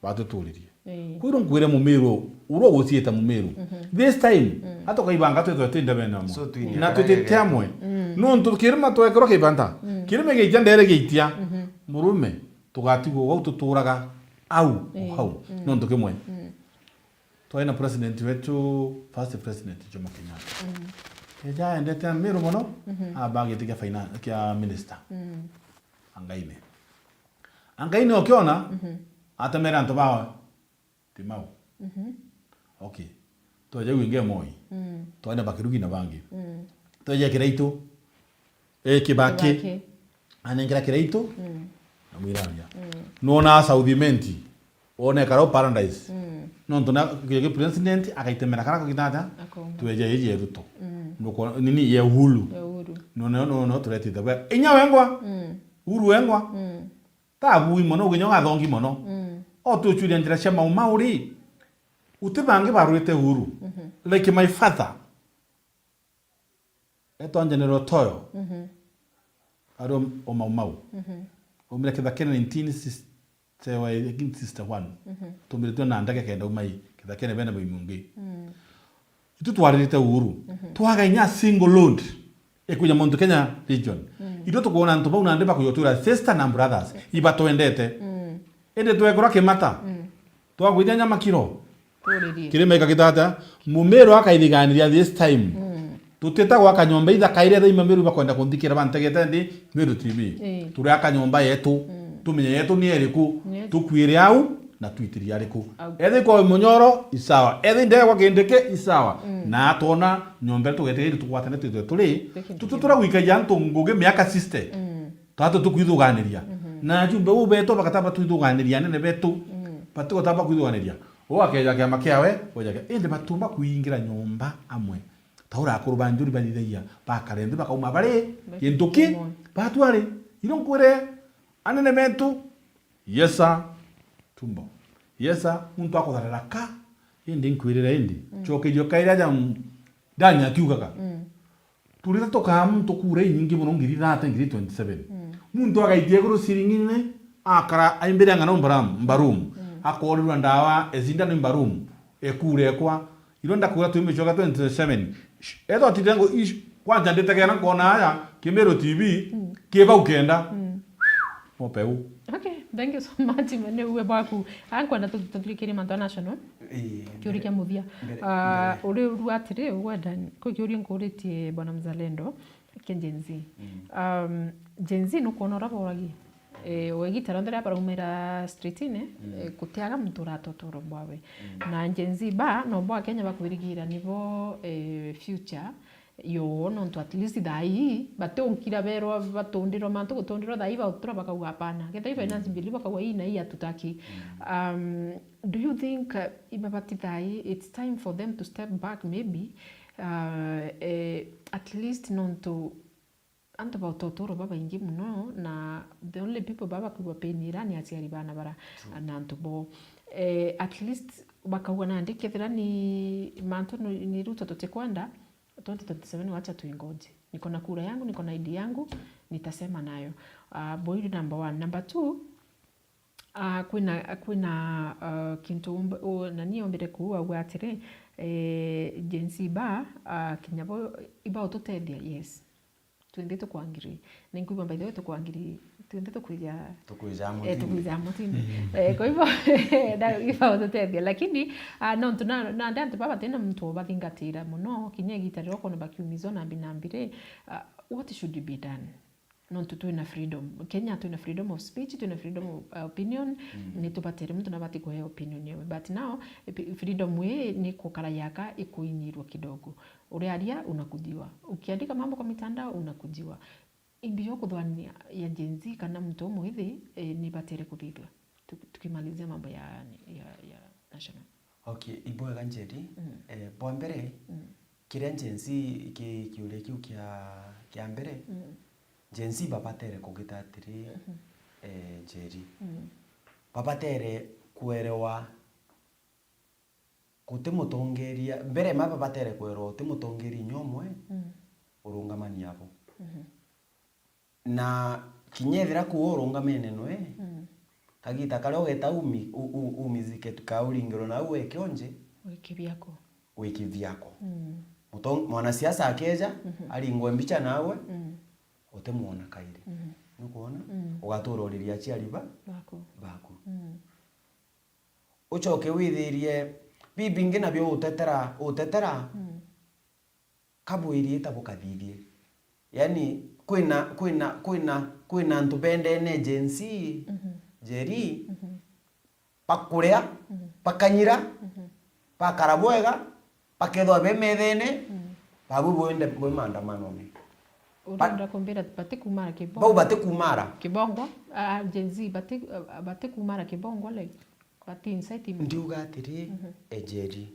Batuturirie. Ii. Kwirwo nkwire Mumiru, urwo guciita Mumiru. Mhm. This time, mm, atukaibanga twithwe twi ndebene amwe. So, twine na twitite amwe. Mm. Nontu kirima twekirwa kibanta. Mm. Kirima giitia ndere giitia. Mhm. Murume, tugatigwo wau tuturaga au, ii, hau. Mm. Nontu kimwe. Mm. Twari na president wetu, first president Jomo Kenyatta. Mm. Keja endete Miru mono, mhm, aba giti kia finan-, kia minister. Mm. Angaine. Angaine okiona, mhm, atemere antu bawe, Timau. Mhm. Okay. Tweja gwinge Moi. Mm. Twene Bakirugi na bangi. Mm. Tweja Kiraitu. Eh, Kibaki. Kibaki. Anengera Kiraitu. Mm. Na mwiraria. Mm. Nuona South Imenti. One karo paradise. Mm. Nontu na ki president akaitemera kara kagitata. Akongo. Tweja iji ya Ruto. Mm. Nuko nini ya Uhuru. Ya Uhuru. Nuona, nuona turetite bwa. Inya wengwa. Mm. Uhuru wengwa. Mm. Tabui mono, uginya ugathongi mono. Mm. O tuchuria njira cia Mau Mau ri, uti bangi barwite Uhuru. Mhm. Like my father, etwa General Toyo, mhm, ari o, o Mau Mau. Mhm. Aumire Kithakene nineteen sixty, nineteen sixty-one. Mhm. Tumbiritwe na ndege kenda umai Kithakene bena Baimungi. Mm. Itu twaririte Uhuru. Mhm. Twaga inya single load ikwija Mount Kenya region. Mm. Itwe tukwona antu bau nandi bakuja twira sister na brothers, ibatwendete. Mm. Indi twekura kimata. Mm. Twagwithia nyama kiro. Turirie. Kirima gikagita atia? Mumiru akaithiganiria this time. Mm. Tutita gwaka nyomba ithaka iria thaima Miru bakwenda kunthikira bantegete nthi Miru T V. Ii. Turiaka nyomba yetu. Mm. Tumenye yetu ni iriku. Ni yetu. Tukwire au na twitirie ariku. Au. Ethi kwa Munyoro, isawa. Ethi ndegwa Kindiki, isawa. Mm. Na atwona nyomba iria tugetegeire tugwatane twithwe turi. Tutu turagwikagia antu ngugi miaka sixty. Mm. Twatu tukwithuganiria. Mhm. Na ajumbe u betu bakatamba twithuganiria anene betu. Mm. Batu gutamba kwithuganiria. U akeja kiama kiawe, weja kia-, indi batumba kuingira nyomba amwe. Ta uria akuru ba njuri bathithagia, bakare nthi bakauma bari, bari gintu ki, kimwe. Batu ari, iro nkwire, anene betu, Yesa, tumbo. Yesa, muntu akutharira ka, indi nkwirire indi. Mm. Cokerio kairi aja, mm, Dani akiugaga. Mm. Turita tukaa muntu kura inyingi mono ngiri thirty, ngiri twenty-seven. Mm. Muntu agaitia iguru ciringine, akara aimbire ng'ana mbaram-, mbarum. Mm. Akorirwa ndawa, ecinda ni mbarum. Ekura ekwa. Iro ndakura twi micoka twenty twenty-seven. Sh-, etho atite ngo ish-, kwanja nditegera nkona aya, Kimiru T V, mm, kibau kenda. Mm. Mopeu. Okay. Thank you so much, mene uwe bwaku. Ah, nkwenda tu-, tuthirikirie mantu a national. Ii, kiuria kia muthia. Mbere, ah, mbere. Uri urua atiri, ugwenda, kwi kiuria nkuritie bwana Mzalendo, kia Gen Z. Mm. Um, Gen Z nukwona uria boragia? Eh, wegita rionthe riria baraumira streetine, mm, eh, gutiaga muntu urata uturo bwawe. Mm. Na Gen Z ba, no bo Akenya bakwirigira nibo, eh, future, yo, nontu at least thaa ii, batiunkira berwa batundirwa mantu gutundirwa thaa ii bautura bakauga, "Hapana." Kethira i finance bill bakauga, "Hii na hii hatutaki." Mm. Um, do you think, uh, ibabati thaa ii, it's time for them to step back maybe? Uh, eh, at least nontu antu bauta uturo babaingi mono, na the only people baba bakwigua pain ira ni aciari bana bara, true, na antu bo. Eh, at least bakauga, "Nandi kethira ni mantu ni, ni Ruto tutikwenda, twenty twenty-seven wacha tuingoje. Niko na kura yangu, niko na I D yangu, nitasema nayo." Ah, boiru number one. Number two, ah, kwina, kwina, ah, kintu umb-, u-, nani ombire kuuga, auga atiri, eh, Gen Z ba, ah, kinya bo, iba ututethia, yes. Twinthe tukwangiri. Ninkwigua by the way tukwangiri, twinthe tukwija, tukwija, eh, mutindi, tukwija mutindi. Eh, kwa hivyo, na iba ututethia. Lakini, ah, nontu na, na, nandi antu baba batina muntu ubathingatira mono, kinya igita riria ukona bakiumizwa na mbi na mbi ri, ah, what should be done? Nontu twina freedom. Kenya twina freedom of speech, twina freedom of, uh, opinion. Mm. Ni tubatere muntu nabati kuhea opinion yawe. But now, epi-, freedom ii ni kukara yaka ikuinyirwa kidogo. Urearia, unakujiwa. Ukiandika mambo kwa mitandao, unakujiwa. Imbi yo kuthwania ya Gen Z kana muntu umwithi, eh, ni batere kuthithua. Tu-, tukimalizia mambo ya, ya, ya national. Okay, ibwega Njeri. Mm. Eh, bwa mbere, mm, kiria Gen Z ki-, kiuria kiu kia, kia mbere, mm, Gen Z babatere kugita atiri, mhm, eh, Njeri. Mm. Babatere kuerewa guti mutongeria, mbere ma babatere kuerewa guti mutongeria inya umwe, mm, urungamania abo. Mhm. Na kinya ethira kuu urungamene nwe, mm, kagita karia ugeta umi-, u-, u-, umizike tu kauringirwe nau we kionje, wiki biako. Wiki biako. Mm. Muto-, mwanasiasa akeja, mhm, aringwe mbicha nawe, mm, utimwona kairi. Mhm. Nukwona? Mm. Ugatura uriria aciari ba-, baku. Baku. Mm. Ucoke withirie bibingi nabio utetera, utetera, mm, kabwiriita bukathithie. Yani, kwina, kwina, kwina, kwina antu bendene Gen Z, mhm, Njeri, mhm, bakuria, mhm, bakanyira, mhm, bakara bwega, bakethwa be methene, mhm, babu bwende bwe maandamanone. Ba-, urenda kumbira batikumara kibongo? Bau batikumara. Kibongo, ah, Gen Z, bati-, ah, batikumara kibongo, like, bati incite. Ndiuga atiri, mhm, e Njeri.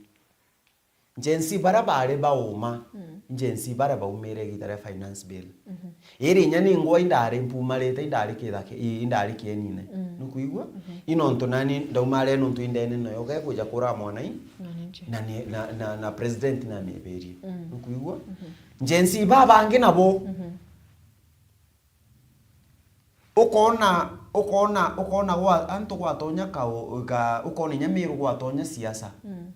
Gen Z baria baari bauma, mm, Gen Z baria baumire igita ria finance bill. Mhm. Iri inya ningwa indari mpumarite, indari kithake, i-, indari kienine. Mm. Nukwigua? Mhm. I nontu nani ndaumare nontu indene nayo, gekwija kura mwana i-, mwananchi. Na ni-, na, na, na president namibirie. Mm. Nukwigua? Mhm. Gen Z babangi nabo. Mhm. Ukona, ukona, ukona gwa, antu gwatonya kao-, ga-, ukona inya Miru gwatonya siasa. Mm.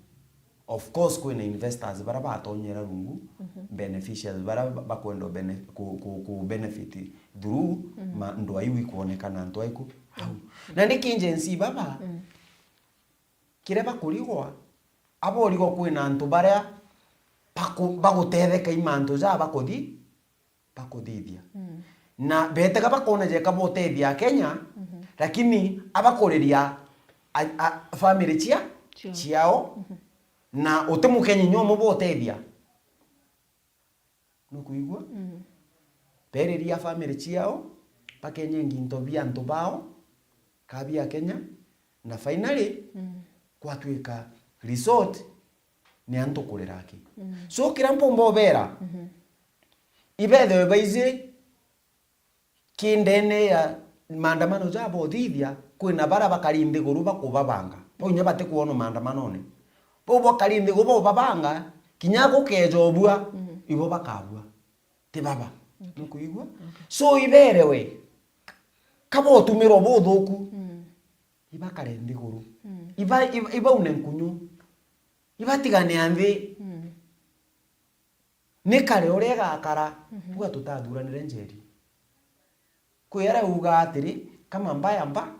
Of course, kwina investors baria batonyera rungu, mhm, beneficiaries baria ba-, bakwenda bene-, ku, ku, ku benefit through, mm, ma, ndwai ikwonekana antu aiku au. Mm. Na niki Gen Z baba, mm, kiria bakurigwa, aborigwa kwina antu baria baku-, bagutetheka i mantu ja bakuthi-, bakuthithia. Mm. Na betega bakona jeka botethia Akenya, mhm, lakini abakuriria a, a, family cia, ciao. Ciao, mhm, na uti Mukenya inya umwe botethia. Nukwigua? Mm. Beriria family ciao, bakenye nginto bia antu bao, ka bia Kenya, na finally, mm, gwatwika resort ni antu kurira aki. Mm. So, kiria mpumba ubera, mhm, ibethwe baiji ki ndene ya maandamano ja bothithia, kwina baria bakari nthiguru bakubabanga. Bau inya batikwonwa maandamanone. Bau bakari nthiguru baubabanga, kinya gukeja ubua, mhm, ibo bakabua. Ti baba. Okay. Nukwigua? Okay. So, iberewe, kabotumirwa buthuku, mm, ibakare nthiguru. Mm. Iba-, iba-, ibaune nkunyu. Ibatigane a nthi. Mm. Ni kare uria igakara, mhm, buga tutathuranire Njeri. Kwi aria ugaa atiri, kama mbaya mba,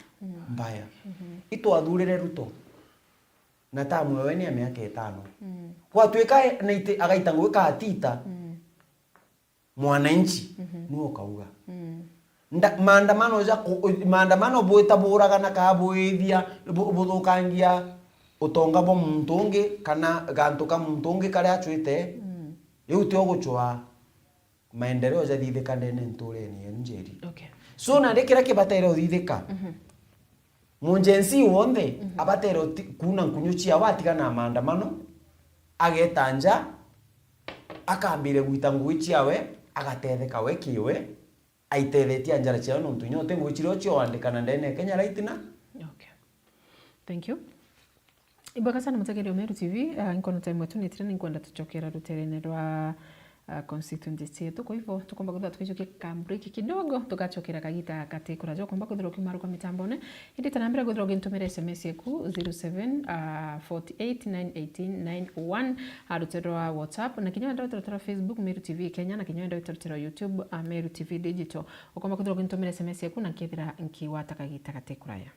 mbaya. Itwathurire Ruto, na tamu yawe ni ya miaka itano. Gwatuika na iti agaita ngugi katita, mwananchi niwe ukauga. Nda-, maandamano ja ku-, maandamano bwita buragana kaa bwithia, bu-, buthukangia utonga bwa muntu ungi kana gantu ka muntu ungi karia acwite, riu tio gucwaa maendeleo jathithika ndene nturene yenu Njeri. Okay. So, nandi kiria kibatere uthithika, mu Gen Z wonthe abatere uti-, kuuna nkunyu ciawe, atiga na maandamano, ageta nja, akambire gwita ngugi ciawe, agatetheka we kiwe, aitethetie njara ciawe, nontu inya uti ngugi ciria ucio wandikana ndene ya Kenya right now. Okay. Thank you. Ibwega sana mutegeria wa Meru T V, ah, nkona time wetu nitire, ninkwenda tucokera ruterene rwa, ah, constituency cietu. Kwa hivyo, tukomba kwithirwa tukijukia ka break kidogo, tugacokera kagita gati kuraja. Ukomba kwithirwa ukimaruka mitambone, indi ta na mbere kwithirwa ugintumira S M S yaku, zero seven, ah, forty eight nine eighteen nine one, ah, rutere rwa WhatsApp, na kinya wenda rutere rwa Facebook, Meru T V Kenya, na kinya wenda rutere rwa YouTube, ah, Meru T V Digital. Ukomba kwithirwa ugintumira S M S yaku, na nkethira nkigwata kagita gati kuraya.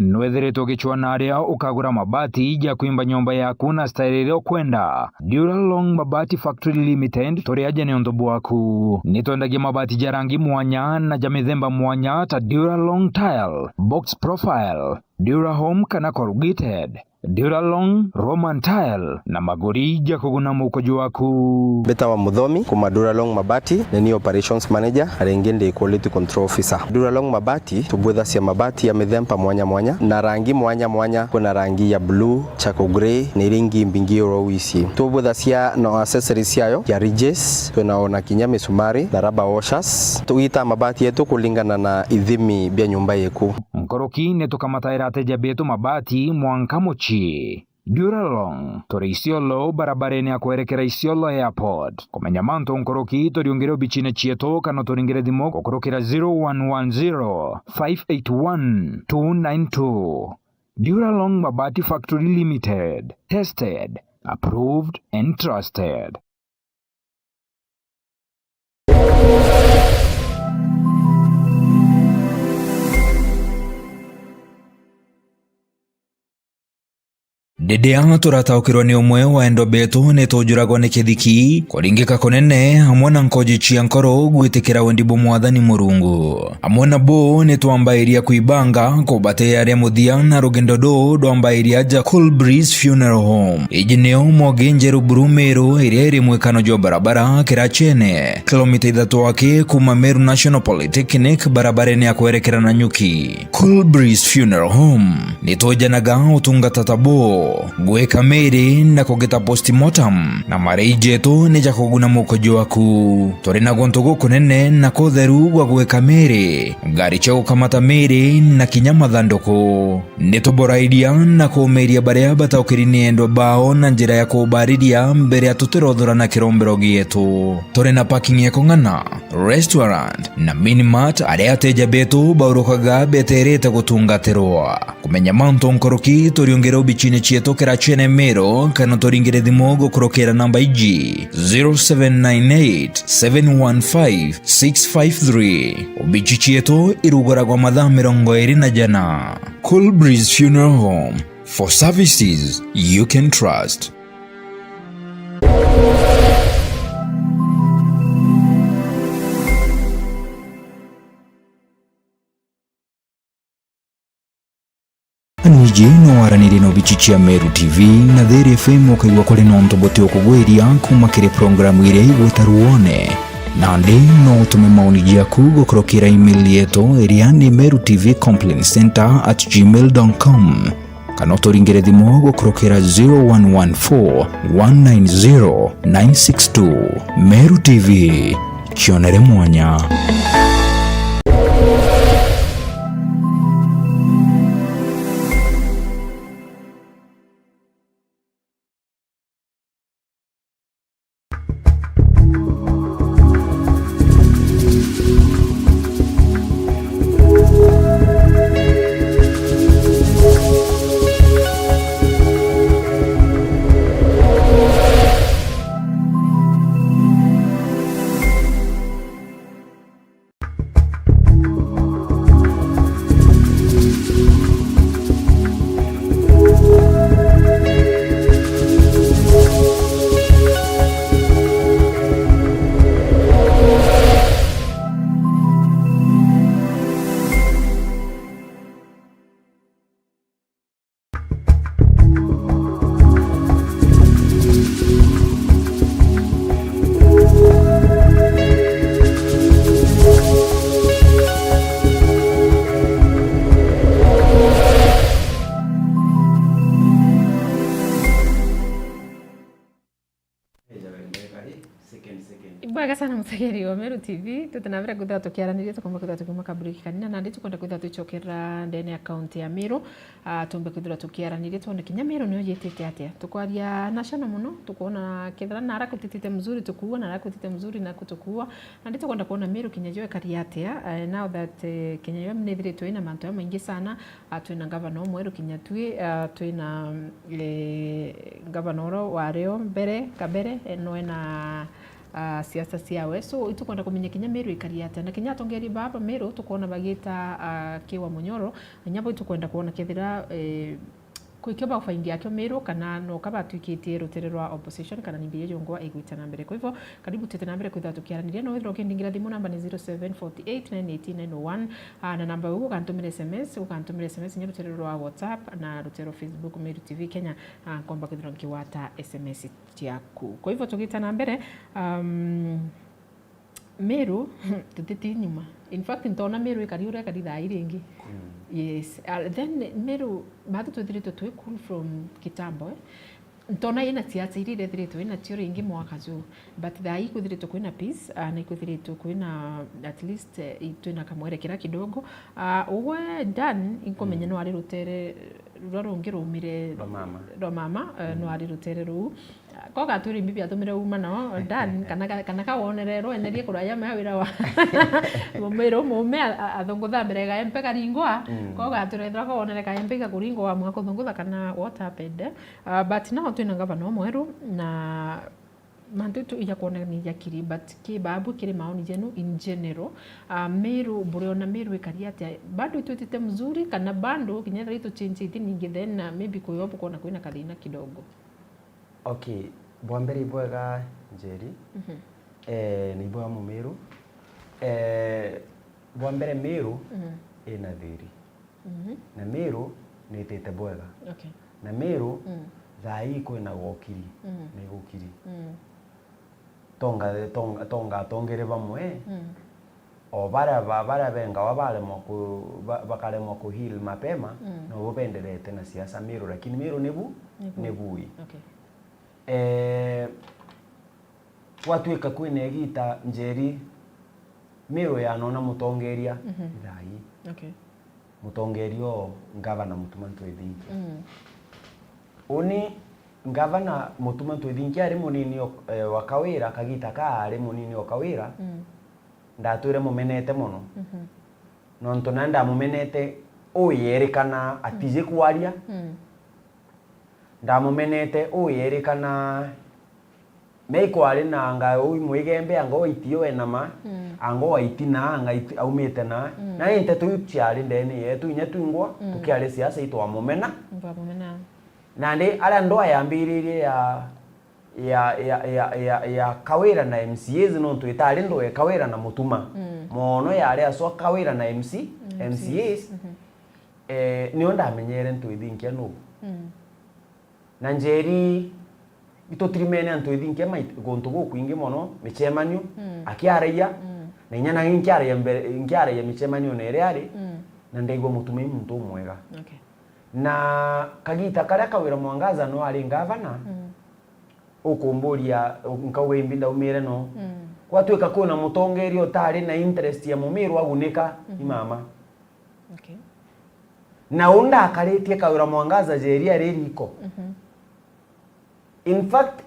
Nwethiritwe ugicwaa na aria ukagura mabati ja kwimba nyomba yaku na style iria ukwenda? Duralong Mabati Factory Limited turi aja niuntu bwaku. Nitwendagia mabati ja rangi mwanya na ja mithemba mwanya ta Duralong Tile, Box Profile, Durahome kana Corrugated, Duralong, Roman Tile na maguri ja kuguna muuko jwaku. Mbitawa Muthomi, kuma Duralong Mabati, ni ni Operations Manager, na ringi ndi Quality Control Officer. Duralong Mabati, tubwithacia mabati ya mithemba mwanya mwanya na rangi mwanya mwanya. Kwina rangi ya blue, charcoal grey, na iria ingi mbingi oro wisi. Tubwithacia na accessories ciayo, ya ridges, twina ona kinya misumari na rubber washers. Tugitaa mabati yetu kulingana na ithimi bia nyumba yeku. Nkuruki ni tukamataira ateja betu mabati mwanka mucii. Duralong, turi Isiolo, barabarene ya kwerekera Isiolo Airport. Kumenya mantu nkuruki, turiungire obicine cietu kana turingire thimu gukurukira zero one one zero, five eight one, two nine two. Duralong Mabati Factory Limited. Tested, approved and trusted. Riria turataukirwa ni umwe wa endwa betu, ni tujuragwa ni kithiki, kuringika kunene, amwe na nkoji cia nkoro gwitikira wendi bwa Mwathani Murungu. Amwe na bo ni twambairia kwibanga kubatia ria muthia, na rugendo ruu rwambairia aja Cool Breeze Funeral Home. Iji nio Mwogi Njeru Buru Meru, iria iri mwikano jwa barabara Kirachene, kilomita ithatu aki kuma Meru National Polytechnic, barabarene ya kwerekera Nanyuki. Cool Breeze Funeral Home, ni twejanaga utungata ta buu, gwika miri na kugita postmortem, na marei jetu ni ja kuguna muko jwaku. Turi na guntu gukunene na kutheru gwa gwika miri, ngari cia gukamata miri na kinya mathanduku. Ni tuborairia na kuumiria baria bataukiri ni endwa bao na njira ya kubariria mbere ya tutirothora na kirombero gietu. Turi na parking ya kung'ana, restaurant na mini mart aria ateja betu baurukaga beterete gutungatirwa. Kumenya mantu nkuruki, turiungire obicine cietu Kirachene Meru, kana turingire thimu gukurukira namba iji, zero seven nine eight, seven one five, six five three. Obici cietu iruguragwa mathaa mirongo iri na jana. Cool Breeze Funeral Home, for services you can trust. Anwiji no waranirie na obici cia Meru T V na Thiri F M, ukaigua kuri na untu buti ukugwiria kuma kiri programu iria igwita ruone. Nandi no utume maoni jaku gukurukira email yetu iria ni meru T V complaint center at gmail dot com. Kana uturingire thimu gukurukira zero one one four, one nine zero, nine six two. Meru T V, kionere mwanya. Tegeri wa Meru T V, tuti na mbere kwithirwa tukiaraniria, tukomba kwithirwa tukiuma ka break kanini, na nandi tukwenda kwithirwa twicokerera ndene ya kaunti ya Meru, ah, tumbe kwithirwa tukiaraniria, twone kinya Meru niyo yitite atia. Tukwaria national mono, tukwona kethira nara kutitite mzuri tukuua, nara kutitite mzuri na kutukuua. Nandi tukwenda kwona Meru kinya yo ikari atia, eh, now that, eh, kinya yo nithiritwe ina mantu jamaingi sana, ah, twina ngavana umweru kinya twi, ah, twina, eh, ngavana ura wari o mbere, Kabere, eh, no ena, ah, siasa ciawe. So, itukwenda kumenya kinya Meru ikari atia. Na kinya atongeria baba Meru tukwona bagita, ah, Kiwa Munyoro, inya bo itukwenda kwona kethira, eh, kwi kio bagufaindia kio Meru, kana no ka batwikitie rutere rwa opposition, kana ni mbia jongwa igwita na mbere. Kwa hivyo, karibu twite na mbere kwithirwa tukiaraniria. No withirwa ukindingira thimu, namba ni zero seven forty eight nine eighteen nine oh one, ah, na namba iu ukantumira S M S, ukantumira S M S inya rutere rwa WhatsApp na rutere rwa Facebook, Meru T V Kenya, ah, nkomba kwithirwa nkiwata S M S ciaku. Kwa hivyo, tugita na mbere, um, Meru, tutiti nyuma. In fact, ntona Meru ikari uria ikari thaa ii ringi. Mm. Yes. Uh, then Meru, bathu twithiritwe twi cool from kitambo, eh? Ntona ina siasa iria irethiritwe ina cio ringi mwaka juu. But thaa ii kwithiritwe kwina peace, uh, na ikwithiritwe kwina, at least, eh, i-, twina kamwerekera kidogo. Uh, ugwe Dan, inkumenya, mm, no ari rutere ruria rungi rumire rwa mama. Rwa mama, eh, mm, no ari rutere ruu. Ko gatwire imbi biatumire uma nao, Dan, kana ka-, kana kawonere rwenerie kuraya mea wira wa mumwire umume a-, a-, athungutha mbere ga empe karingwa, mm, ko gatwire ethira kawonere ka empe igakuringwa wamua kuthungutha kana what happened. Uh, but now twina ngavana umweru na mantu itu ijakwonania jakiri, but ki babu kiri maoni jenu in general, uh, Meru, buriona Meru ikari atia? Bado itwitite mzuri kana bado kinya ethira ituchenjite ningi then, uh, maybe kuyo bukona kwina kathina kidogo? Okay, bwa mbere ibwega Njeri. Mhm. Eh, ni ibwega Mumiru. Eh, bwa mbere Miru, mhm, ina thiri. Mhm. Na Miru ni itite bwega. Okay. Na Miru, mm, thaa ii kwina gokiri, mm, ni gukiri. Mm. Tonga, tonga, tonga atongere bamwe, mm, o baria ba-, baria bengawa baremwa ku-, ba-, bakaremwa ku heal mapema, mm, nobo benderete na siasa Miru, lakini Miru ni bu-, ni bui. Ni bui. Okay. Eh, gwatuika kwina igita Njeri, Miru yanona mutongeria, mhm, thaa ii. Okay. Mutongeria o ngavana Mutuma Ntwethinkia. Mm. Uni ngavana Mutuma Ntwethinkia ari munini o, eh, wa Kawira, kagita ka ari munini o Kawira, mm, ndatwire mumenete mono. Mhm. Nontu na ndamumenete uyerikana atiji, mm, kwaria. Mm. Ndamumenete uyerikana me ikwari na anga ui mwigembe, anga waiti yo ena ma, mm, anga waiti na, anga iti-, aumite na. Mm. Na ni nteto iu ciari ndene yetu, inya twingwa, mm, tukiari siasa itwamumena. Twamumena. Nandi aria ndwa yambiririe ya, ya, ya, ya, ya, ya Kawira na M C As, nontu itari ndwa ya Kawira na Mutuma. Mm. Mono yari aswa Kawira na M C, mm, M C As. M C As. Mhm. Eh, nio ndamenyere Ntwithinkia nuu. Mm. Na Njeri, itutirimene Ntwithinkia mait-, guntu gukwingi mono, micemanio, mm, akiaragia, mm, na inya nagi nkiaragia mbere, nkiaragia micemanione iria ari, mm, na ndaigua Mutuma i muntu umwega. Okay. Na kagita karia Kawira Mwangaza no ari ngavana, mm, ukumburia, nkauga imbi ndaumire no. Mm. Gwatuika kwina mutongeria utari na interest ya Mumiru agunika, mhm, i mama. Okay. Na u ndakaritie Kawira Mwangaza Njeri ari riko. Mhm. In fact,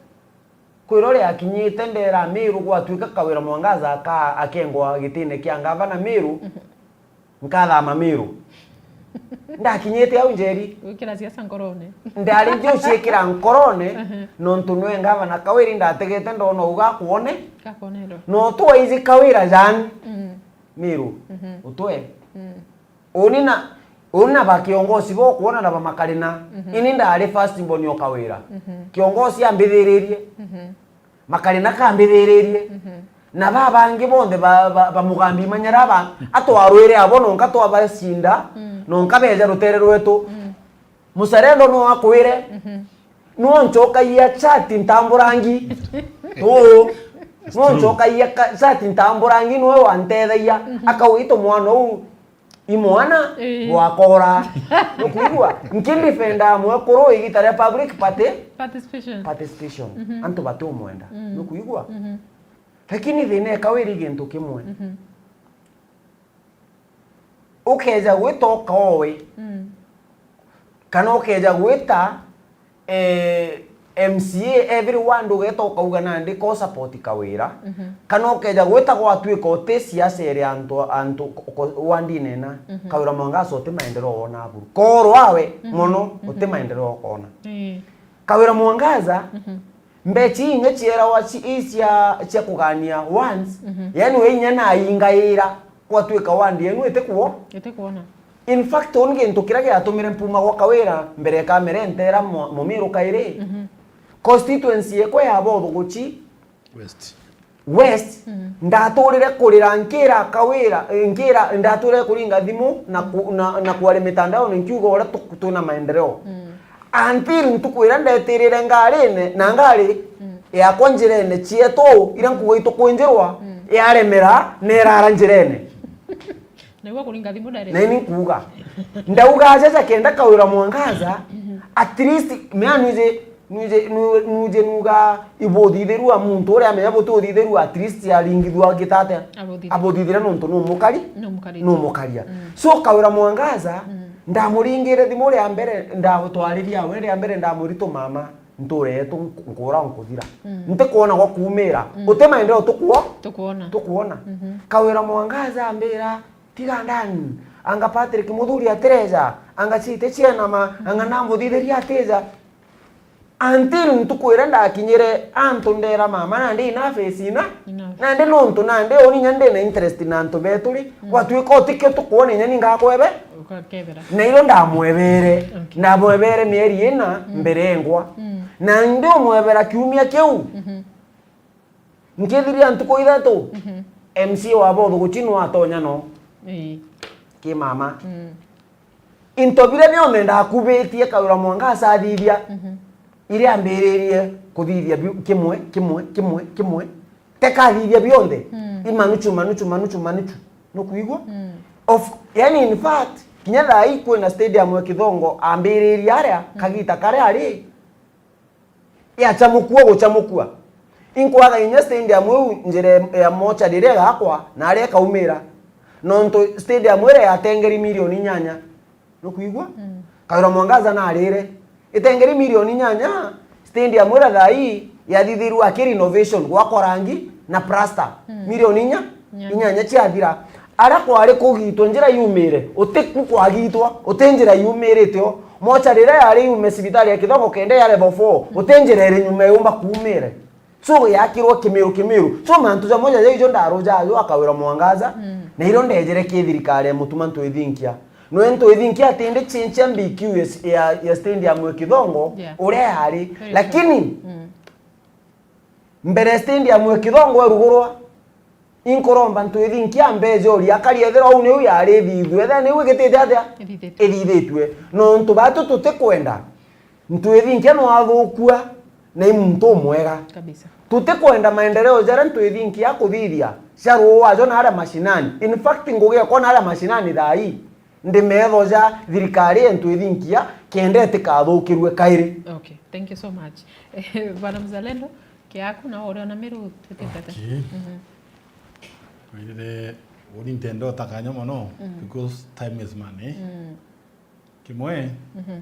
kwira uria akinyite ndera Miru gwatuika Kawira Mwangaza aka-, akengwa gitine kia ngavana Miru, mhm, nkathama Miru. Ndakinyite au Njeri. Gwikira siasa nkorone. Ndari njuciikira nkorone, mhm, nontu nwe ngavana Kawira ndategete ndona uga akwone. Gakwonero. No tu waiji Kawira jani. Mm. Miru. Mhm. Utwe. Mm. Uni na, uni na ba kiongozi bo kuona na ba Makarina. Mhm. Ini ndari first born o Kawira. Mhm. Kiongozi ambithiririe. Mhm. Makarina kambithiririe. Mhm. Na ba bangi bonthe ba, ba, ba Mugambi Manyara ba, atwarwire abo nonka twabacinda, mm, nonka beja rutere rwetu. Mm. Muzalendo no akwire, mhm, no ncokagia chati ntamburangi. Uu. No ncokagia ka-, chati ntamburangi niwe wantethagia. Mhm. Akauga, "Itu mwana uu i mwana, ii, bwakora." Nukwigua? Nkindifenda mwekuru igita ria public party-, participation. Participation. Mhm. Antu batiumwenda. Mm. Nukwigua? Mhm. Lakini thina e Kawira i gintu kimwe. Mhm. Ukeja gwita ukaowe, Mm. kana ukeja gwita, eh, M C A everyone, ndugeta ukauga nandi ko support Kawira, Mhm. kana ukeja gwita gwatuika uti siasa iri antu, antu ko-, ko-, wandine ina, Mhm. Kawira Mwangaza uti maendeleo wona buru. Korwa we Mhm. mono, uti Mhm. maendeleo ukona. Ii. Kawira Mwangaza, Mhm. mbechi inya cierawa ci-, i cia, cia kugania once, Mhm. yani we inya naingaira, gwatuika wandi yenu iti kuo. Iti kuona. In fact, uni gintu kiria giatumire mpuma gwa Kawira mbere ya kamera ntera Mu-, Mumiru kairi. Mhm. Constituency ekwa ya Bothuguchi West. West, Mhm. ndaturire kurira nkira Kawira, eh, nkira, ndaturire kuringa thimu na ku-, na, na kwaria mitandaoni nkiuga uria tu-, twina maendeleo. Mm. Until ntuku iria ndetirire ngarine, na ngari Mm. yakwa njirene cietu, iria nkuga itukwinjirwa, Mm. yaremera, na irara njirene. Naigua kuringa thimu direct. Na ini nkuuga. Ndauga aja ja kenda Kawira Mwangaza, at least, mea nuje, nuje, nu-, nuje nuga ibuthithirua muntu uria amenya buti uthithirua, at least aringithua gitatia. Abuthithirua. Abuthithire nontu numukari. Numukari. Numukaria. Mm. So Kawira Mwangaza, Mm. ndamuringire thimu ria mbere, ndagutwariria we ria mbere, ndamwiri tu mama, nture yetu nk-, nkura nkuthira. Mm. Ntikwona gwa kuumira. Mm. Uti maendeleo tukuo-, Tukuona. Tukuona. Mhm. Kawira Mwangaza ambira, Tiga ndani, anga Patrick Muthuri atireja, anga Chite cienama, anga nambuthithiria atija. Until ntuku iria ndakinyire antu ndera mama nandi ina face ina, Enough. Nandi nontu nandi uni inya ndina interest na antu betu ri, Mm. gwatuika utikio tukwona inya ni ngakwebe. Ukakebera. Na irio ndamwebere, Okay. Ndamwebere mieri ina Mm. mbere engwa. Mm. Na ndi umwebera kiumia kiu. Mhm. Nkithiria ntuku ithatu, Mhm. M C A wa Bothuguchi nwatonya no. Ii. Ki mama. Mm. Into biria bionthe ndakubitie Kawira Mwangaza athithia, Mhm. iria ambiririe kuthithia biu-, kimwe, kimwe, kimwe, kimwe. Tekathithia bionthe. Mm. I manuchu, manuchu, manuchu, manuchu. Nukwigua? Mm. Of, yani, in fact, kinya thaa ii kwina stadium ya Kithongo ambiririe aria, Mm. kagita karia ari, yachamukua guchamukua. Inkwaga inya stadium iu njira ya mochari iria igakwa, na aria ikaumira. Nontu stadium iria yatengeri milioni inyanya. Nukwigua? Mm. Kawira Mwangaza narire. Itengeri milioni inyanya, stadium iria thaa ii yathithirua aki renovation, gwakwa rangi na plaster. Mm. Milioni inya, Inyanya. Inyanya ciathira. Aria kwari kugitwa njira yumire, uti ku kwagitwa, uti njira yumirite o. Mochari iria yari yume cibitari ya Kithongo kenda ya level four, uti njira iri nyuma yumba kuumire. So yakirwa kimiru kimiru. So mantu jamwe jaja ijo ndaruja ajo a Kawira Mwangaza, Mm. na irio ndejere ki thirikari ya Mutuma Ntwithinkia. Nwe Ntwithinkia atindi change ya B Q ya, ya, ya stadium ya Kithongo, Yeah. uria yari. Very true. Lakini, Mm. mbere stadium ya Kithongo irugurwa, inkuromba Ntwithinkia ambeje uria akari ethirwa au niu yari ithithue, ethirwa niu igitite atia? Ithithitue. Ithithitue. Nontu batu tutikwenda Ntwithinkia no athukua na i muntu umwega. Kabisa. Tutikwenda maendeleo jaria Ntwithinkia akuthithia cia ruuwa jo na aria mashinani. In fact, ngugi ekwa na aria mashinani thaa ii. Ndi metho ja thirikari ya Ntwithinkia kenda itikathukirue kairi. Okay, thank you so much. Bwana Mzalendo, kiaku na uriona Miru twitite atia? Okay. Mhm. Wairire, uri ntenda utakanya mono, Mm. because time is money. Mm. Kimwe, Mhm.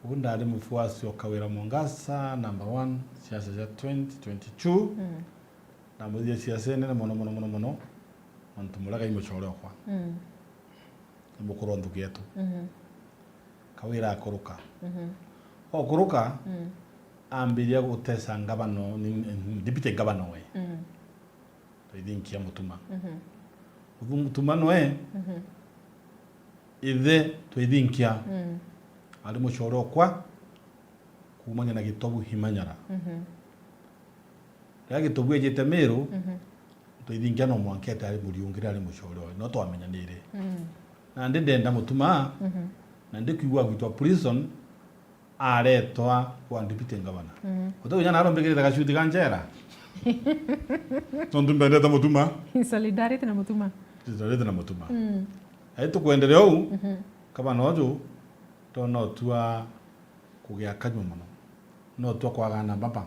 uu ndari mufuasi o Kawira Mwangaza, number one, siasa cia twenty twenty-two. Mm. Ndamuthithia siasa inene mono, mono, mono, mono, nontu muria gai mucore okwa. Mm. Ni mukuru o nthuki yetu. Mhm. Kawira akuruka. Mhm. Okuruka, Mm. ambiria gutesa ngavana, ni, ni deputy governor we. Mm. Twithinkia Mutuma. Mhm. Muthu-, Mutuma nwe, Mhm. ithe Twithinkia. Mm. Ari mucore okwa, kuumania na Gitobu Imanyara. Mhm. Riria Gitobu ejite Miru, Mhm. Twithinkia no mwanka ete ari Muriungi riria ari mucore owe, no twamenyanire. Mm. Nandi ndenda Mutuma, Mhm. na ndikwigua agwitwa prison, aretwa kwa deputy governor. Mm. Uti kinya narombikirite gacuti ga njera. Nontu mbendete Mutuma. In solidarity na Mutuma. Solidarity na Mutuma. Mm. Ai tukwenderea uu, Mhm. kaba noju, tona utua kugia kanyua mono. No tua kwagana baba.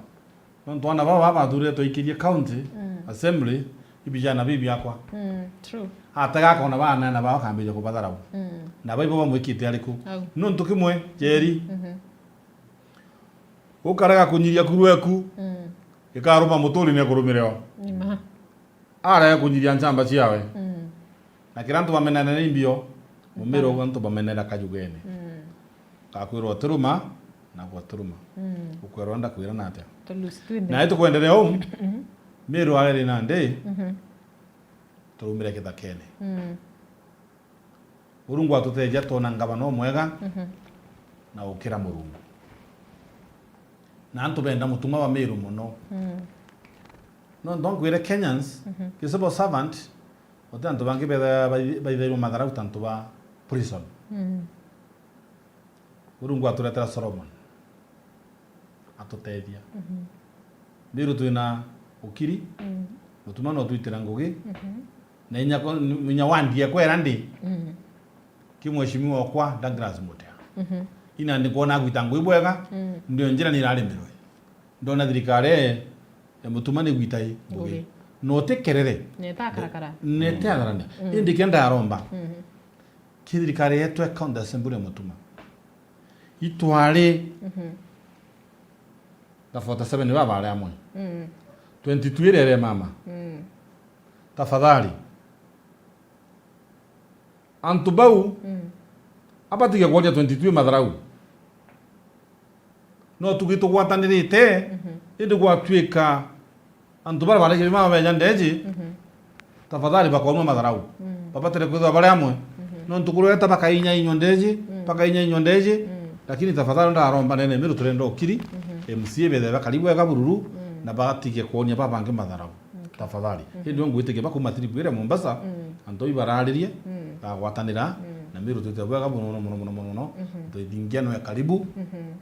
Nontu ana baba bathuritwe twaikithie county assembly, ibijana bibi biakwa. Mm, true. Atega akona bana na bao akambiriria kubatharau. Mm. Na baibo bamwikite ariku? Au. Nontu kimwe, Njeri. Mhm. Ukarega kunyiria kuru eku. Mm. Ikaruma muturi ni kurumire o. Ni ma. Arega kunyiria nchamba ciawe. Mm. Na kira antu bamenana ni mbio, mumiro antu bamenera kajugene. Mm. Gakwirwa utiruma, na gwatiruma. Mm. Ukwerwa ndakwira na atia? Tulusi twinthe. Na itu kwenderea uu, Miru areri nandi, Mhm. turumire kithakene. Mm. Murungu atuteja twona ngavana umwega Mhm. na ukira Murungu. Na antu benda mutuma wa Miru muno. Mm. No, don't kwire Kenyans, Mhm. ki civil servant, uti antu bangi betha-, baithairwe matharau ta antu ba prison. Mm. Murungu aturetera Solomon. Atutethia. Mhm. Miru twina ukiri, Mm. mutuma no twitira ngugi, Mhm. na inya ko-, inya wandie kwera ndi, Mm. ki mheshimiwa okwa Douglas Mutea. Mhm. Ina ndi kwona agwita ngugi bwega, Mm. ndio njira ni irarimirwe. Ndona thirikari ya mutuma ni gwita i ngugi. Ngugi. No ti kerere. Neta akarakara. Neta atharania. Mm. Indi kenda aromba. Mhm. Ki thirikari yetu ya county assembly ya mutuma. Itwari Mhm. na forty seven baba ari amwe. Mm. Twenty-two irere mama. Mm. Tafadhali. Antu bau, Mm. abatige kwonia twenty-two matharau. No tugi tugwatanirite, Mhm. indi gwatuika antu baria baregire mama beja ndeji, Mhm. tafadhali bakonwa matharau. Mm. Babatere kwithirwa bari amwe. Mhm. Nontu kurweta bakainya inywa ndeji, Mm. bakainya inywa ndeji, Mm. lakini tafadhali ndaromba nene Miru turenda ukiri, Mhm. M C A bethe bakari bwega bururu, Mm. na batige kwonia babangi matharau. Okay. Tafadhali. Mhm. Indi ngwitikia bakuma trip iria Mombasa, Mm. antu ibararirie, Mm. bagwatanira, Mm. na Miru twite bwega muno, muno, muno, muno, muno, Mhm. twithingia nwe karibu. Mhm.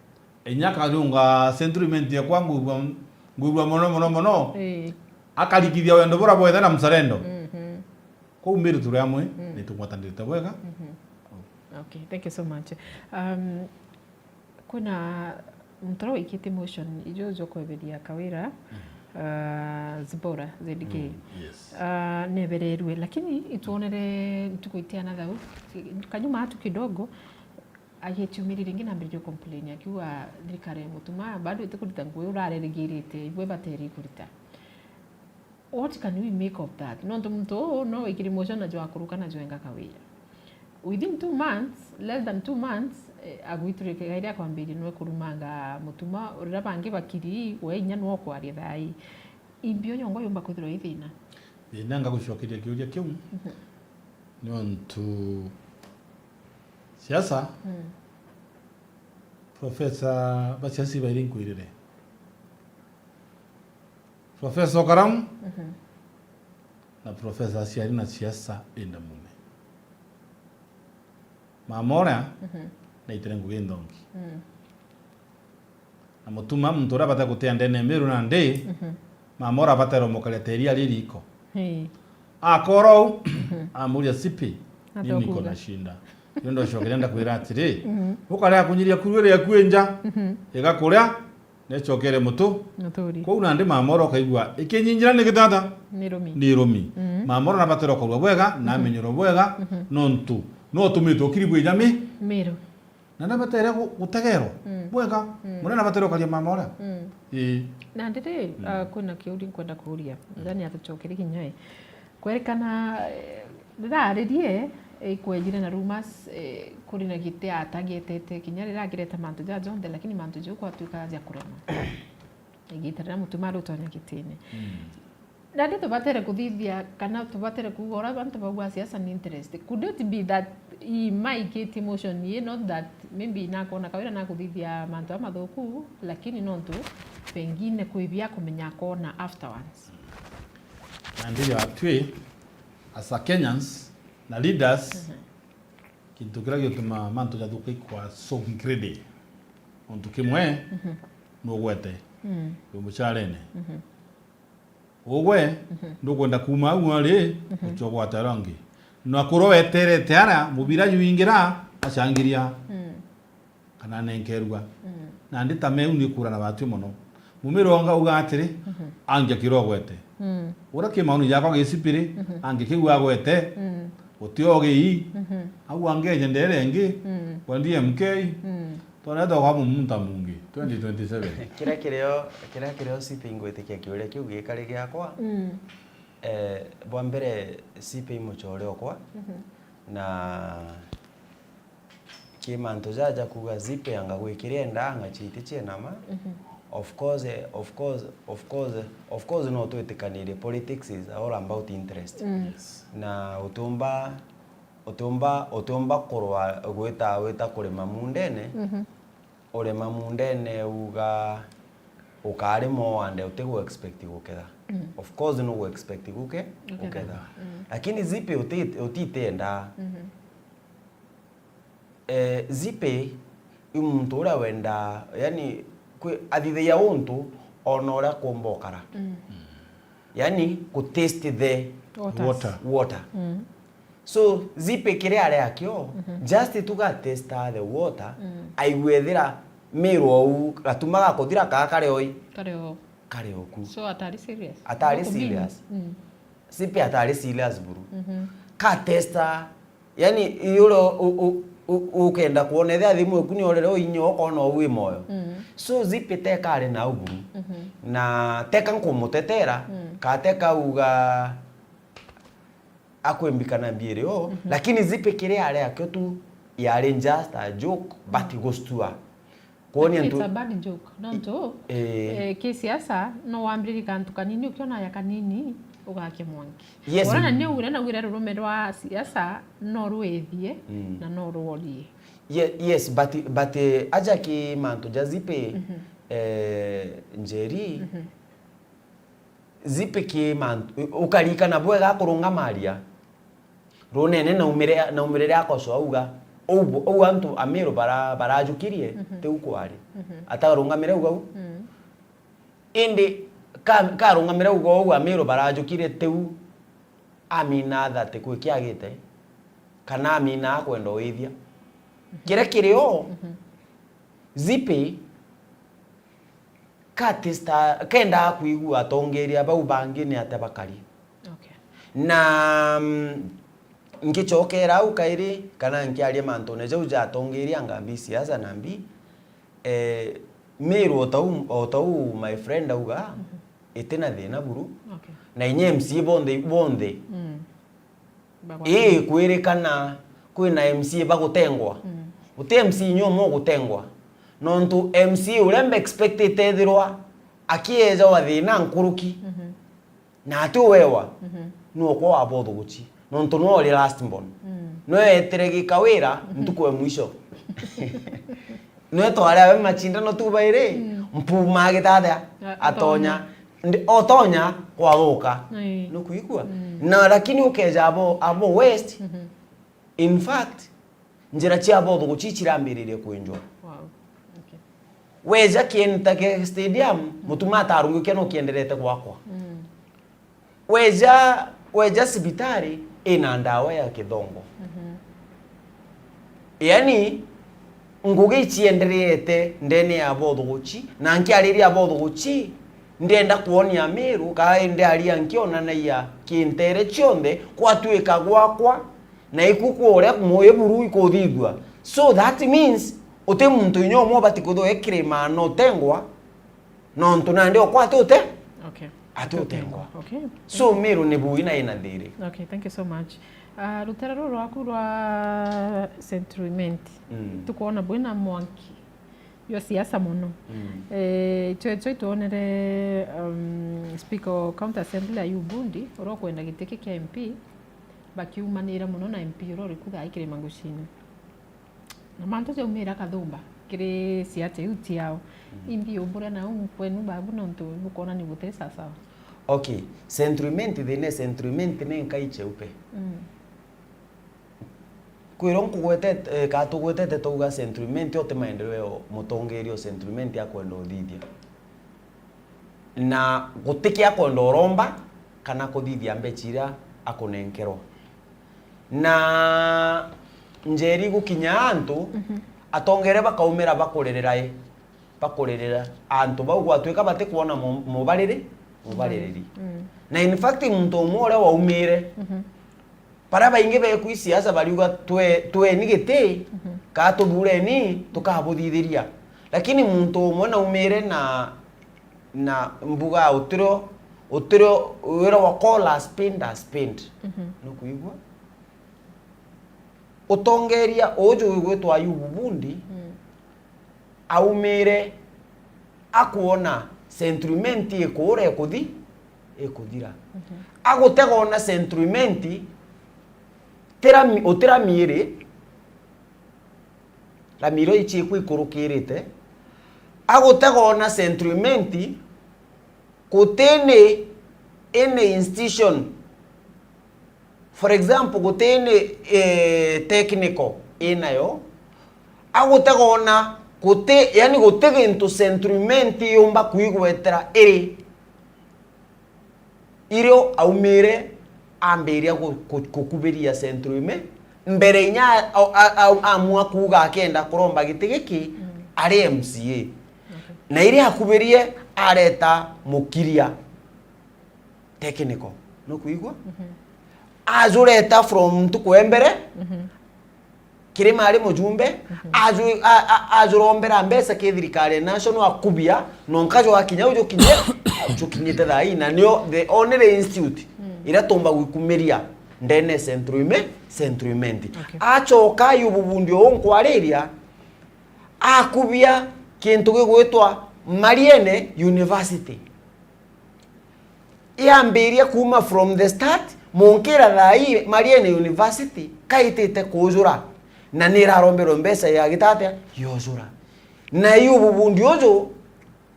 Inya akariunga sentiment yakwa ngwigua, ngwigua mono, mono, mono. Ii. Akarikithia wendo bura bwethe na mzalendo. Mhm. Kwou Miru turi amwe, Mm. ni tugwatanirite bwega. Mhm. Okay, thank you so much. Um, kwina muntu uria wikite motion ijo jo kweberia Kawira, Mm. uh, Zibora, Z K. Mm, yes. Uh, nebererue, lakini itwonere ntuku itiana thau, kanyuma atu kidogo, agitiumiri ringi na ambiririe complain akiuga thirikari ya Mutuma bado itikurita ngugi urarerigirite, ibwe bateri kurita. What can we make of that? Nontu muntu uu no wikire motion na jwakuruka na jwenga Kawira. Within two months, less than two months, eh, agwiturike gairi akwambiria nwe kurumanga Mutuma, riria bangi bakiri, we inya nwe ukwaria thaa ii. Imbio yongo yumba kwithirwa i thina. Thina ngagucokeria kiuria kiu. Mhm. Nontu siasa, Mm. Professor, basiasi bairi nkwirire. Professor Okaramu Mhm. na Professor Aciari na siasa indamume. Mama uria Mhm. naitire ngugi nthongi. Mm. Na Mutuma muntu uria abate gutia ndene ya Miru nandi, Mhm. mama uria abaterwe mukaria teri ari riko. Hii. Akora uu, Mhm. amuria, "Sipi, nini iko Atokuga. na shinda?" Ndio ndocokeria ndakwira atiri, Mhm. ukarega kunyiria kuru iria eku nja, Mhm. igakuria, necokere mutu. Muturi. Kwou nandi mama uria ukaigua ikinyinjira ni gitata? Ni rumi. Ni rumi. Mhm. Mama uria nabaterwe ukarua bwega, na Mhm. amenyerwa bwega, Mhm. nontu no utumitwe ukiri bwija mi. Miru. Na nabatere gu-, gutegerwa Mm. bwega. Mm. Munene abatere ukaria mama uria. Mm. Ii. Na ndiri, Mm. ah, kwina kiuria nkwenda kuuria. Mm. Ndani atucokere kinya i. Kwerikana, eh, riraririe, eh, ikwejire na rumors, eh, kuri na giti atagetete kinya riria akireta mantu ja jonthe, lakini mantu jau kwatuika ja kurema. Igita riria Mutuma ari utonya gitine. Mm. Nandi tubatere kuthithia, kana tubatere kuuga uria antu bauga siasa ni interest. Could it be that he might get emotion ye, not that maybe nakwona Kawira nakuthithia mantu amathuku, lakini nontu pengine kwi bia kumenya akona afterwards? Na ndiyo atwi, as a Kenyans na leaders, Mhm. kintu kiria gituma mantu jathuka ikwa so greedy. Untu kimwe, Mhm. nugwete. Mm. Wi mucarene. Mhm. Ugwe, Mhm. ndukwenda kuuma au ari, Mhm. ucogwata uria ungi. Na kurwa weterete ara, mubira juingira, acangiria. Mm. Kana anenkerua. Mm. Nandi ta meu ni kurana batwi mono. Mumiro anga uga atiri, angia kiria ugwete. Uria ki maoni jakwa gicipiri, angia kiu agwete. Uti ogi ii, au angeje ndere ingi, kwa D M K, twareta kwa mumunta mungi, twenty twenty-seven. Kiria kirio, kiria kirio cipi ingwitikia kiuria kiu gikari giakwa. Eh, bwa mbere, cipi i mucore okwa, na ki mantu jaja kuuga cipi anga gwikiria enda anga citi cienama. Of course, eh, of course, of course, of course, no twitikanirie politics is all about interest. Yes. Na utiumba, utiumba, utiumba kurwa gwita, gwita kurima mundene, urima mundene uga ukarima uande uti gu expect guketha. Of course, no gu expect guke-, guketha. Lakini cipi uti-, utitenda. Eh, cipi i muntu uria wenda, yani, kwi-, athithagia untu ona uria kumba ukara. Yani, ku taste the water. Water. So, cipi kiria ari akio, just tu ga testa the water, aigue ethira miru ou gatuma gakuthira kaa kari oi. Kari o. Kari oku. So, atari serious. Atari serious. Cipi atari serious buru. Ka testa, yani, i uria u-, u-, u-, ukenda kwona ethira thimu eku ni orere uinyo ukona u wi moyo. So, cipi teka ari nau buru. Na teka nkumutetera, ka teka uga akwimbika na mbiiri o, lakini cipi kiria ari akio tu yari just a joke, but gustua. Kwonia ntu. It's a bad joke. Nontu, eh, ki siasa, no wambiririe kantu kanini, ukiona ya kanini, ugakia mwanki. Yes. Ora na ni ugure na ugure rurume rwa siasa, no rwithie, na no rworie. Ye-, yes, but, but, eh, aja ki mantu ja cipi, eh, Njeri, cipi ki mantu, u-, ukarikana bwega akurungamaria. Runene naumire, naumire ria koso auga, ou, ou antu Amiru bara-, barajukirie, tiu kwari. Atarungamire uga u. Indi ka-, karungamire uga ou Amiru barajukirie tiu, amina that kwi kiagite, kana amina akwenda uithia. Kiria kiri o, cipi, Ka tista-, kendaa kwigua atongeria bau bangi ni atia bakari. Okay. Na, mm, ngicokera au kairi, kana nkiaria mantune jau ja atongeria anga mbi siasa na mbi, eh, Miru o tau, o tau my friend auga, itina thina buru. Okay. Na inya M C A bonthe, bonthe. Ii, kwirikana kwina M C A bagutengwa. Guti M C A inya umwe ugutengwa. Nontu M C A uria mbe expectite ethirwa akieja wa thina nkuruki, na ati uwewa, nokwa waba uthuguci. Nontu nwe uri last born. Nwe etire gika wira ntuku ya mwisho. Nwe twari awe macindano tu bairi, Mpuma agitathea, a-, atonya. Atonya. Ndi-, otonya kwathuka. Nukwigua? Na lakini ukeja abo, abo West, in fact, njira cia bothuguci cirambiririe kwinjwa. Wow. Okay. Weja Kientage Stadium, Mutuma atarungukia no kienderete gwakwa. Weja, weja cibitari ina ndawa ya kithongo. Yani, ngugi iciendereete ndene ya bothuguci, na nkiariria bothuguci, ndienda kwonia Miru, kaa ndiaria nkionanagia kintere cionthe, kwatuika gwakwa, na iku kuria mwi buru ikuthithua. So that means, uti muntu inya umwe ubati kwithirwa ekirima na utengwa, nontu nandi okwa ati ute-, okay, ati utengwa. Okay. So, Miru ni bui na ina thiri. Okay, thank you so much. Ah, rutere ruru rwaku rwa Central Imenti, tukwona bwina mwanki yo siasa mono. Eh, icho, icho itwonere, um, Speaker o County Assembly ya Ubundi, uria ukwenda giti ki kia M P, bakiumanira mono na M P uria uri ku thaa ii Kirima Ngucini. Na mantu jaumira kathumba kiri siasa iu ciao. Imbi umbure na u kwenu babu nontu bukona ni gutiri sawasawa. Okay, Central Imenti, thina ya Central Imenti ni nkai cheupe. Kwirwo nkugwetete, eh, ka tugwetete twauga Central Imenti o ti maendeleo mutongeria o Central Imenti akwenda uthithia. Na guti kia akwenda uromba kana kuthithia mbecha iria akunenkerwa. Na Njeri gukinya antu, atongere bakaumira bakurerera i. bakuririra antu bau gwatuika batikwona mu-, mubariri-, mubaririri. Na in fact, muntu umwe uria waumire, baria baingi beku i siasa bariuga, "Twe-, tweni giti, kaa tuthureni tukabuthithiria." Lakini muntu umwe naumire na, na mbuga utirio, utirio wira wa call a spade a spade. Nukwigua? Utongeria uju wigwitwa Ayubu Bundi, aumire akwona Central Imenti ikuura ikuthi-, ikuthira. Agutega ona Central Imenti, ti rami-, uti rami iri, rami iria ichiikwa ikurukirite. Agutega ona Central Imenti, gutini any institution, for example, gutini, eh, technical inayo, agutega ona guti, yani guti gintu Central Imenti yumba kwigwetera iri. Irio aumire ambiria gu-, gu-, gukubiria Central Imenti, mbere inya a-, a-, a-, amua kuuga akenda kuromba giti giki ari M C A. Na iria akubirie areta Mukiria technical. Nukwigua? Ajureta from ntuku ya mbere, Kirima ari mujumbe, aju-, a-, a-, ajurombera mbeca ki thirikari ya national akubia, no nkajo akinya uju kinye, uju kinyite thaa ii, na nio the only institute iria tumba gwikumiria ndene Central Ime-, Central Imenti. Okay. Acoka Ayubu Bundi uu nkwariria, akubia kintu gigwitwa Mariene University. Yambiria kuuma from the start, munkira thaa ii Mariene University kaitite kujura, na ni iraromberwe mbeca ya gitatia yojura. Na Ayubu Bundi uju,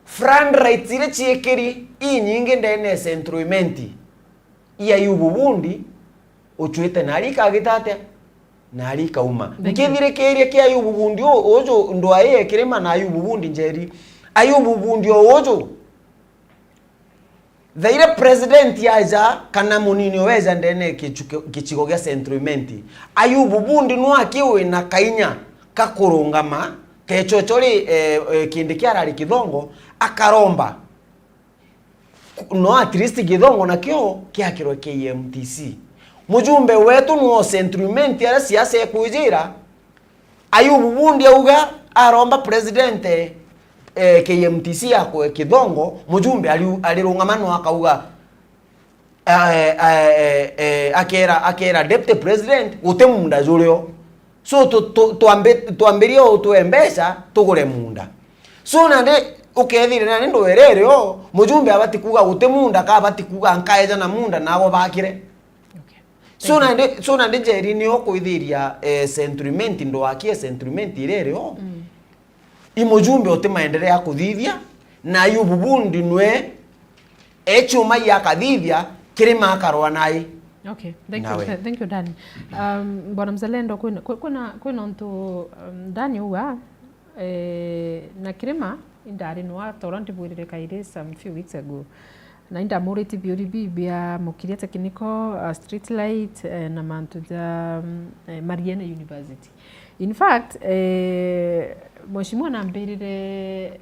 flood rights iria ciikiri inyingi ndene ya Central Imenti, i Ayubu Bundi ucwite nari ikagitatia, nari ikauma. Thank you. Nkithirikiria kia Ayubu Bundi u-, uju ndwae Kirima na Ayubu Bundi Njeri. Ayubu Bundi o uju, thaira president aja kana munini weja ndene gichu-, gicigo gia Central Imenti, Ayubu Bundi nwakiwe na kainya ka kurungama, kechocho ri, eh, eh, kindi kia arari Kithongo, akaromba. No at least Githongo nakio kiakirwe K M T C. Mujumbe wetu nwo Central Imenti aria siasa ikwijira, Ayubu Bundi auga aromba president, eh, K M T C akwe Kithongo, mujumbe ari-, arirungama no akauga, eh, eh, eh, eh, akera, akera deputy president, guti munda jurio. So, tu-, tu-, twambi-, twambirie utwe mbeca, tugure munda. So, nandi ukethire nandi ndwere irio, mujumbe abati kuuga guti munda, ka abati kuuga nkaeja na munda nagwe bakire. Okay. So, nandi, so, nandi Njeri nio kwithiria, eh, Central Imenti, ndwakie Central Imenti iria irio. I mujumbe uti maendelea kuthithia, na Ayubu Bundi nwe e chuma ya kathithia, Kirima akarwa nai. Okay, thank you, nawe. Th-, thank you, Dan. Um, Bwana Mzalendo, kwina, kwi-, kwina, kwina untu, um, Dan uga, eh, na Kirima, indari nwa, ta uria ndibwirire kairi some few weeks ago. Na indamuritie biuri biu bia Mukiria Technical, uh, street light, eh, na mantu ja, mm, eh, Mariene University. In fact, eh, mheshimiwa nambirire,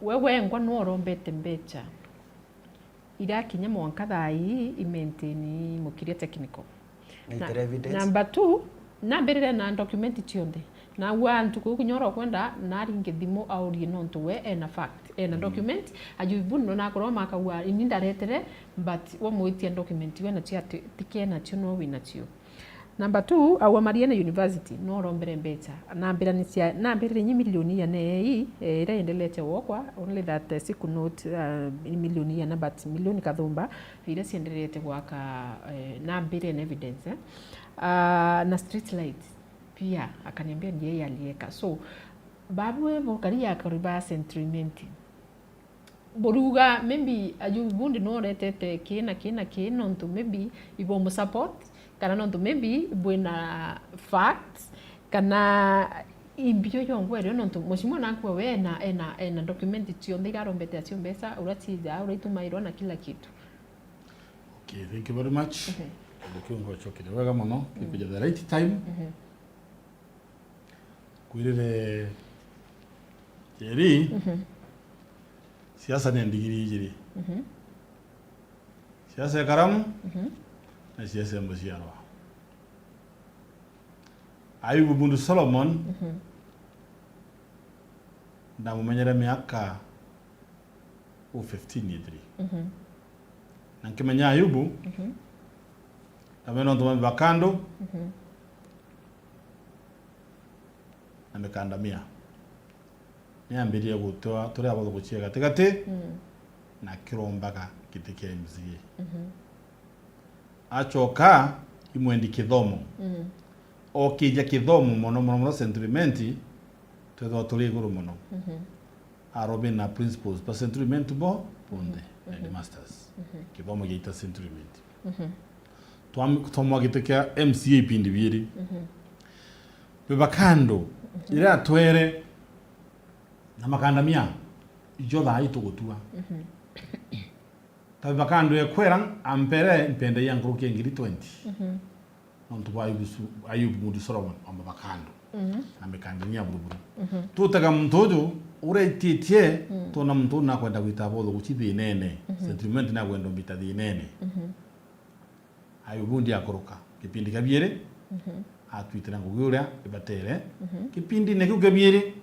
we wengwa nwe urombete mbeca irakinya mwanka thaa ii i maintain Mukiria Technical. Na, number two, nambirire na document cionthe. Na ua ntuku iu kinya uria ukwenda, naringe thimu aurie nontu we ena fact, ena document. Ayubu Bundi no nakorwa makaua, ini ndaretere, but wamwitia document we nacio ati, tike nacio, no wi nacio. Number two, aua Mariene University, no urombere mbeca. Nambiranicia, nambirire inyi milioni igana ii, eh, iria yendelete gwokwa, only that, eh, siku note, uh, milioni igana, but milioni kathumba, iria cienderete gwaka, eh, nambirire na evidence, eh. Ah, na street light pia, akaniambia ndiye alieka. So, babwe bokari ya kariba Central Imenti. Buriuga, maybe, Ayubu Bundi no uretete ki na ki na ki, nontu maybe ibo mu support, kana nontu maybe bwina facts, kana imbio yongwa irio, nontu mheshimiwa nakua we ena, ena, ena document cionthe irarombete acio mbeca, uria ciija, uria itumairwa na kila kitu. Okay, thank you very much. Mhm. Ndukiunga uchokire wega muno, mhm, kikuja the right time. Mhm. Kwirire Iri, mhm, siasa ni ndigiri ijiri. Mhm. Siasa ya karamu, mhm, na siasa ya muciarwa. Ayubu Mundu Solomon, mhm, ndamumenyere miaka u fifteen ithiri. Mhm. Na nkimenya Ayubu, mhm, ndamenya nontu bwa mivakando, mhm, na mikandamia. Niambiririe gutwa turia bothe guchia gatigati, mm, na kirombaga giti kia M C A. Mhm. Acoka imwendi kithomo. Mm. Okija kithomo mono, mono, mono Century Mint, twethwa turi iguru mono. Mhm. Arobe na principals ba Century Mint bo bonthe, mhm, na headmasters. Mhm. Kithomo giaita Century Mint. Mhm. Twam-, twamwa giti kia M C A ipindi biiri. Mhm. Bibakando, mhm, iria atwere na makandamia, ijo thaa itugutua. Mhm. Ta bibakando ekwera, ampere mpendeia nkuruki ya ngiri twenty. Mhm. Nontu bwa Ayubu Su-, Ayubu Mundu Solomon wa mabakando. Mhm. Na mikandamia buruburu. Mhm. Tutega muntu uju uria ititie, mm, twona muntu uju nakwenda gwita botho guchi thinene. Mhm. Century Mint nakwenda mbita thinene. Mhm. Ayubu ndiakuruka. Kipindi kia biiri, mhm, atwitira ngugi uria ibatere. Mhm. Kipindine kiu kia biiri,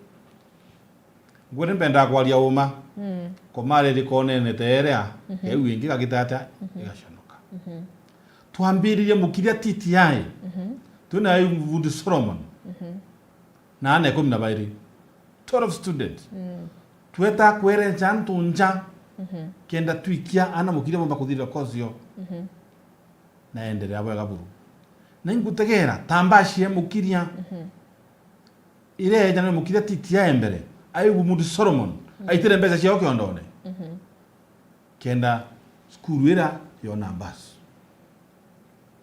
ngwire mbendaa kwaria uma. Mm. Komariri konene teerea, mhm, keu ingi gagita atia, mhm, igaconoka. Mhm. Twambiririe mukiria T T I, mhm, twina Ayubu Solomon, mhm, na ana ikumi na bairi. Twelve students. Mm. Tweta kwerenca antu nja, mhm, kenda twikia ana mukiria bomba kuthirira course yo. Mhm. Na enderea bwega buru. Na ingutegera, ta mbaci ya mukiria, mhm, iria eja na mukiria T T I mbere, Ayubu Mundu Solomon, mhm, aitire mbeca ciao kiondone. Mhm. Kenda cukuru ira yona bus.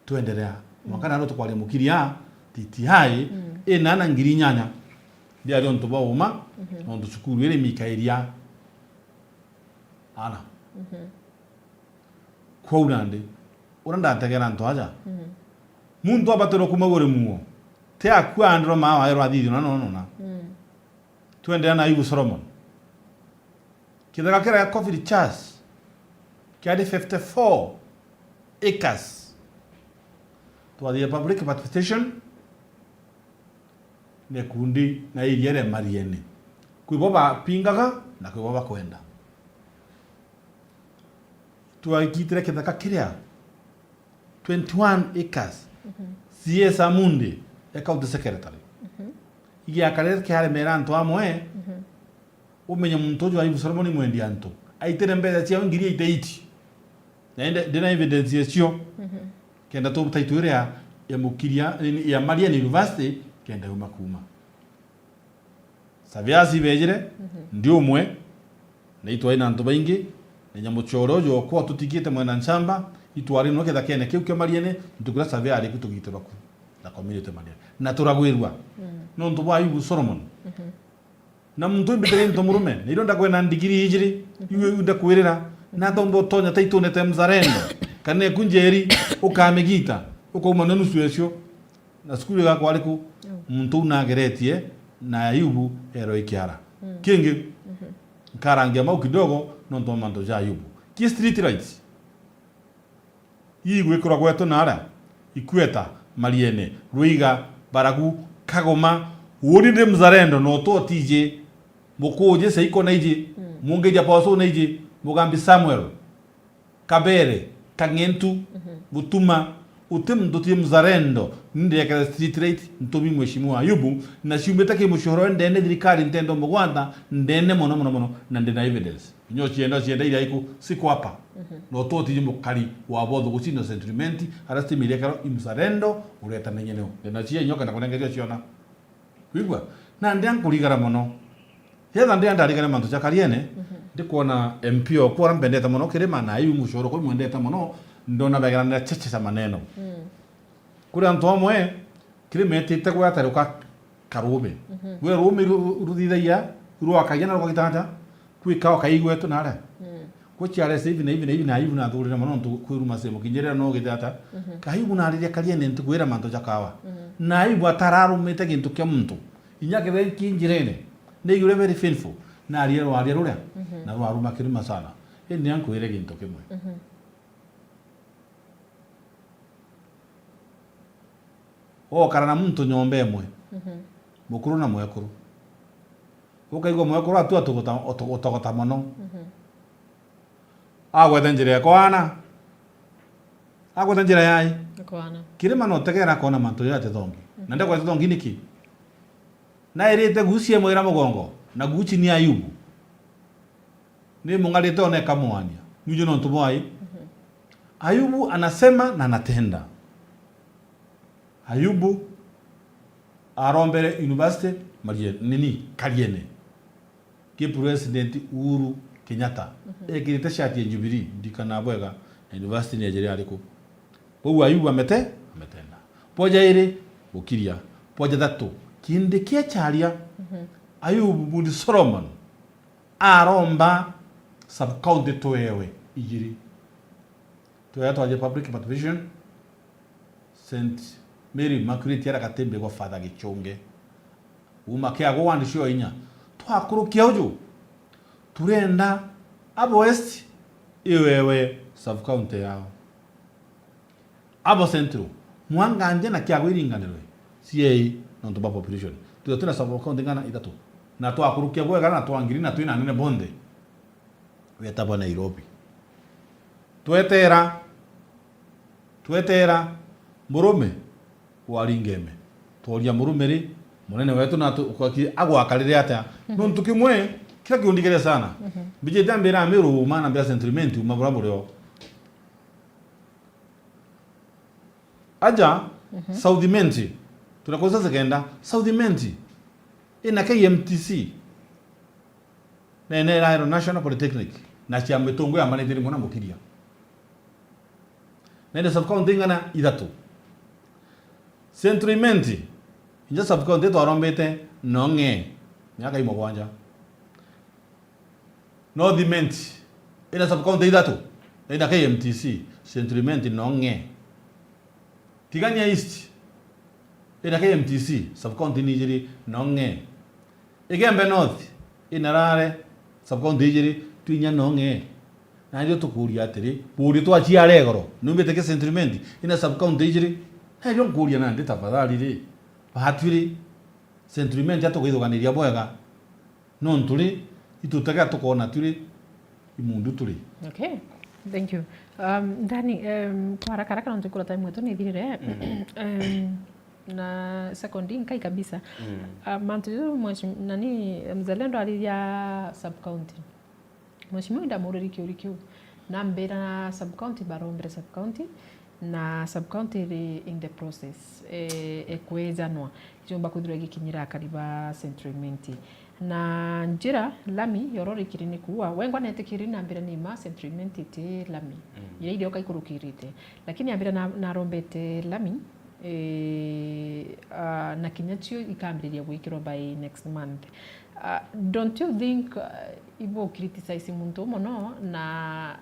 Twenderea. Mwaka, mm, naro tukwaria mukiria T T I, mm, ina ana ngiri inyanya. Ndiari untu bwa uma, mhm, nontu cukuru iri imikairia ana. Mhm. Kwou nandi, uria ndategera antu aja, mhm, muntu abatirwe kuma iguru muo, ti akua andiro maa wairwa athithio na nonona. Mm. Twenderea na Ayubu Solomon. Kithaka kiria Coffee Church kiari fifty-four acres. Twathire public participation, na ikundi na iria ria Mariene. Kwi bo bapingaga na kwi bo bakwenda. Twagitire kithaka kiria twenty-one acres. Mhm. C S Amundi, e county secretary. Mhm. Igiakarire kiaremera antu amwe, mhm, umenye muntu uju Ayubu Solomon mwendi antu. Aitire mbeca ciao ngiri eighty-eight. Na indi ndina evidence yacio. Mhm. Kenda tubuta itu iria ya mukiria, ya Marian University, kenda yuma kuma. Surveyors ibejire, mhm, ndi umwe, na itwari na antu baingi, na nyamuchore uju okwa tutikite mwena nchamba, itwari no kithakene kiu kia Mariene, ntukura surveyor ariku tugite baku, na community Mariene. Na turagwirua. Mm. Nontu bwa Ayubu Solomon. Mhm. Na muntu imbitire into murume, na irio ndakwena ndigiri ijiri, mhm, iwe ndakwirira, na tombo tonya taitune te mzarendo, kana eku njeri, ukamigita, ukauma na nusu ecio. Na cukuru igakwa ariku? Mm. Muntu uu nageretie na Ayubu ero ikiara. Mm. Kingi, mhm, nkarangia mau kidogo nontu bwa mantu ja Ayubu. Ki street lights. Ii gwikirwa gwetu naria, Ikweta, Mariene, Rwiga, Baragu, Kagoma, uni ndi mzarendo na utotiji Mukuji Seiko naiji, mm, Mungeja Pausu naiji, Mugambi Samuel. Kabere, Kang'entu, mhm, Butuma, uti muntu ti mzarendo, ni ndirekere street light, ntumi Mheshimiwa Ayubu, na ciumite ki mushoro ndene thirikari ntendo mugwanta, ndene mono, mono, mono, na ndina evidence. Nyo cienda, cienda iria iku, siko hapa. Mhm. No toti mukari wa botho gucino sentiment, ara stimire karo i mzarendo, ureta nenye neo. Ndina cia inyoka na kunengeria ciona. Kwigua? Na ndia nkurigara mono. Yetha ndia ndarigare mantu ja Kariene, mhm, ndikwona M P okwa uria mpendete mono Kirima na Ayubu Muchoro kwi mwendete mono, ndona begeranira cheche cha maneno. Mm. Kuri antu amwe, Kirima etite gwataruka karumi. Mhm. Gwe rumi ru-, ru-, ruthithagia, rwakagia na rwagita atia? Kwika o kaigwetu nare. Mm. Gwe ciarese ibi na ibi na ibi na ibi na thurire mono ntu kwiruma semo kinjirira no githata. Mhm. Kaigu nariria Kariene ntu kwira mantu ja kawa. Mhm. Na aigu atararumite gintu kia muntu. Inya kethira ki njirene. Ni igure very painful. Naria rwaria ruria, mhm, na rwaruma kirima sana. Indi ankwire gintu kimwe. Mhm. Wokara na muntu nyomba imwe, mhm, mukuru na mwekuru. Ukaigua mwekuru atua tugota-, uto-, utogota mono. Mhm. Agwete njira ya kwana. Agwete njira yai. Kwana. Kirima no tegera akona mantu ya tithongi. Mhm. Na ndegwete thongi niki? Nairite gucia mwira mugongo, na guchi ni Ayubu. Ni mung'arite ona ikamwania. Nuju nontu bwai. Mhm. Ayubu anasema na anatenda. Ayubu arombere university Marie-, nini, Kariene. Ki President Uhuru Kenyatta. Mhm. Ekirite shati ya Jubilee, ndikana bwega, na university ni ejere ariku. Kwou Ayubu amete-, ametenda. Bwa jairi, gukiria. Bwa jathatu, kindi kia charia, mhm, Ayubu Mudi Solomon aromba sub-county twewe ijiri. Twewe twaje Public Participation, Saint Mary Immaculate ara Gatimbi gwa Father Gichunge. Uma kiago wandi cio inya. Twakurukia uju, turenda abo West iwewe sub-county yao. Abo Central, mwanganje na kiago iringanirwe, ciei nontu bwa population. Twithe twina sub-county ng'ana ithatu. Na twakurukia bwega na twangiri na twina anene bonthe. Wetagwa Nairobi. Twetera, twetera murume wa Ringeme. Tworia murume ri, munene wetu na tu-, kwa ki-, agwakarire atia? Mhm. Nontu kimwe, kira kiundigire sana. Mhm. Mbijite ambira Amiru uma na mbira Central Imenti uma bura burio. Aja, mhm, South Imenti. Tunakosa sekenda. South Imenti. Ina K M T C. Nene iraero National Polytechnic, na cia mitungu yambanite rimwe na mukiria. Nende sub-county ing'ana ithatu. Central Imenti, inja sub-county twarombete nong'e, miaka imugwanja. North Imenti, ina sub-county ithatu, ina K M T C, Central Imenti nong'e. Tigania East, ina K M T C, sub-county ni ijiri nong'e. Igembe North, ina Rare, sub-county ijiri, twinya nong'e. Na ndio tukuria atiri, buuri twaciara igoro, numbite ki Central Imenti, ina sub-county ijiri. Na ndio nkuria nandi tafadhali ri, batwi ri, Central Imenti atukwithuganiria bwega. Nontu ri, itutega tukoona tu ri, imundu turi. Okay. Thank you. Um, Dani, um, kwa haraka haraka nontu ikura time yetu ni ithirire. Mm. Um, na second nkai kabisa. Mm. Uh, mantu yu mweshi-, nani, mzalendo ariria sub-county. Mheshimiwa ndamuriri kiuri kiu. Nambira sub-county barombire sub-county. Na sub-county iri in the process, e, e kwejanwa, ijumba kwithirwa igikinyira akari ba Central Imenti. Na njira lami yororikiri ni kuua, wengwa netikiri na mbira ni ma Central Imenti iti lami. Mm. Ira irioka ikurukirite. Lakini ambira na, narombete lami, e, a, na kinya cio ikambiriria gwikirwa by next month. A, don't you think, a, ibu criticize muntu mono na,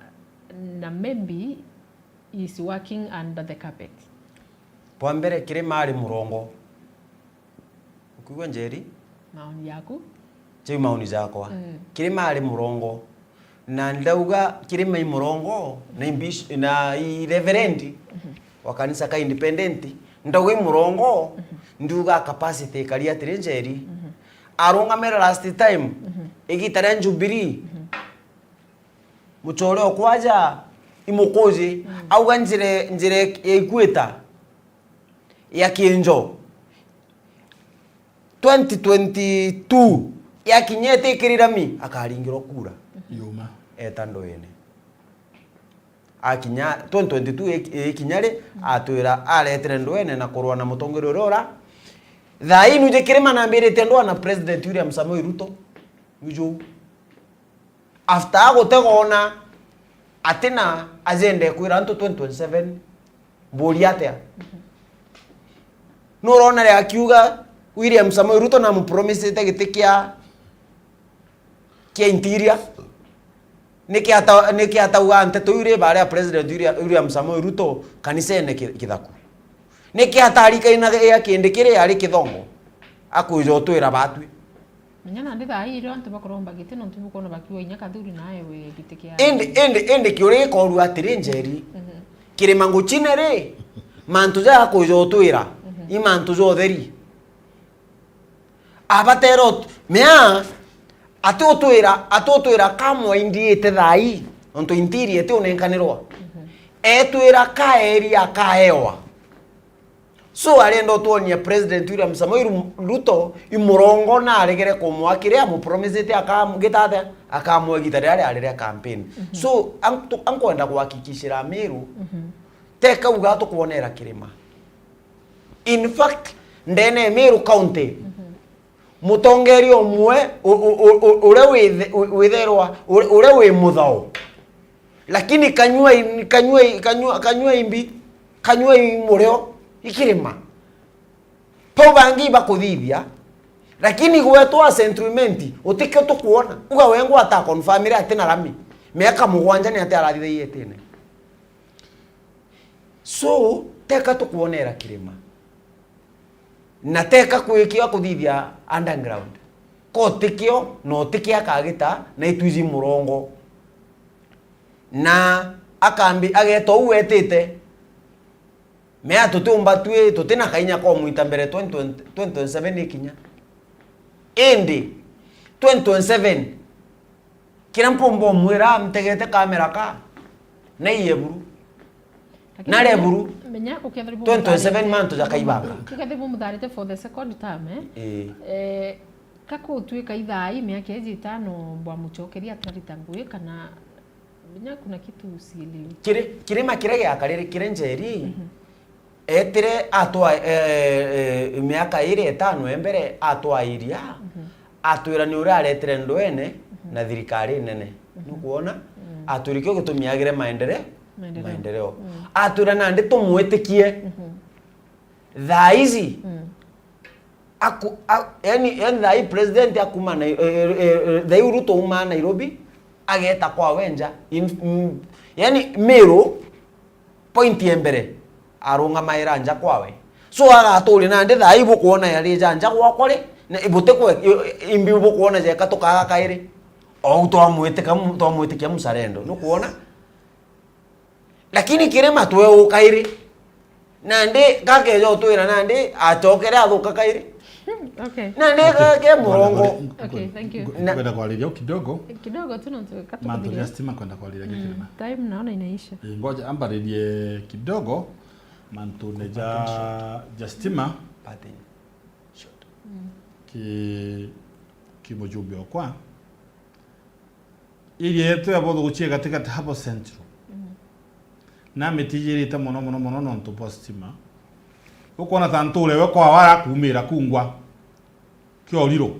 na maybe is working under the carpet? Bwa mbere, Kirima ari murongo. Ukwigua Njeri? Maoni yaku? Jau maoni jakwa. Mm. Kirima ari murongo. Na ndauga Kirima i murongo, na imbish-, na i reverend, mhm, wa kanisa ka independent. Ndauga i murongo, mhm, ndiuga capacity ikari atiri Njeri. Mhm. Arungamira last time, mhm, igita ria Jubilee. Mhm. Muchore okwaja imukuji, mm, auga njire, njire ya ikwita ya kinjo twenty twenty-two yakinya itikirira mi, akaringirwa kura. Yuma. Eta ndoene. Akinya twenty twenty-two iki-, ikinya ri, mm, atwira aretire ndoene na kurwa na mutongeria uria ura. Thaa ii nuje Kirima nambirite ndoa na President William Samoei Ruto. Nuju. After agutegona atina agenda ya kwira antu twenty twenty-seven, mburia atia? Nurona ria akiuga William Samoei Ruto namupromisite giti kia, kia interior? Niki ata-, niki atauga nteto iu ri baria President William, William Samoei Ruto kanisene ki-, Kithaku? Niki atarikaina ya kindi kiri ari Kithongo? Akwija utwira batwi. Menya nandi thaa ii irio antu bakuromba giti, nontu bukwona bakiuga inya Kathuri naewe giti kia. Indi, indi, indi kiuria gikoorua atiri, Njeri, mhm, Kirima nguchine ri, mantu jaga kuja utwira, mhm, i mantu ja utheri. Abatera ut-, mea, ati utwira, ati utwira kamwe indiite thaa ii, nontu interior ti unenkanirwa. Mhm. Etwira kaeri akaewa. So, arenda utwonia President William Samoei Ru-, Ruto i murongo na aregere kumwa kiria amupromisite akamugita atia, akamwa igita riria riari ria campaign. Mhm. So, antu-, ankwenda kuhakikishira Amiru, mhm, teka uga tukwonera Kirima. In fact, ndene ya Meru County, mhm, mutongeria umwe u-, u-, u-, u-, uria withe-, u-, witherwa, u-, uria wi muthao, lakini kanyua i-, kanyua i-, kanyua, kanyua imbi, kanyua i murio, i Kirima. Pau bangi ibakuthithia, lakini gwetwa Central Imenti, utikio tukwona. Uga wengwa ata confirmire ati na rami. Miaka mugwanja ni ati arathithagia itine. So, teka tukwonera Kirima. Na teka kwikio akuthithia underground. Ko tikio, no tikia kagita, na itwiji murongo. Na akambi ageta uu wetite. Mea tutiumba twi, tutina kainya kwa mwita mbere twenty twenty, twenty twenty-seven ikinya. Indi, twenty twenty-seven, kiria mpumba umwira, mtegete kamera ka, na iye buru. Lakini na menya, reburu, menya ukethira twenty twenty-seven bumutharite, mantu jakaibanga. Ukethira bumutharite for the second term, eh? Ii. Eh, kakutwika ithaa ii miaka iji itano bwamucokeria atarita ngugi kana menya kuna kitu usielewi? Kiri, Kirima kiria giakarire kiri Njeri, mhm, etire atwa, eh, eh, miaka iri itano ya mbere atwairia, mhm, atwira ni uria aretire ndwene, mhm, na thirikari nene. Mhm. Nukwona? Mm. Atwira kio gitumi agire maendere-, maendeleo. Maendeleo. Mm. Atwira nandi tumwitikie. Mhm. Thaa ici, mm, aku-, a-, yani, yani thaa ii president akuma Nai-, eh, eh, eh, thaa ii Ruto uma Nairobi, ageta kwawe nja. In-, mm, yani, Meru, point ya mbere, arungamaira nja kwawe. So, agaturi nandi thaa ii bukwona yari ja nja gwakwa ri, na butikwe, i-, imbi bukwona jeka tukaga kairi. Ou twamwitika mu-, twamwitikia muzalendo. Nukwona? Lakini Kirima tweuka iri. Nandi gakeja utwira nandi acokere athuka kairi. Okay. Nandi okay, gake murongo. Okay, thank you. Nkwenda kwariria kidogo. Kidogo tu, no tu, mantu ja stima kwenda kwariria mm, Kirima. Time naona inaisha. Eh, ngoja ambaririe kidogo. Mantu ne ja, ja stima. Pattern shot. Mm. Ki, ki mujumbe okwa. Area yetu ya Bothuguchi gatigati habo Central. Mm. Namitijirite mono, mono, mono nontu bwa stima. Ukwona ta nture we kwawe arakumira kungwa Kioriro.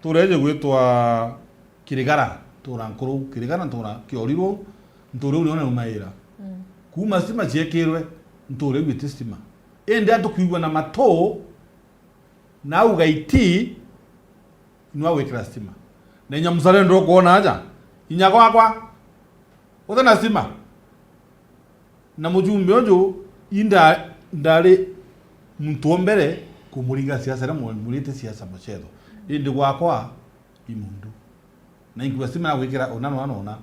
Nture iji gwitwa Kirigara, ntura nkuru Kirigara, ntura Kioriro, nture iu nio naumaira. Mm. Kuuma stima ciekirwe, nture iu iti stima. Indi antu kwigua na matu, na auga iti, inua gwikira stima. Na inya muzalendo ukwona aja, inya gwakwa, uti na stima. Na mujumbe uju, inda, ndari muntu wa mbere kumuringa siasa, na mu-, murite siasa mucetho. Indi gwakwa, i mundu. Na inkuga stima na gwikira, ona, ona, ona.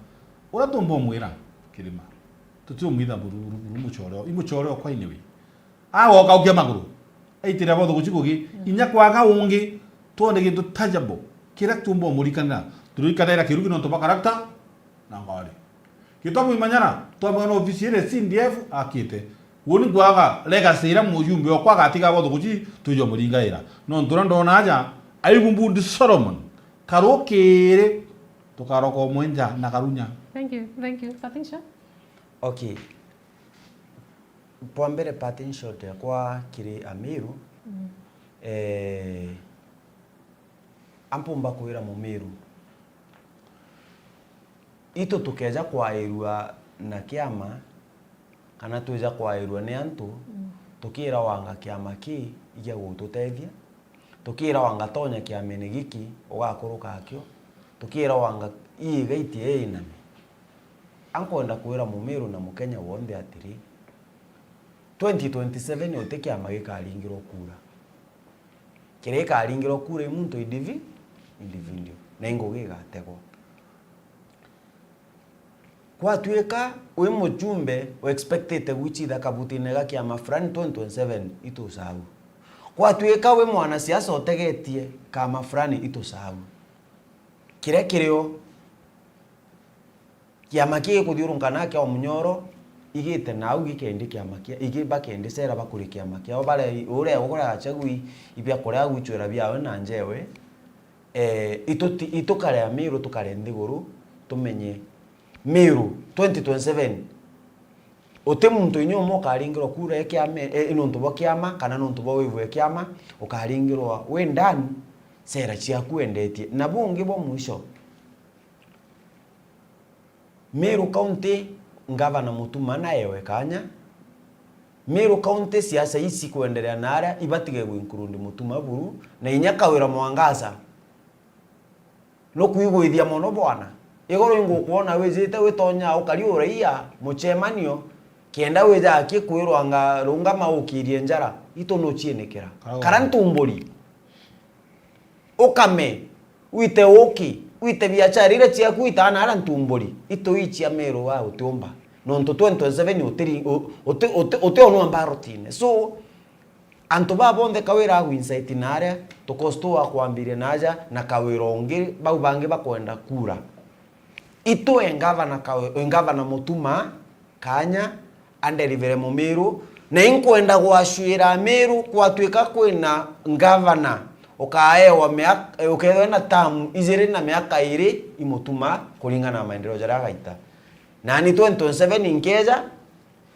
Uria tumba umwira, Kirima. Tutiumwitha buru, buru, buru mucore, i mucore okwa anyway. Agoka ukia maguru. Aitire Bothuguchi ngugi. Mm. Inya kwaga ungi, twone gintu tangible. Kiria tumba umurikanira. Turikanaira kirugi nontu bwa character na ngari. Gitwa mwimanyara, twamwona ofisi ire C D F akite. Woni ngwaga legacy ira mujumbe okwa agatiga Bothuguchi, twijo muringaira. Nontu uria ndona aja, aibu mbundi Solomon. Karukiri, tukaroka umwe nja na karunya. Thank you, thank you. Patricia? Okay. Bwa mbere, parting shot yakwa kiri Amiru, mm, eh, ampumba kwira Mumiru, itu tukeja kwairua na kiama, kana twija kwairua ni antu, mm, tukira wanga kiama ki igia gututethia, tukira wanga tonya kiamene giki ugakuruka akio, tukira wanga ii gaiti ii iname. Ankwenda kwira Mumiru na Mukenya wonthe atiri, twenty twenty-seven uti kiama gikaringirwo kura. Kiria gikaringirwa kura i muntu indivi-, individual, na i ngugi igategwa. Kwatuika wi mujumbe uexpectite gwichitha kabutine ga kiama fulani twenty twenty-seven, itusau. Kwatuika wi mwanasiasa utegetie kama fulani, itusau. Kiria kirio, kiama kii gikuthiurunka na kia Omunyoro, igite nau gikendi kiama kia, igi bakendi cera bakuri kiama kiao, baria uria uria achagui ibia kuria agwichwira biawe na njewe, eh, ituti-, itukare Amiru, tukare nthiguru, tumenye Miru twenty twenty-seven. Uti muntu inya umwe ukaringirwa kura e kiama, e, nuntu bwa kiama, kana nuntu bwa wivu e kiama, ukaringirwa wi ndani, cera ciaku wendetie. Na bungi bwa mwisho, Meru County, Ngavana Mutuma naewe kanya. Meru County, siasa ici kwenderea na aria ibatige gu include Mutuma buru, na inya Kawira Mwangaza. Nukwigwithia mono bwana. Igoro ingukwona wijite witonya ukari uraia muchemanio, kenda wija aki kwirwa anga rungama ukirie njara, itu nuchienikira. Kara ntumburi. Ukame, wite uki, wite biachara iria ciaku witaga na aria ntumburi, itu ichia Meru wa utiumba. Nontu twenty twenty-seven utiri-, u-, uti-, uti-, utionwa mbarotine. So, antu baa bonthe Kawira agu incite na aria, tukosto wa kwambiria na aja, na Kawira ungi, bau bangi bakwenda kura. Itwe ngavana Kawe-, ngavana Mutuma kanya anderivere Mumiru, na inkwenda gwacwira Amiru, kwatuika kwina ngavana ukaewa miaka, ukethwa na term ijiri na miaka iri, imutuma kuringana na maendeleo jaria agaita. Nani twenty twenty-seven nkeja,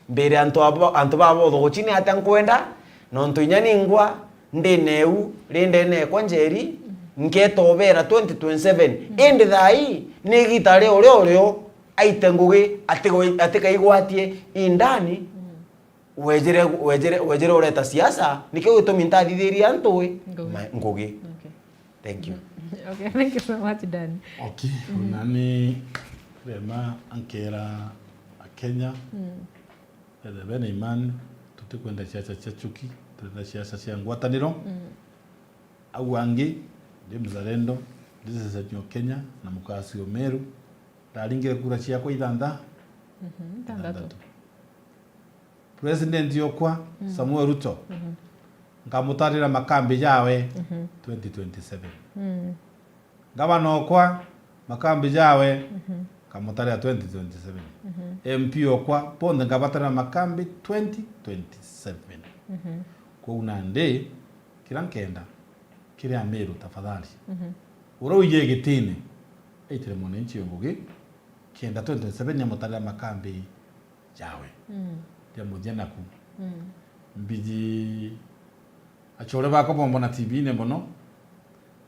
mbire antu abo, antu baba bothe guchini atia nkwenda, nontu inya ningwa ndina eu ri ndene ekwa Njeri, nketobera twenty twenty-seven. Indi thaa ii ni igita ria uria urio aite ngugi atigwe-, atikaigwatie indani. Wejire, wejire, wejire ureta siasa, nikio gitumi ntathithirie antu wi Ngugi. ma-, ngugi. Okay. Thank you. Okay, thank you so much, Dan. Okay, ona ni rema ankera Akenya, mm, bethe bena imani, tutikwenda siasa cia chuki, turenda siasa cia ngwataniro. Mm. Au angi, ndi mzalendo, ndi citizen wa Kenya, na mukasi o Meru, ndaringire kura ciakwa ithantha-, mhm, ithanthatu. Ithanthatu. President okwa, mm, Samuel Ruto, mhm, nkamutarira makambi jawe, mhm, twenty twenty-seven. Mm. Ngavana okwa, makambi jawe, mhm, nkamutarira twenty twenty-seven. Mhm. M P okwa, bonthe ngabatarira makambi twenty twenty-seven. Mhm. Kwou nandi, kira nkenda, kiri Amiru tafadhali. Mhm. Uria uiye gitine, aitire mwananchi o ngugi, kenda twenty twenty-seven amutarira makambi jawe. Mm. Ria muthia naku. Mm. Mbiji achore bakwa bombona T V-ini mono,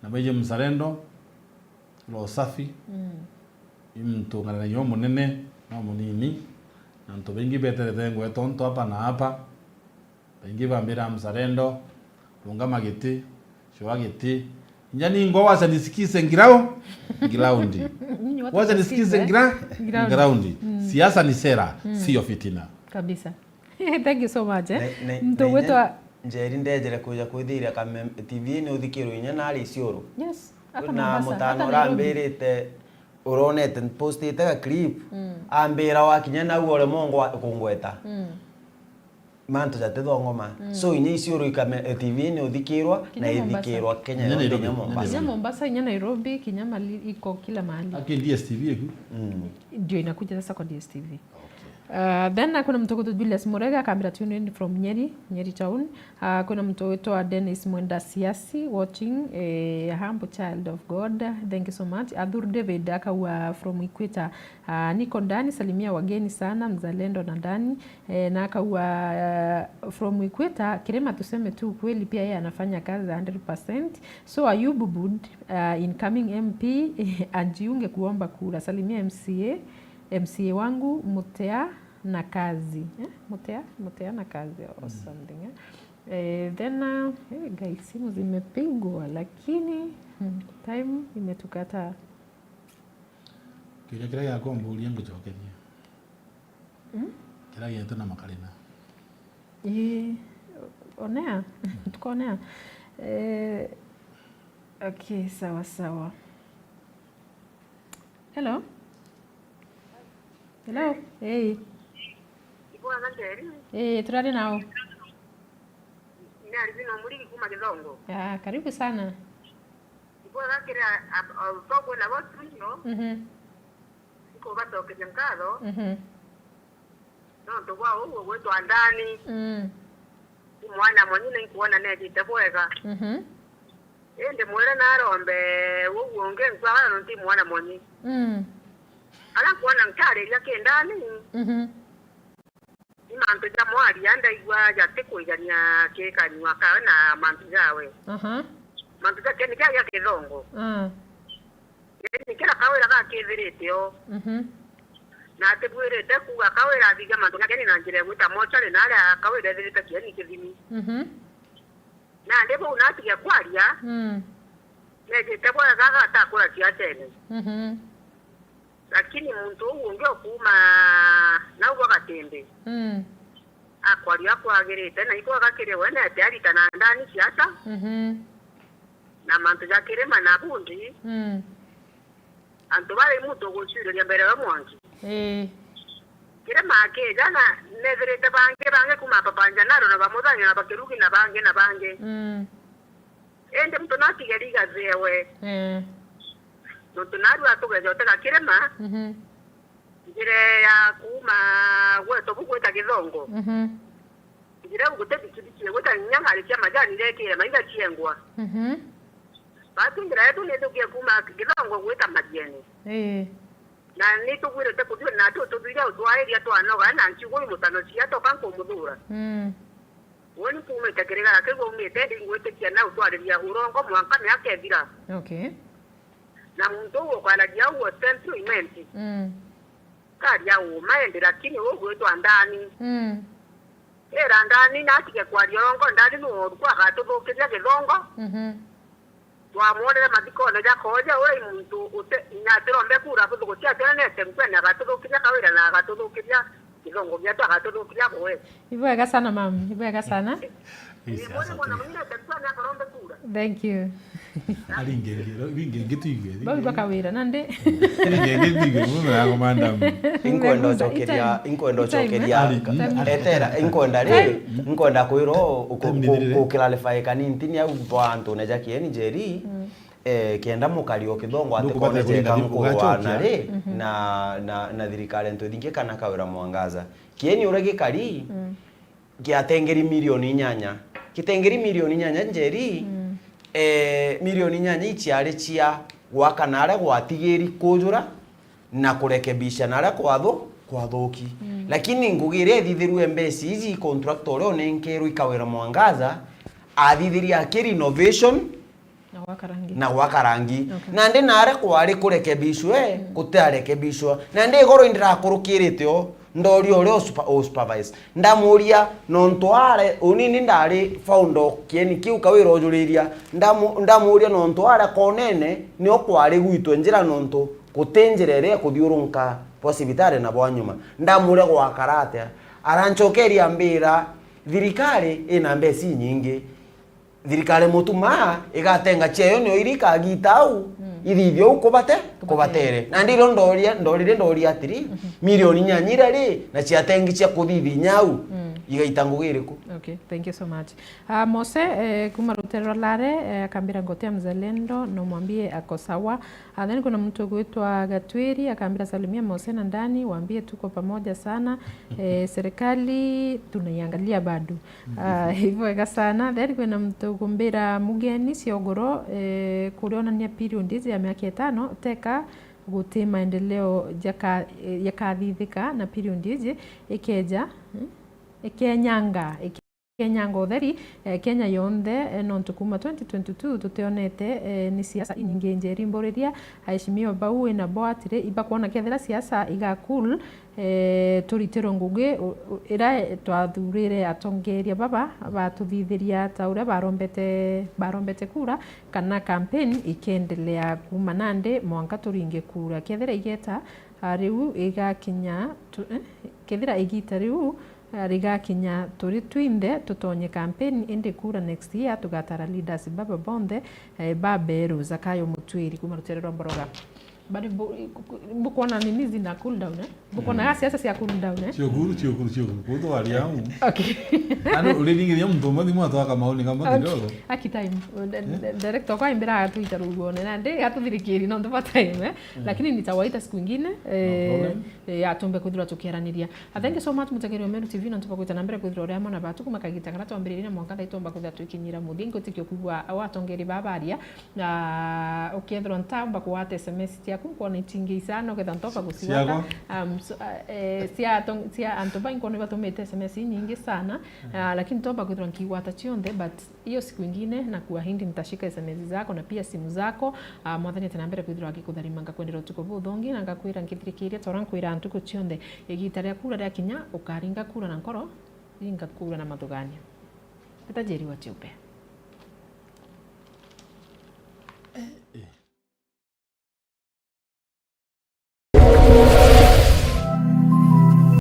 na baije mzalendo, roho safi. Mm. I muntu ngaranagia umunene, no munini, na antu baingi beterete ngweta untu hapa na hapa. Baingi bambira mzalendo, rungama giti, shoa giti. Inya ningwa wacha nisikize ngirau-, ground. Nyinyi watu wacha nisikize ngira-, ground. Ground. Mm. Siasa ni sera, mm, sio fitina. Kabisa. Thank you so much, eh. Ne-, ne-, Mtu na wetu inya wa- Njeri ndejere kuja kwithiria kame-, T V-ini uthikirwe inya nari Isiolo. Yes. Hapa na Mombasa, mutano hata Nairobi. Urambirite uronete postite ga clip, mm, ambira wakinya nau ore mongo kungweta. Mm. Mantu jatithongoma. Mm. So, inya Isiolo ikame-, eh, T V-ini uthikirwa, kinya na Mombasa. Ithikirwa Kenya yonthe, Nairobi, kinya Mombasa. Kinya Mombasa, kinya Nairobi, kinya mali-, iko kila mahali. Aki D S T V iku? Mm. Ndio inakuja sasa kwa D S T V. Okay. Uh, then kuna mtokoto Julius Murega akambira, "Tuned in from Nyeri, Nyeri town." Uh, kuna mtu witwa Dennis Mwenda Siasi watching, eh, humble child of God. Thank you so much. Athur David akaua from Ikweta. Ah, niko ndani, salimia wageni sana, mzalendo na ndani. Eh, na akaua, ah, from Ikweta, Kirima, tuseme tu ukweli, pia yeye anafanya kazi hundred percent. So Ayubu Bud, ah, incoming M P, ajiunge kuomba kura. Salimia M C A, M C A wangu, Mutea na kazi. Eh? Mutea, Mutea na kazi or something, eh? Eh, then, ah, eh, guys, simu zimepigwa, lakini, hmm, time imetukata. Kiuria kiria giakomburia ngucokeria. Mm? Kiria gietwe na makarina. Ii, onea. Tukonea. Eh, okay, sawa sawa. Hello? Hello? Hey. Ibwega Njeri. Eh, turari nao. Ni Alvin Omurigi kuma Githongo. Ah, karibu sana. Ibwega kiri a-, a-, a-, utokwona bo studio. Mhm. Nkubacokeria nkatho. Mhm. Nontu bwa uu ugwitwa Ndani. Mm. Ni mwana mwenyi na inkwona neejite bwega. Mhm. Indi mwire naarombe uu ungi nkwaga nontu ni mwana mwenyi. Mm. Aria nkwona nkaariria ki Ndani. Mhm. Ni mantu ja mwaria ndaigua jatikwijania ki kanyua kawe na mantu jawe. Aha. Mantu ja Ken ja, ja Githongo. Ah. Yaani kira Kawira gakithirite o. Mhm. Na atibwirite kuuga Kawira athiga mantu ja Ken na njira ya gwita mochari na aria Kawira ethirite kieni kithimi. Mhm. Nandi bau natige kwaria, mm, neejite bwega agatakura ciacene. Mhm. Lakini muntu uu ungi okuuma nau bwa Gatimbi, mm, akwaria kwagirite, na ibwega kiri we neete aritana Ndani ciaca, mhm, na mantu ja kirima na bundi. Mm. Antu baria imu tuguciuriria mbere we mwanki. Ii. Kirima akija na neethirite bangi, bangi kuuma Papa Njanaro na ba Muthanya na ba Kirugi na bangi na bangi. Mm. Indi muntu no atige rigathi ewe. Ii. Nontu naarua atugeja utega kirima, mhm, njira ya kuuma gwetu bu gwita Githongo. Mhm. Njira iu guti bikibiki igwita, kinya ngari cia majani irekire maitha ciengwa. Mhm. Batu njira yetu nithukie kuuma Githongo gwita Majieni. Ii. Na nitugwirite kuthiu na tu tuthuire utwairia twanoga na nkiugo imutano cia toka nkumuthura. Mm. Woni nkuumite kirigara kiu aumite, ndingwitikia na utwariria urongo mwanka miaka ithira. Okay. Na muntu uu ukwaragia uu Central Imenti. Mm. Karia uuma indi lakini uu gwitwa Ndani. Mm. Ira Ndani na atige kwaria urongo, Ndani nu oru kwa agatuthukiria Githongo. Mhm. Twamwonere mathikone ja koja uria i muntu uti, inya atirombe kura, buthugucia ationanete mkwene agatuthukiria Kawira na agatuthukiria Githongo gietu, agatuthukiria bwe. Ibwega sana, mam. Ibwega sana. Ii, ni siasa mwene mwana tu. Munene atirombe kura, akarombe kura. Thank you. Ari ngenge, ringi ngi tuigue. Bau ibaka wira, nandi. Ringi ngi tuigue, muno na yago, madam. Inkwenda ucokeria, inkwenda ucokeria. Ari, mm. Etera, inkwenda ri, inkwenda kwirwo uku-, time ni thirire. Ku-, ku-clarify kanini, ntini au twa antu ne ja kieni Njeri. Mm. Eh, kenda mukari o Githongo ati kone jeka nkuruana ri, mhm, na, na, na thirikari antu thingi kana Kawira Mwangaza. Kieni uria gikari, mm, giatengeri milioni inyanya. Gitengeri milioni inyanya Njeri, mm, eh, milioni inyanya iciari cia gwaka na aria gwatigiri kujura na kurekebisha na aria kwathu-, kwathuki. Mm. Lakini ngugi iria ithithirue mbeci iji, contractor uria unenkerwe i Kawira Mwangaza, athithirie aki renovation, na gwaka rangi. Na gwaka rangi. Okay. Nandi naria kwari kurekebishwe, mm, gutiarekebishwa. Nandi igoro indirakurukirite o, ndoria uria usupa-, usupervise. Ndamuria nontu are, unini ndari founder o kieni kiu Kawira ujuriria. Ndamu-, ndamuria nontu are konene nio kwari gwitwe njira nontu guti njira iria ikuthiurunka bwa cibitari na bwa nyuma. Ndamuria gwakara atia? Arancokeria ambira, thirikari ina mbeca inyingi. Thirikari mutuma igatenga ciayo nio iria ikagita au, mm, ithithio au kubate-, kubatere, kubatere. Nandi irio ndoria, ndorire ndoria atiri, mhm, milioni inyanya iria ri, na ciatengi cia kuthithia inya au, mm, igaita ngugi iriku? Okay, thank you so much. Ah, Mose, eh, kuma rutere rwa Lare, eh, akambira ngotea mzalendo, no mwambie ako sawa. Ah, then kuna mtu ugwitwa Gatwiri, akambira salimia Mose na Ndani, waambie tuko pamoja sana. Eh, serikali tunaiangalia bado. Ah, ibwega sana. Then kwina muntu ugumbira mugeni ciogoro, eh, kurionania period ya miaka itano, teka guti maendeleo jaka-, eh, jakathithika na period iji ikeja, eh, ikenyanga, ikenyanga utheri, eh, Kenya yonthe, eh, nontu kuma twenty twenty-two tutionete, eh, ni siasa inyingi Njeri. Mburiria aheshimiwa bau wina bo atiri, ibakwona kethira siasa iga cool, eh, turitirwe ngugi, u-, u-, ira twathurire atongeria baba batuthithiria ta uria barombete, barombete kura, kana campaign ikendelea kuma nandi mwanka turinge kura. Kethira igeta, ah, riu igakinya tu-, eh, kethira igita riu, Rigakinya turi twinthe tutonye campaign, indi kura next year tugatara leaders baba bonthe, eh, baberu. Zakayo Mutwiri kuma rutere rwa Mboroga. Bari bu-, bukwona nini zina cool down, eh? Bukwona ga siasa cia cool down, eh? Ciokuru, ciokuru, ciokuru. Kutwaria au. Okay. Ano, uliringiria muntu umwe thimu atwaka maoni kama kidogo. Aki time. Director kwa imbira atuita ruguone na ndi atuthirikiri nontu bwa time, eh? Lakini nitawaita siku ingine, eh, eh, atumbe kwithirwa tukiaraniria. Thank you so much, mutegeri wa Meru T V, nontu bwa gwita na mbere kwithirwa uri amwe na batu kuma kagita karia twambiririe na mwanka thaa itomba kwithirwa twikinyira muthia. Ngwitikio kwigua au atongeri baa baria, na ukethirwa ntaumba kugwata S M S ciaku, nkwona itingi isana, ukethirwa ntomba gucigwata. Ciakwa? Um, so, uh, eh, cia atong-, cia antu baingi nkwona ibatumite S M S inyingi sana, uh, lakini ntomba kwithirwa nkigwata cionthe, but hiyo siku ingine na kuahidi nitashika S M S zako na pia simu zako. Ah, Mwathani ati na mbere kwithirwa agikutharima, ngakwendera utuku buthongi na ngakwira nkithirikiria tora nkwira ntuku cionthe, igita ria kura ria kinya, ukaringa kura na nkoro, ringa kura na mathuganio. Mbita Njeri wa Tiupe.